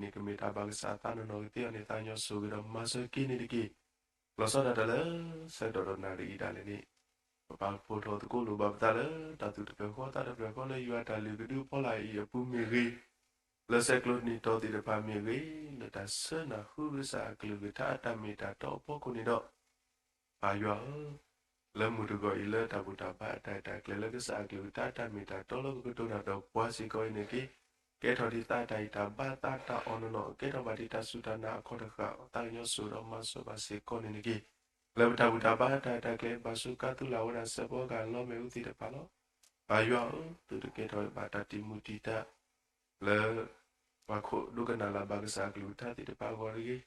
အဂ့ၢ်ဒ်အံၤ, ကမ့ၢ်တၢ်ဘၣ်ကစၢ်အသးနီၢ်နီၢ်ကသ့အီၤန့ၣ် သးကညီၤစိာ်က့ၤဒီးမၤစၢၤက့ၤန့ၣ်တက့ၢ်. လီၤဆီဒၣ်တၢ်လၢ ဆၢကတီၢ်ဒီးနၣ်ရံၣ်အံၤဒၣ်လဲာ်န့ၣ်, ပပာ်ဖှိၣ်ထီၣ်သကိးလိာ်ဘၣ်ပသးလၢ တၢ်သူၣ်တဖျၢၣ်ဃီသးတဖျၢၣ်ဃီလၢယွၤအတၢ်လုၢ်ကဒုအဖီလာ်အံၤအပူၤမ့ၢ်ဂ့ၤ, လၢဆဲးကျိးနံၣ်တီသ့ၣ်တဖၣ်မ့ၢ်ဂ့ၤ, လၢတၢ်ဆှၢနၢ်ဟူကစၢ်အကလုၢ်ကထါအတၢ်မ့ၢ်တၢ်တီအဖီခိၣ်န့ၣ်ဒီး ပၢ်ယွၤဧၢ, လၢမုၢ်တဂီၤအံၤလၢတၢ်ဘူၣ်တၢ်ဘါအတၢ်အဲၣ်တၢ်ကျဲၤလၢကစၢ်အကလုၢ်ကထါအတၢ်မ့ၢ်တၢ်တီလၢကကတိၤတၢ်ဒီးပှၤစ့ၢ်ကီးအံၤန့ၣ်တက့ၢ်, ကဲထီၣ်ဒံးသးတၢ်အံၤတၢ်ဘါသးတၢ်အီၣ်နီၢ်နီၢ်, ကဲထီၣ်ဘၣ်ဒံးတၢ်စူၢ်တၢ်နာ်အခီၣ်တဃၣ်, သးကညီၤစိာ်ဒီးမၤစၢၤဘၣ်စ့ၢ်ကီးန့ၣ်တက့ၢ်. လၢပတၢ်ဘူၣ်တၢ်ဘါအတၢ်အဲၣ်တၢ်ကျဲၤ ဘၣ်စူးကါသုလၢ်ဝဲဒၣ်စဲးဖီကဟၣ်လီမ့ၣ်အူသ့ၣ်တဖၣ်လီၤ. ပၢ်ယွၤဧၢ, သုတကဲထီၣ်ဘၣ်တၢ်တံာ်မုၢ်တံာ်တာ် လၢ ပှၤခိးဒိကနၣ်လၢ်ဘၣ်ကစၢ်အကလုၢ်ကထါသ့ၣ်တဖၣ်အဂီၢ်တဂ့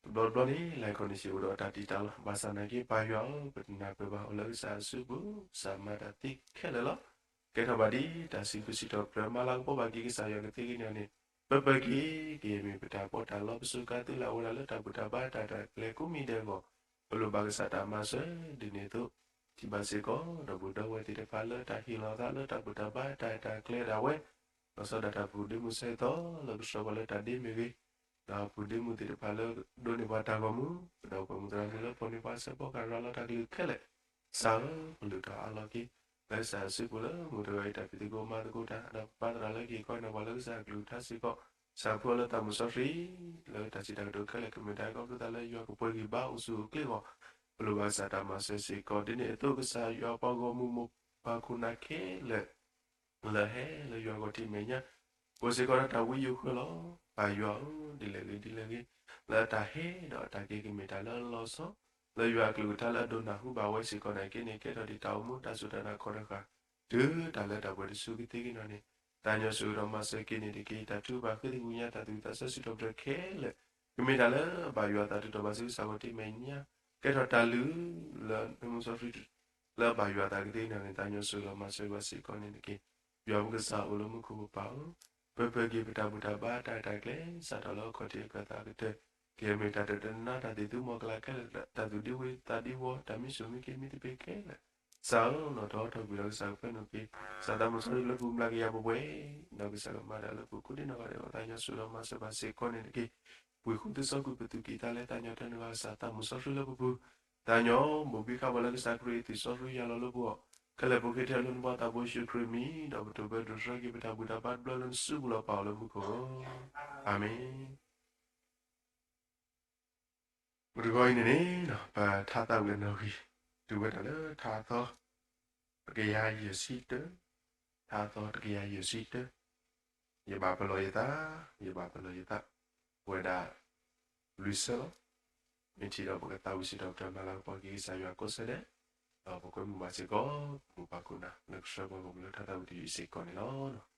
ၤ. တဘျီတဘျီန့ၣ် လၢခံအိၣ်ဒီးတၢ်တံာ်တာ်လီၤ. ဘၣ်ဆၣ်နာ်က့ ပၢ်ယွၤဧၢ, ပတနၢ်ပၢၢ်ဘၣ် အိၣ်လၢကစၢ်အစုပူၤ, ကစၢ်မၤတၢ်သ့ခဲလၢာ်လီၤ. ကဲထီၣ်ဘၣ်ဒံးတၢ်စံးဘျုးစံးထီၣ်ပတြၢၤ မၤလၤကပီၤဘၣ်က့ၤကစၢ်ယွၤကသ့က့ၤန့ၣ်န့ၣ်, ပပၢၤက့ၤ ကယဲၢ်မ့ၢ်ပတၢ်ပီးတၢ်လီ ပစူးကါသုလၢ်ဝဲဒၣ်လၢတၢ်ဘူၣ်တၢ်ဘါတၢ်အဲၣ်တၢ်ကျဲၤကိးမံၤဒဲးအဂီၢ်, ပလိၣ်ဘၣ်ကစၢ်တၢ်မၤစၢၤဒ်န့ၣ်အသိး, ထံၣ်ဘၣ်စ့ၢ်ကီး ဒီပုၢ်ဒီဝဲၢ်သ့ၣ်တဖၣ်လၢ တၢ်ဟ့ၣ်လီၤသးလၢတၢ်ဘူၣ်တၢ်ဘါတၢ်အဲၣ်တၢ်ကျဲၤဒၣ်ဝဲ, လီၤဆီဒၣ်တၢ်ပူၤဒ့မုၢ်ဆၢကတီၢ် လၢကဆှၢပှၤလၢတၢ်ဒ့မ့ၢ်ဂ့ၤ, ဒီးပူၤဒ့မုၢ်သ့ၣ်တဖၣ်လၢ ဒိးန့ၢ်ပှၤတၢ်ဂီၤမူ, ဒီးပှၤမုၢ်သရၣ်မုၣ်လၢပီၢ်န့ၢ်ပှၤစဲးဖီကဟၣ်ရၤလီၤတၢ်ကလုၢ်ခဲလၢာ်, ကစၢ်ဧၢ, ပလုၢ်ထီၣ်အးလီၤက့ၤ လၢကစၢ်အစုပူၤလၢမုၢ်တဂီၤအံၤ တၢ်ဖံးသကိးမၤသကိးတၢ် ဒီးပပၢ်သရၣ်လၢကဟ့ၣ်ခီန့ၢ်ပှၤလၢကစၢ်အကလုၢ်ကထါစ့ၢ်ကီး, ကစၢ်ဖှူအီၤလၢသးမုၢ်စီဆှံ, လၢတၢ်စံးတၢ်ကတိၤခဲလၢာ် ကမ့ၢ်တၢ်အဲၣ်ကီၢ်ဖုသးလၢယွၤကပှဲၤဂံၢ်ဘါအိၣ်ဆူၣ်အိၣ်ချ့အဂီၢ်, ပလိၣ်ဘၣ်ကစၢ်တၢ်မၤစၢၤစ့ၢ်ကီး, ဒ်န့ၣ်အသိး ကစၢ်ယွၤပှၤဂီၢ်မုၢ်မိၢ်ပၢ်ခိၣ်နၢ်ခဲလၢာ် လၢဟဲလၢယွၤဂီၢ်ထံးမဲာ်ညါ, ပှၤစ့ၢ်ကီးဒီးတၢ်ဝံယိၤဃၢလီၤ. ပၢ်ယွၤဧၢ, ဒ်လဲၣ်ဂ့ၤဒ်လဲၣ်ဂ့ၤ, လၢအတၢ်ဟဲဒီးအတၢ်က့ၤကမ့ၢ်တၢ်လၢအလီၤဆီ, လၢယွၤအကလုၢ်ကထါလၢအဒိးနၢ်ဟူဘၣ်ဝဲစ့ၢ်ကီးနာ်က့န့ၣ် ကဲထီၣ်ဒံးတၢ်အိၣ်မူတၢ်စူၢ်တၢ်နာ်ခီၣ်တဃၣ်, တုၤတၢ်လၢတၢ်ပှဲၤတစုကသ့က့ၤနီၢ်န့ၣ်, သးကညီၤစိာ်ဒီးမၤစၢၤက့ၤန့ၣ်တက့ၢ်. တၢ်ထုကဖၣ်ဃ့သကွံာ်ညါ တၢ်သူၣ်ဝံၣ်သးဆၢစံးထီၣ်ပတြၢၤခဲလၢာ်, ကမ့ၢ်တၢ်လၢအဘၣ်ယွၤအသး တုၤထီၣ်ဘၣ်ဆူကစၢ်ဂီၢ်ထံးမဲာ်ညါ, ကဲထီၣ်တၢ်လုၢ်လၢနမုၢ်စီဆှံ လၢအဘၣ်ယွၤအသးကသ့က့ၤနီၢ်န့ၣ် သးကညီၤစိာ်ဒီးမၤစၢၤဘၣ်စ့ၢ်ကီးန့ၣ်တက့ၢ်. ယွၤပကစၢ်အိၣ်လၢမူခိၣ်ပပၢ်ဧၢ, ပပၢၤက့ၤပတၢ်ဘူၣ်တၢ်ဘါတၢ်အဲၣ်တၢ်ကျဲၤ စးထီၣ်လၢအခီၣ်ထံးအခၢၣ်သးကတၢၢ်, ကယဲၢ်မ့ၢ်တၢ်တဒိးနး တၢ်သ့ၣ်သူမီၤကလၤခဲလၢာ်, တၢ်သူၣ်ဒံဝံသးဒံဝီ တၢ်မံဆူၣ်မံက့ၤ မံသပ့ၤခဲလၢာ်, ကစၢ်ဧၢ, နီၣ်ထီၣ်ထီၣ်ကွံာ်ဒီးကစၢ်ကပၢနုာ်က့ၤ, ကစၢ်သးမုၢ်စီဆှံလၢပူၤ မျးကယၤပှဲၤပှဲၤ, ဒီးကစၢ်ကမၤတၢ်လၢပူၤ ကိးဒံနီၢ်ဂၤဒဲး သးကညီၤစိာ်ဒီးမၤစၢၤဘၣ်စ့ၢ်ကီးန့ၣ်တက့ၢ်. ဝံၤဃုာ်သုစီကွံာ်ပသူၣ်ကံၢ်သးလဲ သးကညီၤတၢ်န့ၢ်ဘၣ်ကစၢ်သးမုၢ်စီဆှံလၢပပူၤ, သးကညီၤဘိၣ်ဘံဃာ်ပှၤလၢကစၢ်ခရံာ်အသွံၣ်စီဆှံယၤလီၤလၢပဂီၢ်, ခဲလၢာ်ပဃ့ထဲလၢနဖိသးဘိယ့ၣ်ၡူးခရံာ်အမံၤ, ဒီးပတိၢ်ဘၢဒိးဆှၢက့ၤပတၢ်ဘူၣ်တၢ်ဘါတဘျီလၢနစုပူၤလီၤ. ပၢ်အိၣ်လၢမူခိၣ်ဧၢ, အၤမ့ၣ်. မုၢ်တဂီၤအံၤန့ၣ်န့ၣ် ပထါသးဝံၣ်အနီၣ်ဂံၢ်, တုၤဝဲဒၣ်လၢထါအသီ တကယၤယဲၢ်ဆံတၢ, ထါအသီတကယၤယဲၢ်ဆံတၢ, ယဘၣ်ပလီၢ်ယသး, ယဘၣ်ပလီၢ်ယသး, ပဝဲဒၣ် လွံၢ်ဆၢလီၤ. မ့ၢ်ထံၣ်ဒီးပကသးဝံၣ်စံးထီၣ်ပတြၢၤ မၤလၤကပီၤက့ၤကစၢ်ယွၤကိးဆၢဒဲး, ဒီးပကွဲမုာ်ဘၣ်စ့ၢ်ကီး ပမိၢ်ပၢ်ခိၣ်နၢ် လၢကဆှၢပှၤဂီၢ်မုၢ်လၢထါသးဝံၣ်တယုၢ်အံၤစ့ၢ်ကီးန့ၣ်လီၤ.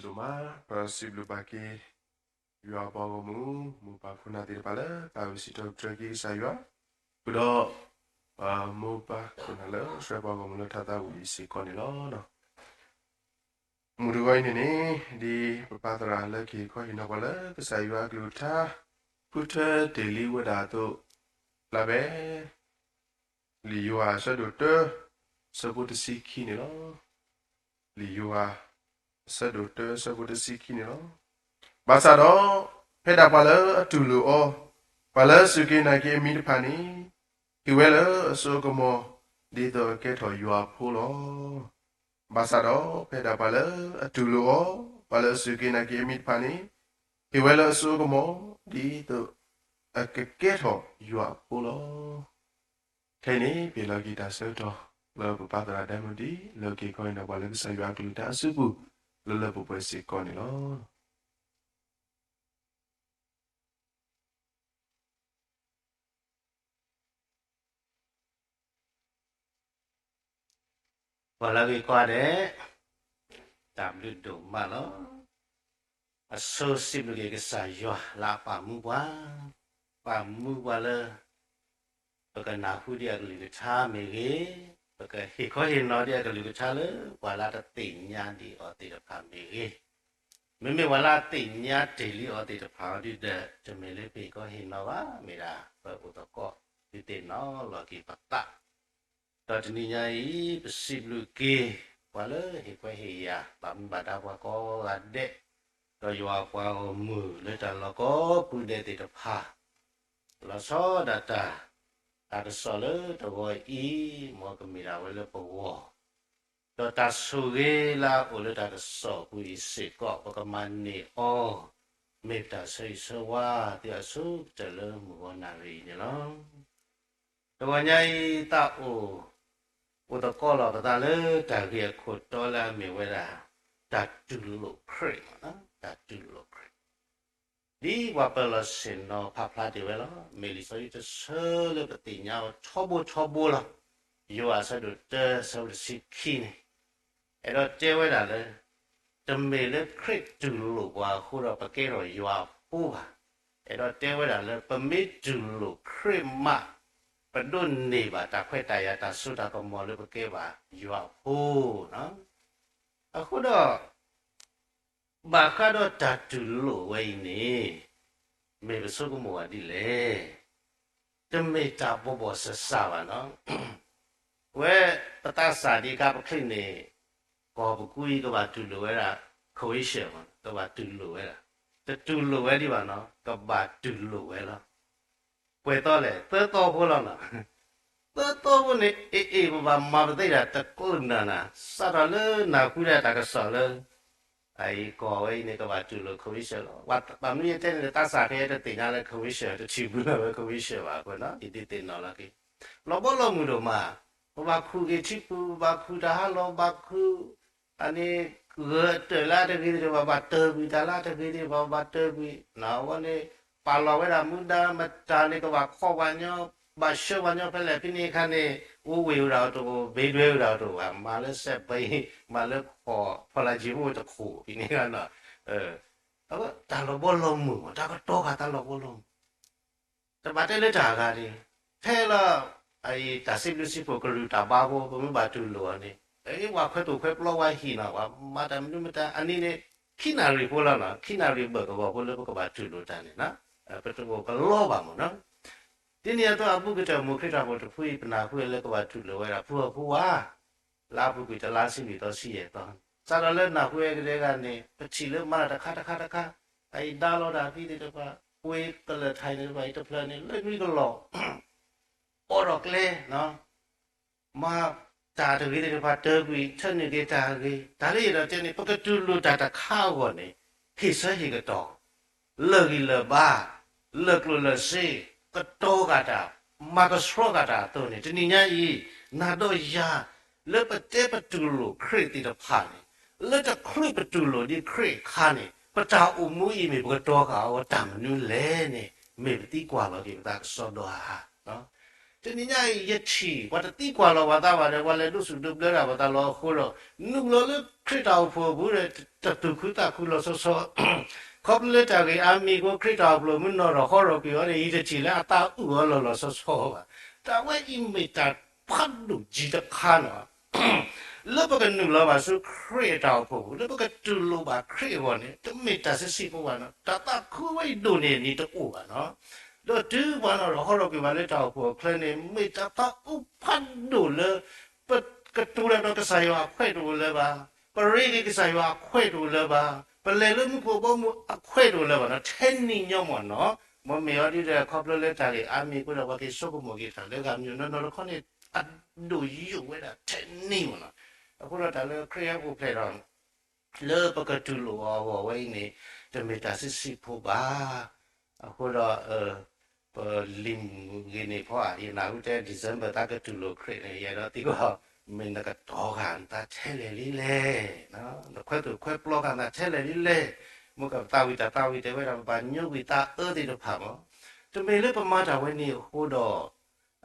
ဒိၣ်မး, ပစံးဘျုးဘၣ်က့ၤ ယွၤပှၤဂီၢ်မုၢ်, မိၢ်ပၢ်ခိၣ်နၢ်သ့ၣ်တဖၣ်လၢ သးဝံၣ်စံးထီၣ်ပတြၢၤက့ၤကစၢ်ယွၤ, ဃုာ်ဒီး မိၢ်ပၢ်ခိၣ်နၢ်လၢ စှၤပှၤဂီၢ်မုၢ်လၢထါသးဝံၣ်အံၤစ့ၢ်ကီးန့ၣ်လီၤ. မုၢ်တဂီၤအံၤန့ၣ်န့ၣ်, ဒ်ပပၢ်သရၣ်လၢကဟ့ၣ်ခီဟ့ၣ်နီၤပှၤလၢကစၢ်ယွၤအကလုၢ်ကထါ ဃုထၢတ့ၢ်လံဝဲဒၣ်အသိး, လၢဖဲ လံာ်ယိၤဟၣ်အဆၢဒိၣ်တၢ အဆၢဖိတဆံခံန့ၣ်လီၤ. လံာ်ယိၤဟၣ် အဆၢဒိၣ်တၢ အဆၢဖိတဆံခံန့ၣ်လီၤ. ဘၣ်ဆၣ်ဒီး ဖဲဒၣ်ပှၤလၢအတူၢ်လိာ်အီၤ, ပှၤလၢအစူၢ်က့ၤနာ်က့ၤအမံၤတဖၣ်န့ၣ်, ဟ့ၣ်ဝဲလၢအစိအကမီၤ ဒ်သိးအကကဲထီၣ်ယွၤအဖိလီၤ. ဘၣ်ဆၣ်ဒီး ဖဲဒၣ်ပှၤလၢအတူၢ်လိာ်အီၤ, ပှၤလၢအစူၢ်က့ၤနာ်က့ၤအမံၤတဖၣ်န့ၣ်, ဟ့ၣ်ဝဲလၢအစိအကမီၤ ဒ်သိးအကကဲထီၣ်ယွၤအဖိလီၤ. ခဲအံၤန့ၣ် ပဟ့ၣ်လီၤက့ၤတၢ်ဆၢကတီၢ် လၢပပၢ်သရၣ်ဒဲမုၢ်ဒံး လၢကဟ့ၣ်ခီဟ့ၣ်နီၤပှၤလၢကစၢ်ယွၤအကလုၢ်ကထါအစုပူၤ လၢလၢပှဲၤပှဲၤစ့ၢ်ကီးန့ၣ်လီၤ. ပှၤလၢအဂ့ၤကိးဂၤဒဲး, တၢ်ဘျုးဒိၣ်မးလီၤ. အဆိစံးဘျုးက့ၤကစၢ်ယွၤလၢအပာ်မူပှၤ, ပာ်မူပှၤလၢ ပကနၢ်ဟူဒံးအကလုၢ်ကထါမ့ၢ်ဂ့ၤ, ပကဟ့ၣ်ခီဟ့ၣ်နီၤဒံးအကလုၢ်ကထါလၢပှၤလၢတသ့ၣ်ညါဒံးအီၤသ့ၣ်တဖၣ်မ့ၢ်ဂ့ၤ, မ့မ့ၢ်ပှၤလၢအသ့ၣ်ညါတ့ၢ်လံအီၤသ့ၣ်တဖၣ်အံၤဒုးဒီး တမ့ၢ်လၢပဟ့ၣ်ခီဟ့ၣ်နီၤဘၣ်, မ့ၢ်ဒၣ်ပအိၣ်သကိး ဒုးသ့ၣ်နီၣ်လီၤက့ၤပသး ဒီးတနံၤညါအံၤ ပစံးဘျုးက့ၤ ပှၤလၢဟ့ၣ်ခွဲးဟ့ၣ်ယာ် ဘၣ်မူဘၣ်ဒါပှၤကိးဂၤဒဲး, ဒီးယွၤပှၤဂီၢ်မုၢ်လၢတၢ်လီၢ်ကိးပူၤဒဲးသ့ၣ်တဖၣ်, လီၤဆီဒၣ်တၢ်, တၢ်ကစီၣ်လၢတဂီၤအံၤ မ်ကမ့ၢ်ဒၣ်ဝဲလၢပဂီၢ် ဒီးတၢ်ဆိၣ်ဂ့ၤလၢအအိၣ်လၢတၢ်ကစီၣ်ပူၤအံၤစ့ၢ်ကီး ပကမၤန့ၢ်အီၤ, မ့ၢ်ပတၢ်ဆၢဂ့ၤဆၢဝါသ့အဆိကတၢၢ်လၢမုၢ်ဂီၤနၣ်ရံၣ်အံၤန့ၣ်လီၤ. တဂီၤညါအံၤသးအိၣ်, အိၣ်သကိးလီၤပသးလၢတၢ်ဂ့ၢ်အခိၣ်တီလၢအမ့ၢ်ဝဲဒၣ် တၢ်တူၢ်လိာ်ခရံာ်, တၢ်တူၢ်လိာ်ခရံာ် ဒ်ပှၤပၢၤလီၢ်ဆ့ၣ်နီၤဖးဖျါတ့ၢ်ဝဲလီၤ. မ့ၢ်လံာ်စီဆှံတဆၢလၢပသ့ၣ်ညါအီၤထီဘိထီဘိလီၤ. ယိၤဟၣ်အဆၢဒိၣ်တၢ အဆၢဖိတဆံခံန့ၣ်, အဲၣ်ဒိးတဲဝဲဒၣ်လၢ တမ့ၢ်လၢခရံာ်တူၢ်လိာ်ပှၤအဃိဒီးပကဲထီၣ်ယွၤအဖိဘၣ်. အဲၣ်ဒိးတဲဝဲဒၣ်လၢပမ့ၢ်တူၢ်လိာ်ခရံာ်မး ပဒိးန့ၢ်ဘၣ်တၢ်ခွဲးတၢ်ယာ်တၢ်စိတၢ်ကမီၤလၢပကဲဘၣ်ယွၤအဖိလီၤ. အဃိဒီး ဘၣ်ဃးဒီးတၢ်တူၢ်လိာ်ဝဲအံၤန့ၣ် မ့ၢ်ပဆိကမိၣ်ဝဲဒ်လဲၣ်. တမ့ၢ်တၢ်ဘီဘီၣ်စၢ်စၢ်ဘၣ်နီၤ. ဝဲပသးစၢ်ဒံးကါပချံးန့ၣ် ကီၢ်ပကူအံၤကဘၣ်တူၢ်လိာ်ဝဲဒၣ် convention မး ကဘၣ်တူၢ်လိာ်ဝဲဒၣ်, တတူၢ်လိာ်ဝဲဒံးဘၣ်နီၤ ကဘၣ်တူၢ်လိာ်ဝဲလီၤ. ပှဲၤသီလဲၣ် သၢသီဖိလီၤနီၤ. သၢသီဖိန့ၣ် အ့ၣ်အ့ၣ် ပဘၣ်မၤပသ့ဒၣ်တကျၢၢ်နၤနၤ စးထီၣ်လၢနၢ်ဟူဒၣ်တၢ်ကစီၣ်လၢ အအံၤကီၢ်ဝဲအံၤန့ၣ် ကဘၣ်တူၢ်လိာ် convention လီၤ. ဘၣ်မနုၤယတဲန့ၣ် သးစၢ်ခဲအံၤတသ့ၣ်ညါလၢ convention တထံၣ်ဘၣ်လၢဝဲ convention ဘၣ်အဃိနီၤ ယဒုးသ့ၣ်နီၣ်လီၤက့ၤ လီၤဘီလီၤမုၢ်ဒိၣ်မး, ပဘၣ်ခူၣ်က့ၤထံပူၤ ပဘၣ်ခူၣ်တၢ်ဟးလီၤ ဘၣ်ခူၣ် အန့ၣ် ဂၢၢ်အတၢၢ်လၢတဂ့ၤသ့ၣ်တဖၣ် ဘၣ်တၢၢ်ကွံာ်တၢ်လၢတဂ့ၤသ့ၣ်တဖၣ် ဘၣ်တၢၢ်ကွံာ် နဝဲန့ၣ် ပာ်လီၤဝဲဒၣ်မူဒါမတၤန့ၣ် ကဘၣ်ခီပှၤညီ ဘၣ်ဆှၢပှၤညီဖဲလဲၣ် ဖဲန့ၣ်အခါန့ၣ် အိၣ်ဝ့ၢ်ဝဲဒၣ်တအိၣ် ဘ့ၣ်ဒွဲဝဲဒၣ်တအိၣ်ဘၣ် မၤလၢစဲးဘ့ၣ် မၤလၢခီၣ်ဖီလာ်ကံၤဖိတခိၣ် ဖဲန့ၣ်အခါနီၤ တၢ်လီၤဘီလီၤမုၢ်မး တၢ်ကတီၤဃာ်တၢ်လီၤဘီလီၤမုၢ် တဘၣ်တဲလၢတၢ်အဂၤန့ၣ် ထဲလၢ အအံၤတၢ်စံးဘျုးစံးဖှိၣ်ကလုၢ်တၢ်ဘါဖိ ပမ့ၢ်ဘၣ်တူၢ်လိာ်အီၤန့ၣ် အဝဲခွဲးသိၣ်ခွဲးပျီဝဲဟံၣ်နီၤ ပှၤမၤတၢ်မနုၤမတၤ အနံၤန့ၣ် ခံနၣ်ရံၣ်ဖိလီၤနီၤ ခံနၣ်ရံၣ်ဘၢၣ်ကဝီၤဖိလၢပကဘၣ်တူၢ်လိာ်တၢ်န့ၣ် ပတအိၣ်ကလီဘၣ်မးနီၤ ဒ်န့ၣ်အသိးအဘူးကတၢၢ်မိၢ်ခရံာ်တၢ်ဖိတဖုအံၤ ပနၢ်ဟူဝဲလၢကဘၣ်တူၢ်လိာ်ဝဲဒၣ်ဖုအဖုဝါ လါအပူၤကွံာ်တလါဆံလွံၢ်သီဆံယဲၢ်သီ စးထီၣ်လၢနၢ်ဟူဝဲကဒဲဂၤန့ၣ် ပထံၣ်လၢမၤတၢ်တခါတခါတခါ အအံၤဒါလီၤတၢ်သံသ့ၣ်တဖၣ် ပှ့ၤကလၢာ်ထံးန့ၣ်တဖၣ်အံၤတဖျၢၣ်န့ၣ် လၢနွံကလီၢ် အိးထီၣ်ကျဲ မၤတၢ်တဂ့ၤသ့ၣ်တဖၣ်တၢၢ်ကွံာ် ထၢနုာ်က့ၤတၢ်ဂ့ၤ တၢ်လၢယအဲၣ်ဒိးတဲန့ၣ် ပကတူၢ်လိာ်တၢ်တခါအဂီၢ်န့ၣ် ဟ့ၣ်ဆၢဟ့ၣ်ကတီၢ် လၢာ်ဂံၢ်လၢာ်ဘါ လၢာ်ကျိၣ်လၢာ်စ့ ကတီၤဃာ်တၢ် မၤကဆှီဃာ်တၢ်အသိးန့ၣ် တနံၤညါအံၤ နၤဒီးယၤ လၢပတဲပတူၢ်လိာ်ခရံာ်သ့ၣ်တဖၣ်န့ၣ် လၢတချုးပတူၢ်လိာ်ဒံးခရံာ်အခါန့ၣ် ပတၢ်အိၣ်မူအံၤမ့ၢ်ပကတီၤဃာ်အီၤတၢ်မနုၤလဲၣ်န့ၣ် မ့ၢ်ပသံကွၢ်လီၤက့ၤပသးကစီဒီဧါ. တနံၤညါအံၤယထံၣ် ပှၤတသံကွၢ်လီၤပှၤသးဘၣ်ဒီး ပှၤလဲၤဒိးစူၣ်ဒိးဘျၢတၢ်ပသးလီၤအဃိဒီး နုာ်လီၤလၢခရံာ်တၢ်အိၣ်ဖှိၣ်အပူၤဒီး တသူၣ်ခုသးခုလီၤဆီဆီ ခီဖျိလၢတၢ်ဂ့ၢ်အါမံၤအဃိ ခရံာ်တၢ်အိၣ်ဖှိၣ်မုၢ်နီၢ်ထီၣ်ဃီထီၣ်ကွံာ်အီၤန့ၣ် ယတထံၣ်လၢအသးအုးအီၤလီၤလီၤဆီဆီဘၣ်. တၢ်ဝဲအံၤမ့ၢ်တၢ်ဖးဒိၣ်ကံတခါနီၤ လၢပကနုာ်လီၤဘၣ်ဆူခရံာ်အတၢ်အိၣ်ဖှိၣ်ပူၤ လၢပကတူၢ်လိာ်ဘၣ်ခရံာ်အဂီၢ်န့ၣ် တမ့ၢ်တၢ်ဆံးဆံးဖိဘၣ်နီၤ. တၢ်သးခုဝဲအံၤဒိၣ်န့ၢ်အနံၤတအိၣ်ဘၣ်နီၤ. ဒီးတုၤပှၤနီၢ်ထီၣ်ဃီထီၣ်ကွံာ်ဘၣ်လၢတၢ်အိၣ်ဖှိၣ်အချၢန့ၣ် မ့ၢ်တၢ်သးအုးဖးဒိၣ်လၢ ပကတိၤတၢ်ဒီးကစၢ်ယွၤအခွဲးတအိၣ်လၢၤဘၣ်, ပရ့က့ၤကစၢ်ယွၤအခွဲးတအိၣ်လၢၤဘၣ်, ပလဲၤလၢမူခိၣ်ဘီမုၢ်အခွဲးတအိၣ်လၢၤဘၣ်နီၤ. ထဲနံၤညီမ့ၢ်နီၤ မ်မ့ၢ်အီၤဒ်ဒီး ခီဖျိလၢတၢ်ဂ့ၢ်အါမံၤအဃိဒီး ပှၤက့ၤဆိကမိၣ်က့ၤတၢ်လၢဂၤမံၤနီၢ်နီၢ်တခီန့ၣ် အဒိၣ်ယိာ်ဝဲဒၣ်ထဲနံၤမ့ၢ်နီၤ. အဃိဒီးတၢ်လၢခရံာ်ဟဲပူၤဖျဲးဒီး လၢပကတူၢ်လိာ်အီၤအဂီၢ်ဝဲအံၤန့ၣ် တမ့ၢ်တၢ်ဆံးဆံးဖိဘၣ်. အဃိဒီး ပလံာ်မုၢ်ဂ့ၤန့ၣ်ဖီဧါ ယနၢ်ဟူတဲ December သးကတူၢ်လိာ်ခရံာ်န့ၣ် ယအဲၣ်ဒိးသံကွၢ် မ့ၢ်နကတီၤဂာ်နသးထဲလဲၣ်လံလဲၣ်, နခွဲးသူၣ်ခွဲးပျီဂာ်နသးထဲလဲၣ်လံလဲၣ်, မ့ၢ်ကသးဝံၣ်တၢ်သးဝံၣ်တဲဝဲဒၣ် ပဘၣ်ညိကွံာ်သးအၢသ့ၣ်တဖၣ်မး, တမ့ၢ်လၢပမၤတၢ်ဝဲန့ၣ်အဃိဒီး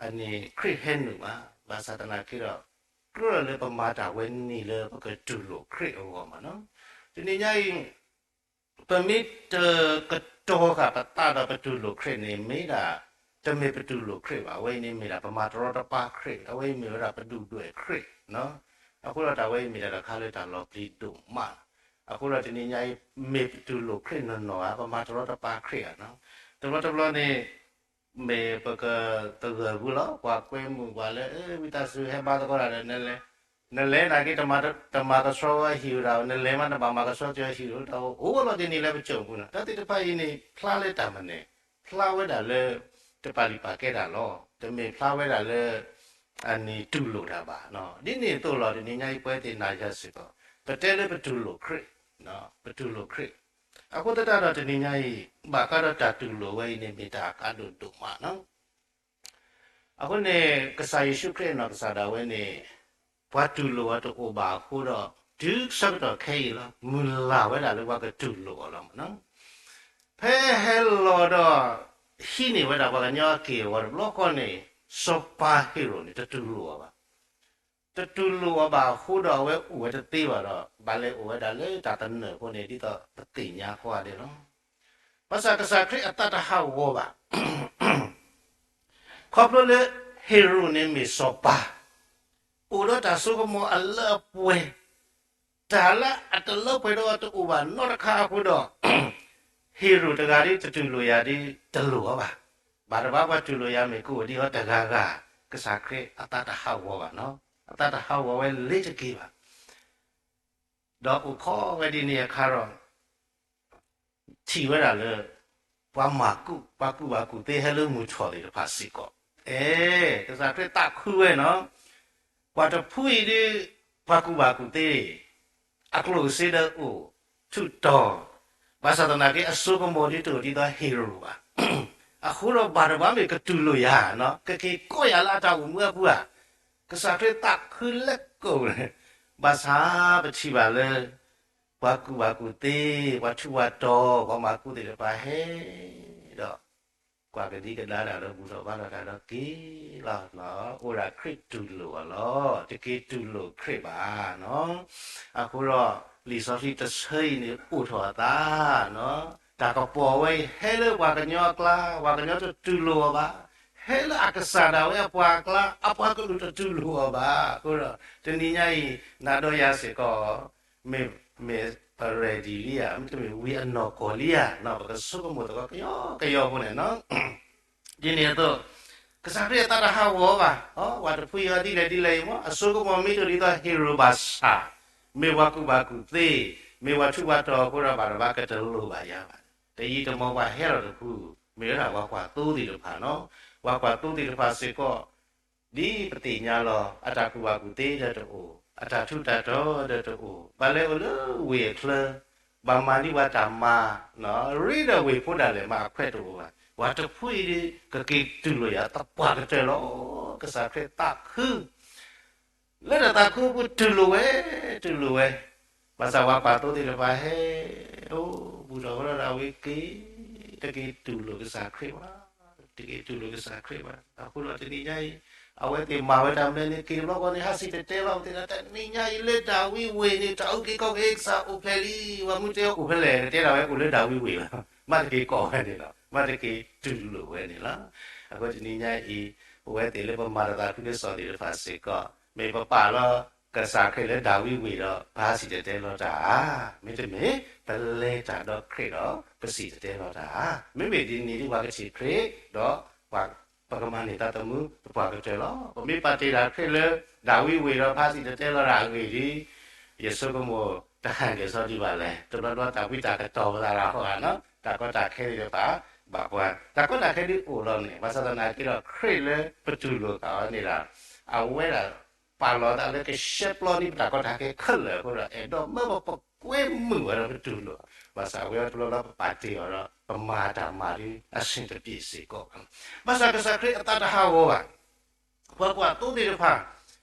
အန့ၣ်ခရံာ်ဟဲနုာ်ဘၣ်. ဘၣ်ဆၣ်သနာ်က့ဒီး ကြၢးလၢပမၤတၢ်ဝဲန့ၣ်လၢပကတူၢ်လိာ်ခရံာ်အဂီၢ်မးနီၤ. တနံၤညါအံၤ ပမ့ၢ်တကတီၤဃာ်ပသးဒီးပတူၢ်လိာ်ခရံာ်န့ၣ် မ့ၢ်ဒၣ် တမ့ၢ်ပတူၢ်လိာ်ခရံာ်ဘၣ်. အဝဲအံၤန့ၣ်မ့ၢ်ဒၣ်ပမၤတရီတပါခရံာ်, အဝဲအံၤမ့ၢ်ဝဲဒၣ်ပဒုၣ်ဒွဲၣ်ခရံာ်. အဃိဒီးတၢ်ဝဲအံၤမ့ၢ်ဒၣ်တၢ်တခါလၢတၢ်လီၤပျံၤဒိၣ်မး. အဃိဒီးတနံၤညါအံၤ မ့ၢ်ပတူၢ်လိာ်ခရံာ်နီၢ်နီၢ်ဧါ, ပမၤတရီတပါခရံာ်ဧါနီၤ. တဘျီတဘျီန့ၣ် မ့ၢ်ပကသဂၢၢ်ပူၤလီၤ, ပှၤကွဲမုာ်ပှၤလၢ ဝံသးစူၤဟဲဘါသကိးတၢ်ဒီး နလဲၤနာ်က့ တမၤကဆှီဝဲဟံၣ်ဧိၤတၢ်ဧိၤ, နလဲၤမးနဘၣ်မၤကဆှီက့ၤဟံၣ်ဧိၤတၢ်ဧိၤ, အိၣ်ဝဲလီၤတနံၤလၢပစိာ်ပူၤနီၤ. တၢ်သ့ၣ်တဖၣ်အံၤန့ၣ် ဖျါလၢတၢ်မနုၤ, ဖျါဝဲဒၣ်လၢ တပာ်လုၢ်ပာ်ကဲတၢ်လီၤ. တမ့ၢ်ဖျါဝဲဒၣ်လၢ အန့ၣ်တူၢ်လိာ်တၢ်ဘၣ်. ဒ်န့ၣ်အသိးလီၤ တနံၤညါအံၤပဝဲသ့ၣ်နၤယၤစ့ၢ်ကီး ပတဲလၢပတူၢ်လိာ်ခရံာ်, ပတူၢ်လိာ်ခရံာ် အဃိသတးဒီးတနံၤညါအံၤ ဘၣ်ဃးဒီးတၢ်တူၢ်လိာ်ဝဲအံၤန့ၣ် မ့ၢ်တၢ်အကါဒိၣ်ဒိၣ်မးနီၤ. အဃိန့ၣ် ကစၢ်ယ့ၣ်ၡူးခရံာ်အနီၢ်ကစၢ်ဒၣ်ဝဲန့ၣ် ပှၤတူၢ်လိာ်အီၤတအိၣ်ဘၣ်အဃိဒီး တုၤဆၢကတီၢ်ခဲအံၤလီၤ မုၢ်လၢ်ဝဲဒၣ်လၢပှၤကတူၢ်လိာ်အီၤလီၤမးနီၤ. ဖဲဟဲလီၤဒီး ဟံးန့ၢ်ဝဲဒၣ်ပှၤကညီအက့ၢ်အဂီၤတဘျီဃီန့ၣ် စီၤပၤဟ့ၤရိာ်န့ၣ် တတူၢ်လိာ်အီၤဘၣ်. တတူၢ်လိာ်အီၤဘၣ်အဃိဒီး အဝဲအိၣ်ဝဲတသ့ဘၣ်ဒီး ဘၣ်လဲၤအိၣ်ဝဲဒၣ်လၢတၢ်သနၢၣ်အဃိန့ၣ် ဒ်သိးပသ့ၣ်ညါကိးဂၤဒဲးလီၤ. ဘၣ်ဆၣ်ကစၢ်ခရံာ်အသးတဟးဂီၤဘၣ်. ခီဖျိလၢဟ့ၤရိာ်န့ၣ်မ့ၢ်စီၤပၤ, အိၣ်ဒီးတၢ်စိကမီၤအလၢအပှဲၤ, တၢ်လၢအတလၢပှဲၤဒီးတအိၣ်ဘၣ်နီတခါအဃိဒီး ဟ့ၤရိာ်တဂၤဒ်တတူၢ်လိာ်ယၤဒ်တလိၣ်အီၤဘၣ်. ဘၣ်တဘၣ်ပှၤတူၢ်လိာ်ယၤမ့ၢ်ကအိၣ်ဒ်အီၤတဂၤဂၤ, ကစၢ်ခရံာ်အသးတဟးဂီၤဘၣ်နီၤ, အသးတဟးဂီၤဝဲလၢတက့ၢ်ဘၣ်. ဒီးအိၣ်ခိးဝဲဒ်န့ၣ်အခါဒီး ထံၣ်ဝဲဒၣ်လၢ ပှၤမၤကူၣ်, ပှၤကူၣ်ဘၣ်ကူၣ်သ့ဟဲလၢမုၢ်ထီၣ်သ့ၣ်တဖၣ်စ့ၢ်ကီး, အဲ, ကစၢ်ခရံာ်သးခုဝဲနီၤ, ပှၤတဖုအံၤဒ် ပှၤကူၣ်ဘၣ်ကူၣ်သ့ အကျိၣ်စ့ဒီးအိၣ်ထူးတီၤ, ဘၣ်ဆၣ်သနာ်က့အစိကမီၤဒ်တအိၣ်ဒ်သိးဟ့ၤရိာ်ဘၣ်. အဃိဒီးဘၣ်တဘၣ်မ့ၢ်ကတူၢ်လိာ်ယၤနီၤ, ကက့ၤကိးယၤလၢအတၢ်အိၣ်မူအပူၤဧါ. ကစၢ်ခရံာ်သးခုလၢကိၣ်န့ၣ်, ဘၣ်ဆၣ်ပထံၣ်ဘၣ်လၢ ပှၤကူၣ်ဘၣ်ကူၣ်သ့, ပှၤထူးပှၤတီၤ, ပှၤမၤကူၣ်သ့ၣ်တဖၣ်ဟဲဒီး ကွၢ်ကဒံကဒါတၢ်ဒီးဘူၣ်ထီၣ်ဘါထီၣ်တၢ်ဒီးက့ၤလီၤ, အိၣ်ဒၣ်ခရံာ်တူၢ်လိာ်အီၤလီၤ, တက့ၤတူၢ်လိာ်ခရံာ်ဘၣ်နီၤ. အဃိဒီး လံာ်စီဆှံတဆၢအံၤန့ၣ် အိၣ်ထီၣ်အသးနီၤ, တၢ်ကပီၤဝဲအံၤ ဟဲလၢပှၤကညီအကျါ, ပှၤကညီတတူၢ်လိာ်အီၤဘၣ်, ဟဲလၢအကစၢ်ဒၣ်ဝဲအပှၤအကျါ, အပှၤကလုာ်တတူၢ်လိာ်အီၤဘၣ်. အဃိဒီး တနံၤညါအံၤ နၤဒီးယၤစ့ၢ်ကီး မ့ၢ် မ့ၢ်ပ ready လံဧါ, မ့တမ့ၢ်ဝံၤအနီၢ်ကီၢ်လံဧါ, ပကဆိကမိၣ်သကိးကယီကယီဖိန့ၣ်နီၤ. ဒ်န့ၣ်အသိး ကစၢ်ခရံာ်အသးတဟးဂီၤဘၣ်, ပှၤတဖုအံၤဒ်လဲၣ်ဒ်လဲၣ်အံၤမ့ၢ် အစိကမီၤမ့ၢ်တအိၣ်ဒ်သိးဟ့ၤရိာ်ဘၣ်ဆၣ်, မ့ၢ်ပှၤကူၣ်ဘၣ်ကူၣ်သ့, မ့ၢ်ပှၤထူးပှၤတီၤအဃိဒီး ဘၣ်တဘၣ်ကတလိၣ်ဘၣ်ယၤဘၣ်. တယံာ်တမီၢ်ပှၤဟဲလီၤတဖု, မ့ၢ်ဝဲဒၣ်ပှၤကွၢ်သိသ့ၣ်တဖၣ်နီၤ, ပှၤကွၢ်သိသ့ၣ်တဖၣ်စ့ၢ်ကီး ဒ်ပသ့ၣ်ညါလီၤ, အတၢ်ကူၣ်ဘၣ်ကူၣ်သ့ဒီးတအိၣ်, အတၢ်ထူးတၢ်တီၤဒီးတအိၣ်, ဘၣ်လဲၤအိၣ်လၢဝ့ၢ်အချၢ, ဘၣ်မၤဒ်ပှၤတၢ်မၤ, ရ့ဒီးဝ့ၢ်ဖိဒၣ်လဲာ်မးအခွဲးတအိၣ်ဘၣ်. ပှၤတဖုအံၤဒ် ကက့ၤတူၢ်လိာ်ယၤသပှၢ်ကတၢၢ်လီၤ. ကစၢ်ခရံာ်သးခု လၢတၢ်သးခုအပူၤတူၢ်လိာ်ဝဲ, တူၢ်လိာ်ဝဲ, ဘၣ်ဆၣ်ပှၤကွၢ်သိသ့ၣ်တဖၣ်ဟဲ, အိၣ်ဘူးထီၣ်ဝဲဒီးဝံၤက့ၤ, တက့ၤတူၢ်လိာ်ကစၢ်ခရံာ်ဘၣ်. တက့ၤတူၢ်လိာ်ကစၢ်ခရံာ်ဘၣ်. အဃိဒီးတနံၤညါအံၤ အဝဲသ့ၣ်မၤဝဲတၢ်မနုၤန့ၣ် က့ၤတဘျီဃီန့ၣ် ဟးစံၣ်တဲၤတဲလီၤ ပသ့ၣ်ညါ တနံၤညါအံၤလၢဒၤဝံးဝ့ၢ်န့ၣ် တၢ်အုၣ်က့ၤခီၣ်က့ၤကစၢ်အိၣ်ဖျဲၣ်လံ, ပှၤမုၢ်တဲအိၣ်ဖဲလဲၣ် တဲဒၣ်ဝဲအိၣ်လၢဒၤဝံးဝ့ၢ်လီၤ. မ့ၢ်တက့ၤကိးဝဲန့ၣ်လီၤ. မ့ၢ်တက့ၤတူၢ်လိာ်ဝဲန့ၣ်လီၤ. အဃိတနံၤညါအံၤ ပဝဲသ့ၣ်လၢပမၤတၢ်သးခုကစီၣ်သ့ၣ်တဖၣ်စ့ၢ်ကီး မ့ၢ်ပပာ်လီၤကစၢ်ခရံာ်လၢဒၤဝံးဝ့ၢ်ဒီး ပဟးစံၣ်တဲၤတဲလီၤတၢ်ဧါ, မ့တမ့ၢ် ပလဲၤတၢ်ဒီးခရံာ်ဒီး ပစံၣ်တဲၤတဲလီၤတၢ်ဧါ. မ့မ့ၢ်ဒ်န့ၣ်ဒ်ပှၤကထံၣ်ခရံာ်ဒီး ပကမၤန့ၢ်တၢ်သးမူသပှၢ်ကတၢၢ်လီၤ. ပမ့ၢ်ပာ်တ့ၢ်တၢ်ခရံာ်လၢဒၤဝံးဝ့ၢ်ဒီး ပဟးစံၣ်တဲၤတဲလီၤတၢ်အဂ့ၢ်ဒ် ယဆိကမိၣ်တဟါက့ၤစီဒံးဘၣ်လဲၣ်. တဘျီဘျီတၢ်ဝံတၢ်ကတီၤပသးတၢ်ဟီဧါနီၤ, တၢ်ကီတၢ်ခဲသ့ၣ်တဖၣ် ဘၣ်ပှၤ တၢ်ကီတၢ်ခဲဒ်အိၣ်လီၤန့ၣ် ဘၣ်ဆၣ်သနာ်က့ဒီး ခရံာ်လၢပတူၢ်လိာ်ဃာ်အီၤန့ၣ်ဒီး အဝဲဒၣ်ပာ်လီၤသးလၢကရှဲပျီန့ၢ်ပတၢ်ကီတၢ်ခဲခဲလၢာ်အဃိဒီး အဲၣ်ဒိးမၢပပကွဲမုာ်ဝဲဒီးပတူၢ်လိာ်, ဘၣ်ဆၣ်ဝဲတဘျီဘျီပပာ်တ့ၢ်အီၤဒီး ပမၤတၢ်မၤဒ်အဆင်တပြေစ့ၢ်ကီး, ဘၣ်ဆၣ်ကစၢ်ခရံာ်အသးတဟးဂီၤဘၣ်. ပှၤကွၢ်သိသ့ၣ်တဖၣ်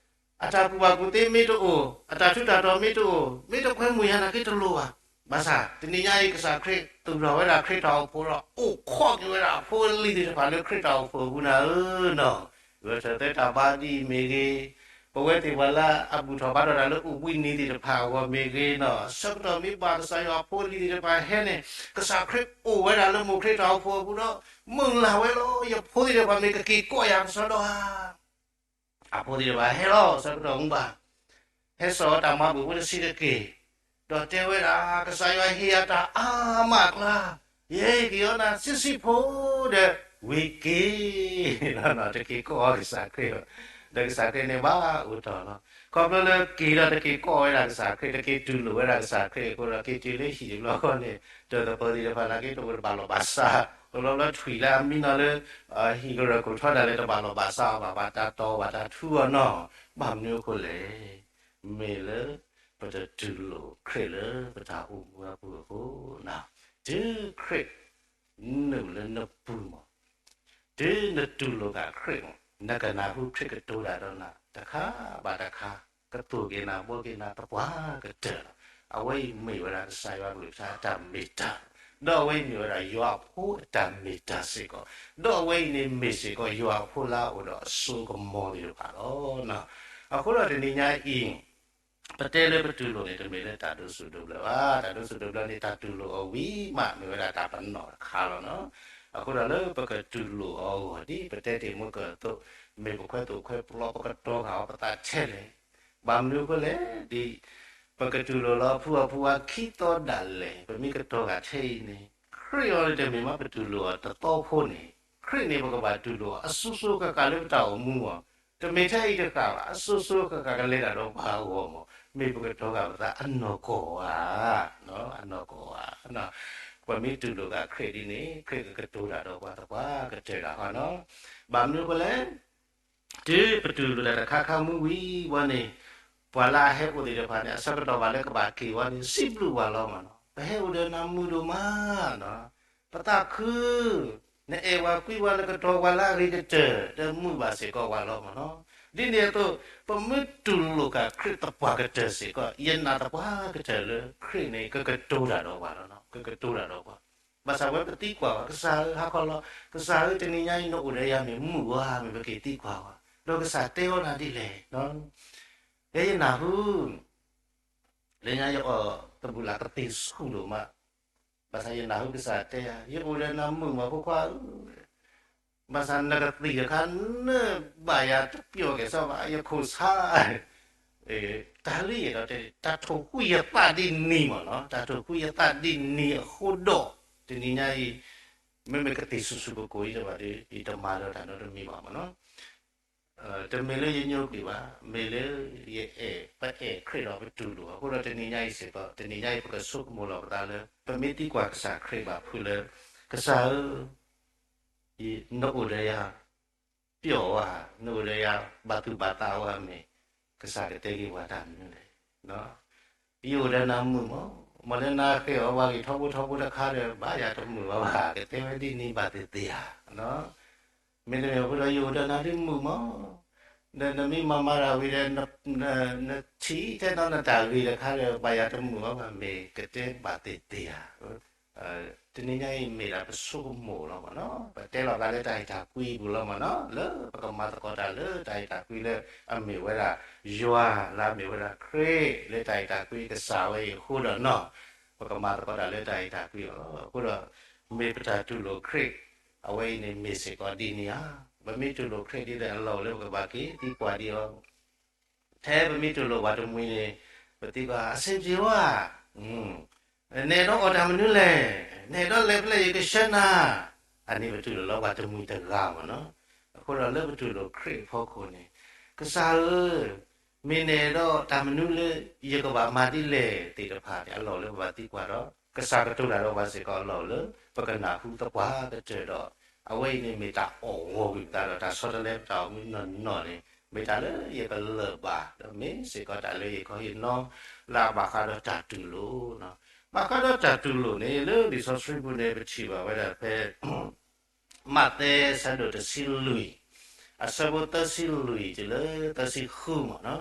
အတၢ်ကူၣ်ဘၣ်ကူၣ်သ့မ့ၢ်တအိၣ်, အတၢ်ထူးတၢ်တီၤမ့ၢ်တအိၣ်, မ့ၢ်တကွဲမုာ်ယၤနာ်က့တလိၣ်ဘၣ်. ဘၣ်ဆၣ်တနံၤညါအံၤ ကစၢ်ခရံာ်သူၣ်ထီၣ်ဝဲဒၣ်ခရံာ်တၢ်အိၣ်ဖှိၣ်ဒီး အိၣ်ခိးက့ၤဝဲဒၣ်အဖိအလံၤသ့ၣ်တဖၣ်လၢခရံာ်တၢ်အိၣ်ဖှိၣ်အပူၤနၤဧၢနီၤ, ဂဲၤဆၢထၢၣ်တၢ်ဘါဒ်အံၤမ့ၢ်ဂ့ၤ, ပဝဲသ့ၣ်ပှၤလၢအဘူၣ်ထီၣ်ဘါထီၣ်တၢ်လၢအိၣ်ဘှံးနံၤသ့ၣ်တဖၣ်အဂီၢ်မ့ၢ်ဂ့ၤနီၤ, ဆၢကတီၢ်မ့ၢ်ဘၣ်ကစၢ်ယွၤအဖိအလံၤသ့ၣ်တဖၣ်ဟဲန့ၣ် ကစၢ်ခရံာ်အိၣ်ဝဲဒၣ်လၢမိၢ်ခရံာ်တၢ်အိၣ်ဖှိၣ်အပူၤဒီး မုၢ်လၢ်ဝဲလီၤ. ယဖိသ့ၣ်တဖၣ်မ့ၢ်ကက့ၤကိးယၤကစီဒီဧါ အဖိသ့ၣ်တဖၣ်ဟဲလီၤ ဆၢကတီၢ်မ့ၢ်ဘၣ်, ဟဲစိာ်အီၤတၢ်မၤဘူၣ်ဖိတဆံးတက့ၢ်, ဒီးတဲဝဲဒၣ် ကစၢ်ယွၤဟ့ၣ်ယၤတၢ်အါမးအကျါ, ယဟ့ၣ်က့ၤအီၤနၤဆံးဆံးဖိဒီး ဝံၤက့ၤ တက့ၤကိးအီၤကစၢ်ခရံာ်, ဒီးကစၢ်ခရံာ်န့ၣ်ဘၣ်အိၣ်တ့ၢ်လီၤ. ခီဖျိလၢက့ၤဒီးတက့ၤကိးဝဲဒၣ်ကစၢ်ခရံာ်, တက့ၤတူၢ်လိာ်ဝဲဒၣ်ကစၢ်ခရံာ်အဃိဒီး က့ၤတုၤလၢဟံၣ်တဘျီဃီန့ၣ် တၢ်သပၢၤသ့ၣ်တဖၣ်နာ်က့တအိၣ်တဘၣ်လီၢ်ဘၣ်စး, အိၣ်လီၤလၢထွံၣ်လၢအမံနီၤလၢ ဟံၣ်ကရၢၢ်ခိၣ်ထီဒၣ်လဲာ်တဘၣ်လီၢ်ဘၣ်စးအီၤဘၣ်, ဘၣ်တၢ်တီၢ်ဘၣ်တၢ်ထူအီၤနီၤ, ဘၣ်မနုၤအဃိလဲၣ်, မ့ၢ်လၢပတတူၢ်လိာ်ခရံာ်လၢပတၢ်အိၣ်မူအပူၤအဃိ, တုၤခရံာ် နုာ်လၢနပူၤမး, တုၤနတူၢ်လိာ်ဃာ်ခရံာ်မး, နကနၢ်ဟူခရံာ်ကတိၤတၢ်ဒီးနၤ တခါဘၣ်တခါ, ကသိၣ်က့ၤနၤဘှီက့ၤနၤသပှၢ်ကတၢၢ်လီၤ. အဝဲအံၤမ့ၢ်ဝဲဒၣ်ကစၢ်ယွၤအကလုၢ်ကထါအတၢ်မ့ၢ်တၢ်, ဒီးအဝဲအံၤမ့ၢ်ဝဲဒၣ်ယွၤအဖိအတၢ်မ့ၢ်တၢ်စ့ၢ်ကီး, ဒီးအဝဲအံၤန့ၣ်မ့ၢ်စ့ၢ်ကီးယွၤအဖိလၢအအိၣ်ဒီးအစိအကမီၤသ့ၣ်တဖၣ်လီၤ. အဃိဒီးတနံၤညါအံၤ ပတဲလၢပတူၢ်လိာ်န့ၣ် တမ့ၢ်လၢတၢ်ဒိးစူၣ်ဒိးဘျၢဘၣ်. တၢ်ဒိးစူၣ်ဒိးဘျၢန့ၣ် တၢ်တူၢ်လိာ်အီၤဝံၤမး မ့ၢ်ဝဲဒၣ်တၢ်ပနီၣ်တခါလီၤနီၤ. အဃိဒီးလၢပကတူၢ်လိာ်အီၤအဂီၢ် ဒ်ပတဲတ့ၢ်မုၢ်ကၢၢ်အသိး, မ့ၢ်ပခွဲသိၣ်ခွဲပျီ ပကတီၤဃာ်အီၤပသးထဲလဲၣ်. ဘၣ်မနုၤအဃိလဲၣ်, ဒ်ပကတူၢ်လိာ်လီၤအဖုအီၤဖုအခံသီဒၣ်လဲာ် ပမ့ၢ်ကတီၤဃာ်ထဲအံၤန့ၣ် ခရံာ်အံၤန့ၣ်တမ့ၢ်မ့ၢ်ပတူၢ်လိာ်အီၤတသီဖိန့ၣ်, ခရံာ်န့ၣ်ပကဘၣ်တူၢ်လိာ်အီၤအစိၤစိၤဃၣ်ဃၣ်လၢပတၢ်အိၣ်မူအီၤ, တမ့ၢ်ထဲအံၤတဃၣ်ဘၣ်, အစိၤစိၤဃၣ်ဃၣ်ကလဲၤတၢ်ဒီးပှၤအဂီၢ်မး, မ့ၢ်ပကတီၤဃာ်ပသးအနီၢ်ကီၢ်ဧါ, အနီၢ်ကီၢ်ဧါ. ပှၤမ့ၢ်တူၢ်လိာ်ဃာ်ခရံာ်ဒ်န့ၣ် ခရံာ်ကကတိၤတၢ်ဒီးပှၤသပှၢ်ကတၢၢ်တၢ်ဃီနီၤ. ဘၣ်မနုၤအဃိလဲၣ်, တုၤပတူၢ်လိာ်တၢ်တခါခါမုၢ်ဝံၤဝဲန့ၣ်, ပှၤလၢအဟဲအိၣ်သ့ၣ်တဖၣ်န့ၣ် အဆၢကတီၢ်ဘၣ်လၢကဘၣ်က့ၤဝဲန့ၣ် စံးဘျုးပှၤလီၤမးနီၤ, ပဟဲအိၣ်ဒီးနၤမုာ်ဒိၣ်မးနီၤ, ပသးခု, နအဲၣ်ဝဲကွံဝဲ နကတီၤဝဲလၢအဂ့ၤကတၢၢ် ဒီးမုာ်ဘၣ်စ့ၢ်ကီးပှၤလီၤမးနီၤ. ဒ်န့ၣ်အသိး ပမ့ၢ်တူၢ်လိာ်ဃာ်ခရံာ်သပှၢ်ကတၢၢ်စ့ၢ်ကီး ယနာ်သပှၢ်ကတၢၢ်လၢခရံာ်န့ၣ် ကကတိၤတၢ်ဒီးပှၤလီၤနီၤ, ကကတိၤတၢ်ဒီးပှၤ ဘၣ်ဆၣ်ဝဲပသံကွၢ်ဝဲ ကစၢ်ဧၢ ဟါခီလီၤ, ကစၢ်ဧၢ တနံၤညါအံၤနအိၣ်ဒီးယၤမ့ၢ်မုာ်ဧါ, မ့ၢ်ပက့ၤသံကွၢ်ဝဲ, ဒီးကစၢ်တဲအီၤနၤဒ်လဲၣ်. လၢယနၢ်ဟူ, လၢညါယအီၣ်တဘူၣ်လၢ်ကသ့ၣ်ဆူၣ်ဒိၣ်မး, ဘၣ်ဆၣ်ယနၢ်ဟူကစၢ်တဲယၤ ယအိၣ်ဒီးနၤမုာ်မးဖိခွါဧၢ, ဘၣ်ဆၣ်နကသံၣ်တခါ နဘၣ်ယၤတပျီၢ်က့ၤစၢ်ဘၣ် ယခိၣ်ဆါ တၢ်လၢယအဲၣ်ဒိးတဲ တၢ်ထိၣ်ဃူယသးဒ်နံၤမးနီၤ, တၢ်ထိၣ်ဃူယသးဒ်နံၤအဃိဒီး တနံၤညါအံၤ မ့မ့ၢ်ကသ့ၣ်ဆူၣ်ဆူၣ်ကိၢ်ကိၢ်အံၤတဘၣ်ဒီး ယတမၤဒီးတၢ်နီတမံၤဘၣ်မးနီၤ. တမ့ၢ်လၢယညိကွံာ်ဘၣ်, မ့ၢ်လၢယအဲၣ် ပအဲၣ်ခရံာ်ဒီးပတူၢ်လိာ်အဃိဒီး တနံၤညါအံၤစ့ၢ်ကီး တနံၤညါအံၤ ပကဆိကမိၣ်လီၤပသးလၢ ပမ့ၢ်သံကွၢ်ကစၢ်ခရံာ်ဘၣ်ဖုးလၢ ကစၢ်ဧၢ နအိၣ်ဒီးယၤ ပျီၢ်ဝဲ, နအိၣ်ဒီးယၤ ဘၣ်သူၣ်ဘၣ်သးဝဲမ့ၢ် ကစၢ်ကတဲက့ၤပှၤတၢ်မနုၤလဲၣ်. ယအိၣ်ဒီးနၤမုာ်မး, မ့ၢ်လၢနဃ့အီၤဝဲဂ့ၤထီဘိထီဘိတခါဒီး ဘၣ်ယၤတမုာ်ဘၣ်ဘၣ် ကတဲဝဲဒ်န့ၣ်ဘၣ်သ့ၣ်သ့ၣ်ဧါ. မ့တမ့ၢ်အဃိဒီး ယအိၣ်ဒီးနၤဒ်မုာ်မး, ဒီးနမ့ၢ်မၤမၤတၢ်ဝံၤဒီး နထံၣ်ထဲနီၤနတၢ်ဂ့ၤတခါဒီး ဘၣ်ယၤတမုာ်ဘၣ်ဘၣ် မ့ၢ်ကတဲဘၣ်သ့ၣ်သ့ၣ်ဧါ. တနံၤညါအံၤမ့ၢ်ဒၣ်ပဆိကမိၣ်လီၤမ့ၢ်နီၤ, ပတဲလီၤသးလၢတၢ်အဲၣ်တၢ်ကွံအပူၤလီၤမ့ၢ်နီၤ, လၢပကမၤသကိးတၢ်လၢတၢ်အဲၣ်တၢ်ကွံလၢအမ့ၢ်ဝဲဒၣ်ယွၤ လၢအမ့ၢ်ဝဲဒၣ်ခရံာ် လၢတၢ်အဲၣ်တၢ်ကွံကစၢ်ဝဲအံၤအဃိဒီးနီၤ, ပကမၤသကိးတၢ်လၢတၢ်အဲၣ်တၢ်ကွံအီၤလီၤ. အဃိဒီး မ့ၢ်ပတၢ်တူၢ်လိာ်ခရံာ် အဝဲအံၤန့ၣ်မ့ၢ်စ့ၢ်ကီးဒ်န့ၣ်ဧါ. ပမ့ၢ်တူၢ်လိာ်ခရံာ်ဒ်လဲၣ်အလီၢ်အိၣ်လၢပကဘၣ်က့ၤသံကွၢ်ဒံးအီၤ, ထဲပမ့ၢ်တူၢ်လိာ်ပှၤတမှံၤန့ၣ် ပသံကွၢ် အဆင်ပြေဝဲဧါ, နအဲၣ်ဒိးအီၣ်တၢ်မနုၤလဲၣ်, နအဲၣ်ဒိးလဲၤဖဲလဲၣ်ယကဆှၢနၤ, အန့ၣ်ပတူၢ်လိာ်လၢပှၤတမှံၤတဂၤမ့ၢ်နီၤ. အဃိဒီးလၢပတူၢ်လိာ်ခရံာ်အဖီခိၣ်န့ၣ် ကစၢ်ဧၢ, မ့ၢ်နအဲၣ်ဒိးတၢ်မနုၤလၢယကဘၣ်မၤဒ်လဲၣ်သ့ၣ်တဖၣ်န့ၣ် အလီၢ်အိၣ်လၢပဘၣ်သံကွၢ်ဒီး ကစၢ်ကတိၤတၢ်ဒီးပှၤစ့ၢ်ကီးအလီၢ်အိၣ်လၢ ပကနၢ်ဟူသပှၢ်ကတၢၢ်ဒီး အဝဲအံၤန့ၣ်မ့ၢ်တၢ်အီၣ်ဂီၢ်ကွံာ်ပသးဒီးတၢ်ဆီတလဲပတၢ်အိၣ်မူနီၢ်နီၢ်န့ၣ် မ့ၢ်တၢ်လၢယကလၢာ်ဘၣ် ဒီးမ့ၢ်စ့ၢ်ကီးတၢ်လၢယခီဟ့ၣ်နီၤ လၢအဘၣ်ဃးဒီးတၢ်တူၢ်လိာ်နီၤ. ဘၣ်ဃးဒီးတၢ်တူၢ်လိာ်န့ၣ် လၢလံာ်စီဆှံပူၤန့ၣ် ပထံၣ်ဘၣ်ဝဲဒၣ်ဖဲ မးသဲအဆၢဒိၣ်တဆံလွံၢ် အဆၢဖိသၢဆံလွံၢ်တုၤလၢသၢဆံဃုမ့ၢ်နီၤ.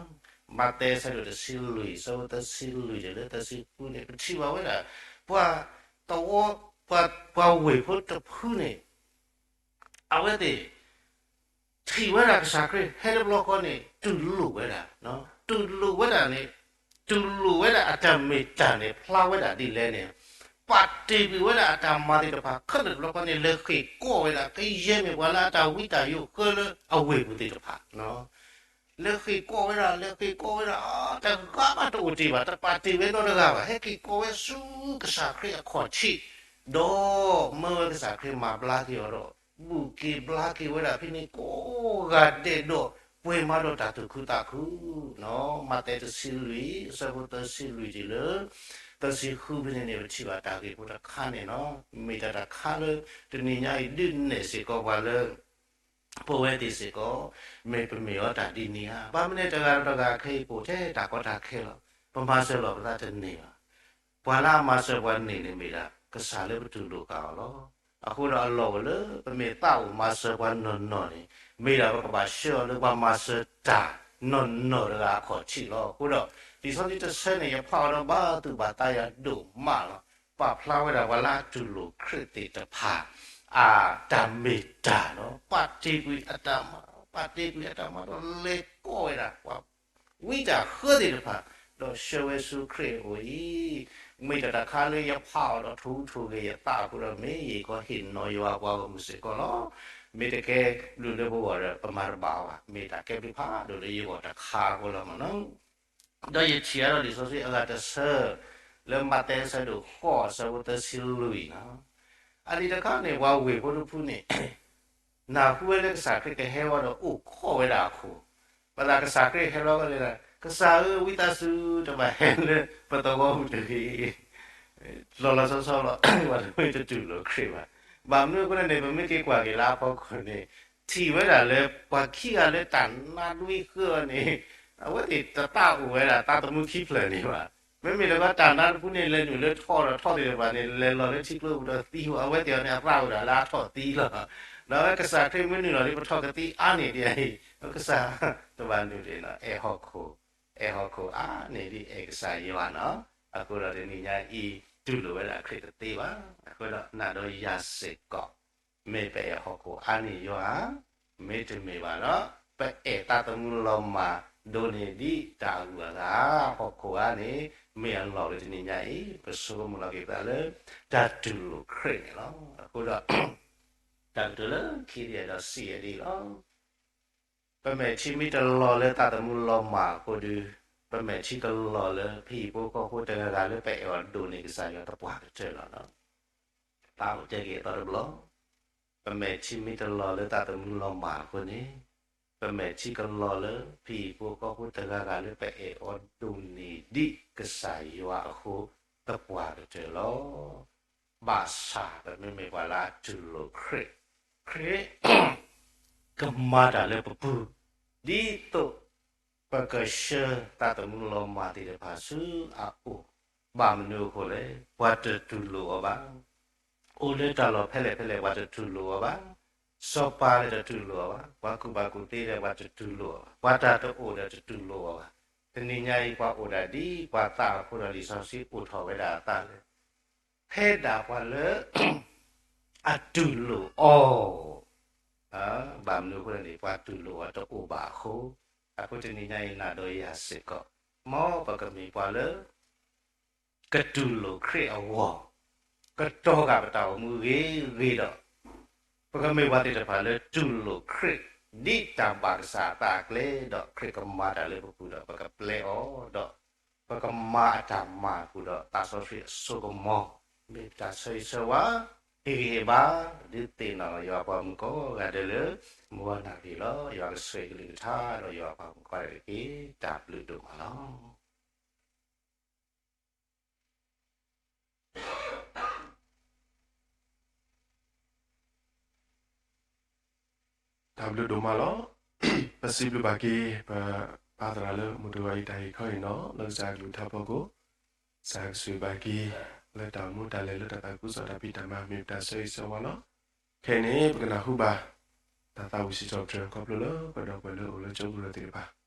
မးသဲအဆၢဒိၣ်တဆံလွံၢ် အဆၢဖိသၢဆံလွံၢ်တုၤလၢသၢဆံဃုန့ၣ် ပထံၣ်ဘၣ်ဝဲဒၣ် ပှၤသဝီ ပှၤ ပှၤဝ့ၢ်ဖိတဖုန့ၣ် အဝဲသ့ၣ် ထံၣ်ဝဲဒၣ်ကစၢ်ခရံာ်ဟဲတဘျီဃီန့ၣ် တူၢ်လိာ်ဝဲဒၣ်, တူၢ်လိာ်ဝဲဒၣ်န့ၣ် တူၢ်လိာ်ဝဲဒၣ်အတၢ်မ့ၢ်တၢ်န့ၣ် ဖျါဝဲဒၣ်ဒ်လဲၣ်န့ၣ် ပာ်တ့ၢ်ကွံာ်ဝဲဒၣ်အတၢ်မၤသ့ၣ်တဖၣ် ခဲလၢာ်တဘျီဃီန့ၣ် လဲၤဃ့ၢ်ကီးဝဲဒၣ် ကယဲၢ်မ့ၢ်ပှၤလၢအတၢ်ဝံတၢ်ယိးဃၢလၢအဝ့ၢ်ပူၤသ့ၣ်တဖၣ် လဲၤဃ့ၢ်ကီးဝဲဒၣ် လဲၤဃ့ၢ်ကီးဝဲဒၣ် တဂၤဘၣ်တအိၣ်တ့ၢ်ဘၣ် တပာ်တ့ၢ်ဝဲနီတဂၤဘၣ် ဟဲက့ၤကီးဝဲဆူကစၢ်ခရံာ်အခီၣ်ထံး ဒီးမၢဝဲကစၢ်ခရံာ်မၤဘျါက့ၤအီၤဒီး ဘူးက့ၤဘျါက့ၤဝဲဒၣ်ဖဲန့ၣ်ကိးဂၤဒဲးဒီး ပှဲၤမးဒီးတၢ်သူၣ်ခုသးခု မးသဲတဆံလွံၢ် အဆၢဖိသၢဆံလွံၢ်တုၤလၢ သၢဆံဃုဖဲန့ၣ်န့ၣ် ပထံၣ်ဘၣ်တၢ်ဂ့ၢ်ဖိတခါန့ၣ်လီၤ. မ့ၢ်တၢ်တခါလၢ တနံၤညါအံၤဒုးနဲၣ်စ့ၢ်ကီးပှၤလၢ ပဝဲသ့ၣ်စ့ၢ်ကီး မ့ၢ်ပမ့ၢ်အီၤတၢ်ဒ်န့ၣ်ဧါ. ဘၣ်မနုၤတဂၤဒီးတဂၤခဲအံၤ ပအိၣ်ထဲတၢ်ကီတၢ်ခဲလီၤ. ပမၤစၢၤလီၤပသးတန့ၢ်ဘၣ်. ပှၤလၢအမၤစၢၤပှၤန့ၢ်န့ၣ်မ့ၢ်ဒၣ် ကစၢ်လၢပတူၢ်လိာ်ဃာ်အီၤလီၤ. အဃိဒီးအလီၢ်အိၣ်လၢ ပမ့ၢ်သးအိၣ်မၤစၢၤပှၤနီၢ်နီၢ်န့ၣ် မ့ၢ်ဒၣ်ပကဘၣ်ဆှၢအီၤလၢပှၤမၤစၢၤတၢ်နီၢ်နီၢ်တဂၤအခီၣ်ထံးလီၤ. အဃိဒီး လံာ်စီဆှံတဆၢန့ၣ် ယဖးအီၤဒီးဘၣ်သူၣ်ဘၣ်သးယၤဒိၣ်မးလီၤ. ပာ်ဖျါဝဲဒၣ်ပှၤလၢအတူၢ်လိာ်ခရံာ်သ့ၣ်တဖၣ် အတၢ်မ့ၢ်တၢ်လီၤ. ပာ်တ့ၢ်ကွံာ်အတၢ်မၤ, ပာ်တ့ၢ်ကွံာ်အတၢ်မၤဒီးလဲၤကီးဝဲဒၣ် ပှၤဝံတၢ်ဃၢသ့ၣ်တဖၣ် ဒီးဆှၢဝဲဆူခရံာ်အအိၣ်အံၤ, မ့ၢ်တၢ်တခါလၢယဖးအီၤဒီးထိၣ်ဟူးထိၣ်ဂဲၤယသးအဃိဒီး မ့ၢ်ယကဟ့ၣ်နီၤယွၤပှၤဂီၢ်မုၢ်စ့ၢ်ကီးလီၤ. မ့ၢ်တကဲဘျုးလၢပဂီၢ်ဒီး ပမၤတဘၣ်အီၤဘၣ်. မ့ၢ်တၢ်ကဲဘျုးဖးဒိၣ်လၢယဂီၢ်တခါအဃိလီၤမ့ၢ်နီၤ. ဒီးယထံၣ်အါထီၣ်လံာ်စီဆှံအဂၤတဆၢ လၢမးသဲအဆၢဒိၣ်ဃိးအဆၢဖိသၢဆံလွံၢ်လီၤ. အလံာ်တခါန့ၣ် ပှၤဝ့ၢ်ဖိတဖုန့ၣ် နၢ်ဟူဝဲလၢကစၢ်ခရံာ်ကဟဲဝဲဒီးအိၣ်ခိးဝဲဒၣ်အခိၣ်, ဘၣ်သးကစၢ်ခရံာ်ဟဲလီၤဝဲလၢ ကစၢ်ဧၢ ဝံသးစူၤ တဘၣ်ဟဲလၢပသဝီပူၤတဂ့ၤ လီၤလီၤဆီဆီလီၤ. ပှၤတမ့ၢ်တတူၢ်လိာ်ခရံာ်ဘၣ်. ဘၣ်မနုၤအဃိန့ၣ် ပမ့ၢ်က့ၤကွၢ်က့ၤလၢအဖီခိၣ်န့ၣ် ထံၣ်ဝဲဒၣ်လၢပှၤခံဂၤလၢတၢ်နါဒွံဃၢအီၤန့ၣ် အဝဲသ့ၣ်တသးအိၣ်ဝဲဒၣ်သးသမူခံဖျၢၣ်န့ၣ်ဘၣ်. မ့မ့ၢ်လၢတၢ်နါတဖုန့ၣ် လဲၤနုာ်လၢထီၣ်ဒီးထီၣ်သ့ၣ်တဖၣ်န့ၣ် လဲၤလီၤလၢထံကျိပူၤဒီးသံဝဲ အဝဲသ့ၣ်အီၤန့ၣ် အသးအိၣ်ဒၣ်လၢအထီၣ်သံလီၤ. ဒီးအဝဲကစၢ်ခရံာ်မ့ၢ်နုာ်လီၤဒီး ပထီၣ်ကသံအါန့ၢ်ဒံးအံၤ ကစၢ်တဘၣ်နုာ်ဒံးနီၤ အဲၣ်ဟီၣ်ခိၣ် အဲၣ်ဟီၣ်ခိၣ်အါန့ၢ်ဒံးအဲၣ်ကစၢ်ယွၤနီၤ. အဃိဒီးတနံၤညါအံၤ တူၢ်လိာ်ဝဲဒၣ်ခရံာ်တသ့ဘၣ်. အဃိဒီးနၤဒီးယၤစ့ၢ်ကီး မ့ၢ်ပအဲၣ်ဟီၣ်ခိၣ်အါန့ၢ်ယွၤဧါ, မ့တမ့ၢ်ဘၣ်ဒီး ပအဲၣ်သးသမူလီၤမၢ်ဒိၣ်န့ၢ်ဒံးတၢ်အဂုၤအဂၤ ဟီၣ်ခိၣ်ဧါန့ၣ် မ့ၢ်အလီၢ်လၢတနံၤညါအံၤ ပဆိကမိၣ်လီၤက့ၤပသးလၢ တၢ်တူၢ်လိာ်ခရံာ်န့ၣ်လီၤ. အဃိဒီး တၢ်ကတိၤလၢခံဒ်ဒီးစံးဝဲဒ်အံၤလီၤ. ပမဲာ်ထံမ့ၢ်တလီၤလၢသးသမူလီၤမၢ်အဃိဒီး ပမဲာ်ထံကလီၤလၢ ဖံဖိကီၢ်ဖိတဂၤဂၤလၢပအဲၣ်အီၤဒိၣ်န့ၢ်ကစၢ်ယွၤသပှၢ်ကတၢၢ်လီၤ. သးအိၣ်တဲက့ၤအသီတဘျီ, ပမဲာ်ထံမ့ၢ်တလီၤလၢသးသမူလီၤမၢ်အဃိန့ၣ် ပမဲာ်ထံကလီၤလၢ ဖံဖိကီၢ်ဖိတဂၤဂၤလၢပအဲၣ်အီၤဒိၣ်န့ၢ်ဒံးကစၢ်ယွၤအဃိသပှၢ်ကတၢၢ်လီၤ. ဘၣ်ဆၣ်ပမ့မ့ၢ်ပှၤလၢအတူၢ်လိာ်ခရံာ်, ခရံာ် ကမၤတၢ်လၢပပူၤ, ဒ်သိးပကဆှၢသးသမူလီၤမၢ်သ့ၣ်တဖၣ်ဆူအအိၣ်, ဘၣ်မနုၤအဃိလဲၣ်, ပှၤတတူၢ်လိာ်အီၤဘၣ်. အိၣ်လၢတၢ်လီၢ်ဖဲလဲၣ်ဖဲလဲၣ် ပှၤတတူၢ်လိာ်အီၤဘၣ်. စီၤပၤလၢတတူၢ်လိာ်အီၤဘၣ်, ပှၤကူၣ်ဘၣ်ကူၣ်သ့ဒီးပှၤတတူၢ်လိာ်အီၤဘၣ်, ပှၤတၢ်တအိၣ်ဒီးတတူၢ်လိာ်အီၤဘၣ်. တနံၤညါအံၤပှၤအိၣ်ဒၣ်ဒ်ပှၤသးအဃိဒီး လံာ်စီဆှံအိၣ်ထီၣ်ဝဲဒၣ်အသးလၢ ဖဲဒၣ်ပှၤလၢ အတူၢ်လိာ်အီၤ, ဘၣ်မနုၤအဃိန့ၣ် ပှၤတူၢ်လိာ်အီၤတအိၣ်ဘၣ်အဃိ, အဃိတနံၤညါအံၤ နၤဒီးယၤစ့ၢ်ကီး, မ်ပကမ့ၢ်ပှၤလၢ ကတူၢ်လိာ်ခရံာ်အဂီၢ်, ကတီၤဃာ်ပတၢ်အိၣ်မူဂ့ၤဂ့ၤဒီး, ပကမ့ၢ်ပှၤသ့ၣ်တဖၣ်လၢတူၢ်လိာ်ခရံာ် ဒ်တၢ်ဘၣ်ကစၢ်အသးအကျဲဒီး ခရံာ်ကမၤတၢ်လၢပပူၤဒီး ပကပျဲအီၤဒီး ပကမၤအတၢ်မၤအပူၤဒီး သးစီဆှံအစိကမီၤ မ့ၢ်ပတၢ်ဆၢဂ့ၤဆၢဝါ, ဟ့ၣ်ဂံၢ်ဟ့ၣ်ဘါ, ဒုးသ့ၣ်နီၣ်လီၤယွၤပှၤမုၣ်ကိးဂၤဒဲးလၢ မုၢ်ဂီၤနၣ်ရံၣ်လီၤ. ယွၤကဆိၣ်ဂ့ၤကလုၢ်ကထါဒီးယွၤပှၤမုၣ်ကိးဂၤဒဲးတက့ၢ်. တၢ်ဘျုးဒိၣ်မးလီၤ. တၢ်ဘျုးဒိၣ်မးလီၤ. ပစံးဘျုးဘၣ်က့ၤ ပပၢ်သရၣ်လၢမုၢ်တဂီၤအံၤတၢ်ဟ့ၣ်ခီဟ့ၣ်နီၤ လၢကစၢ်ကလုၢ်ကထါဖီခိၣ်, ကစၢ်ကဆိၣ်ဂ့ၤဘၣ်က့ၤ လၢတၢ်အိၣ်မူတၢ်လဲၤလၢတၢ်သးခုကစီၣ်တၢ်ဖံးတၢ်မၤ မ့ၢ်ပတၢ်ဆၢဂ့ၤဆၢဝါလီၤ. ခဲအံၤန့ၣ် ပကနၢ်ဟူဘၣ် တၢ်သးဝံၣ်စံးထီၣ်ပတြၢၤ ခီဖျိလၢပဒီပုၢ်ဝဲၢ်လၢအိၣ်လၢကၠိကရၢၢ်သ့ၣ်တဖၣ်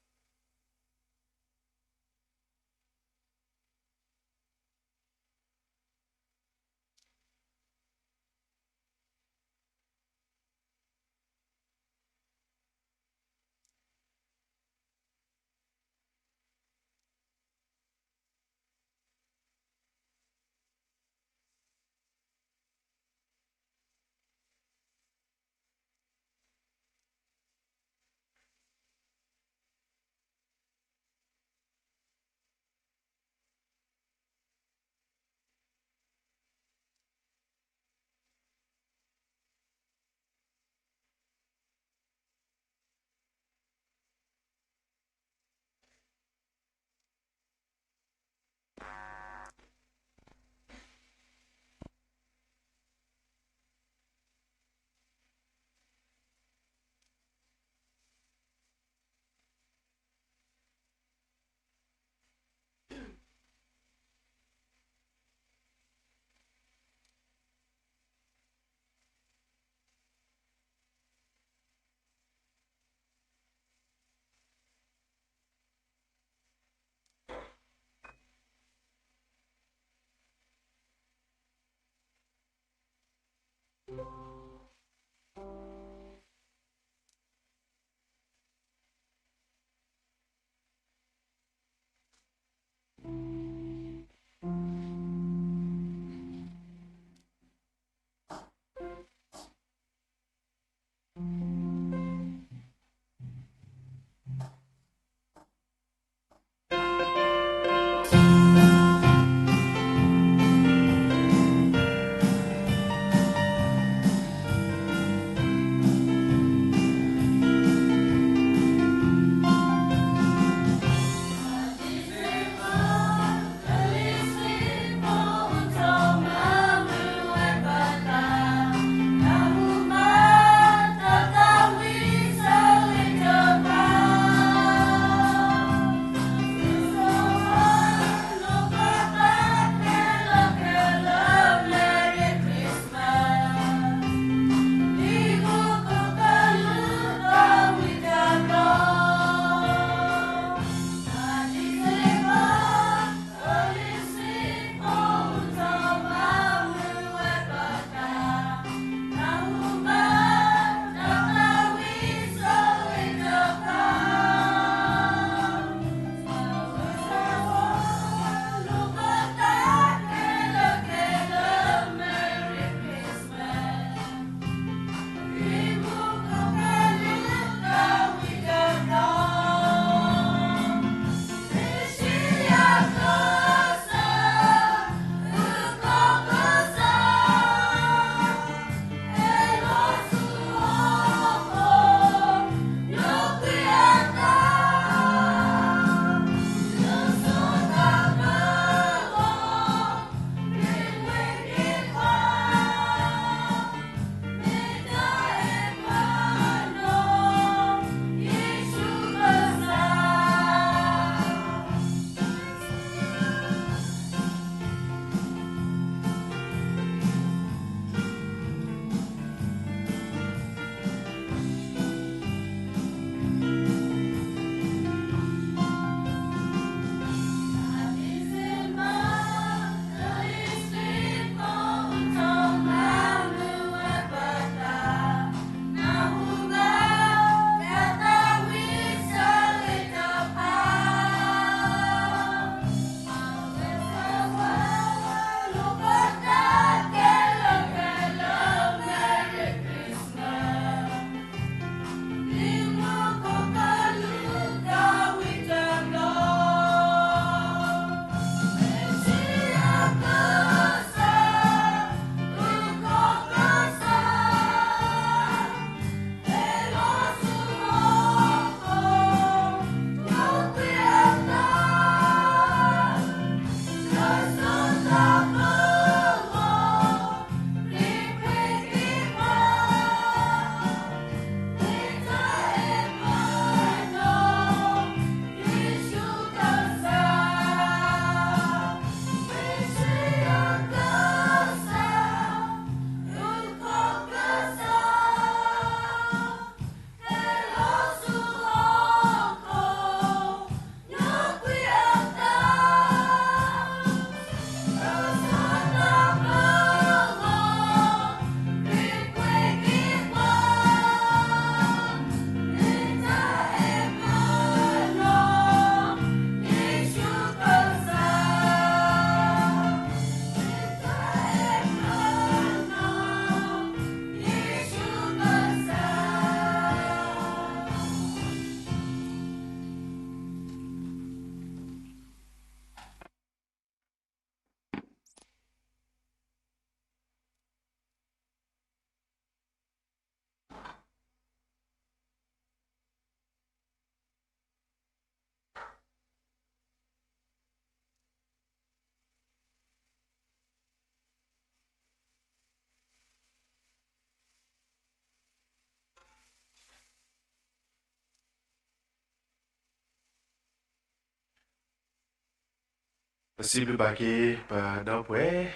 ပစံးဘျုးဘၣ်က့ၤ ပဒီပုၢ်ဝဲၢ်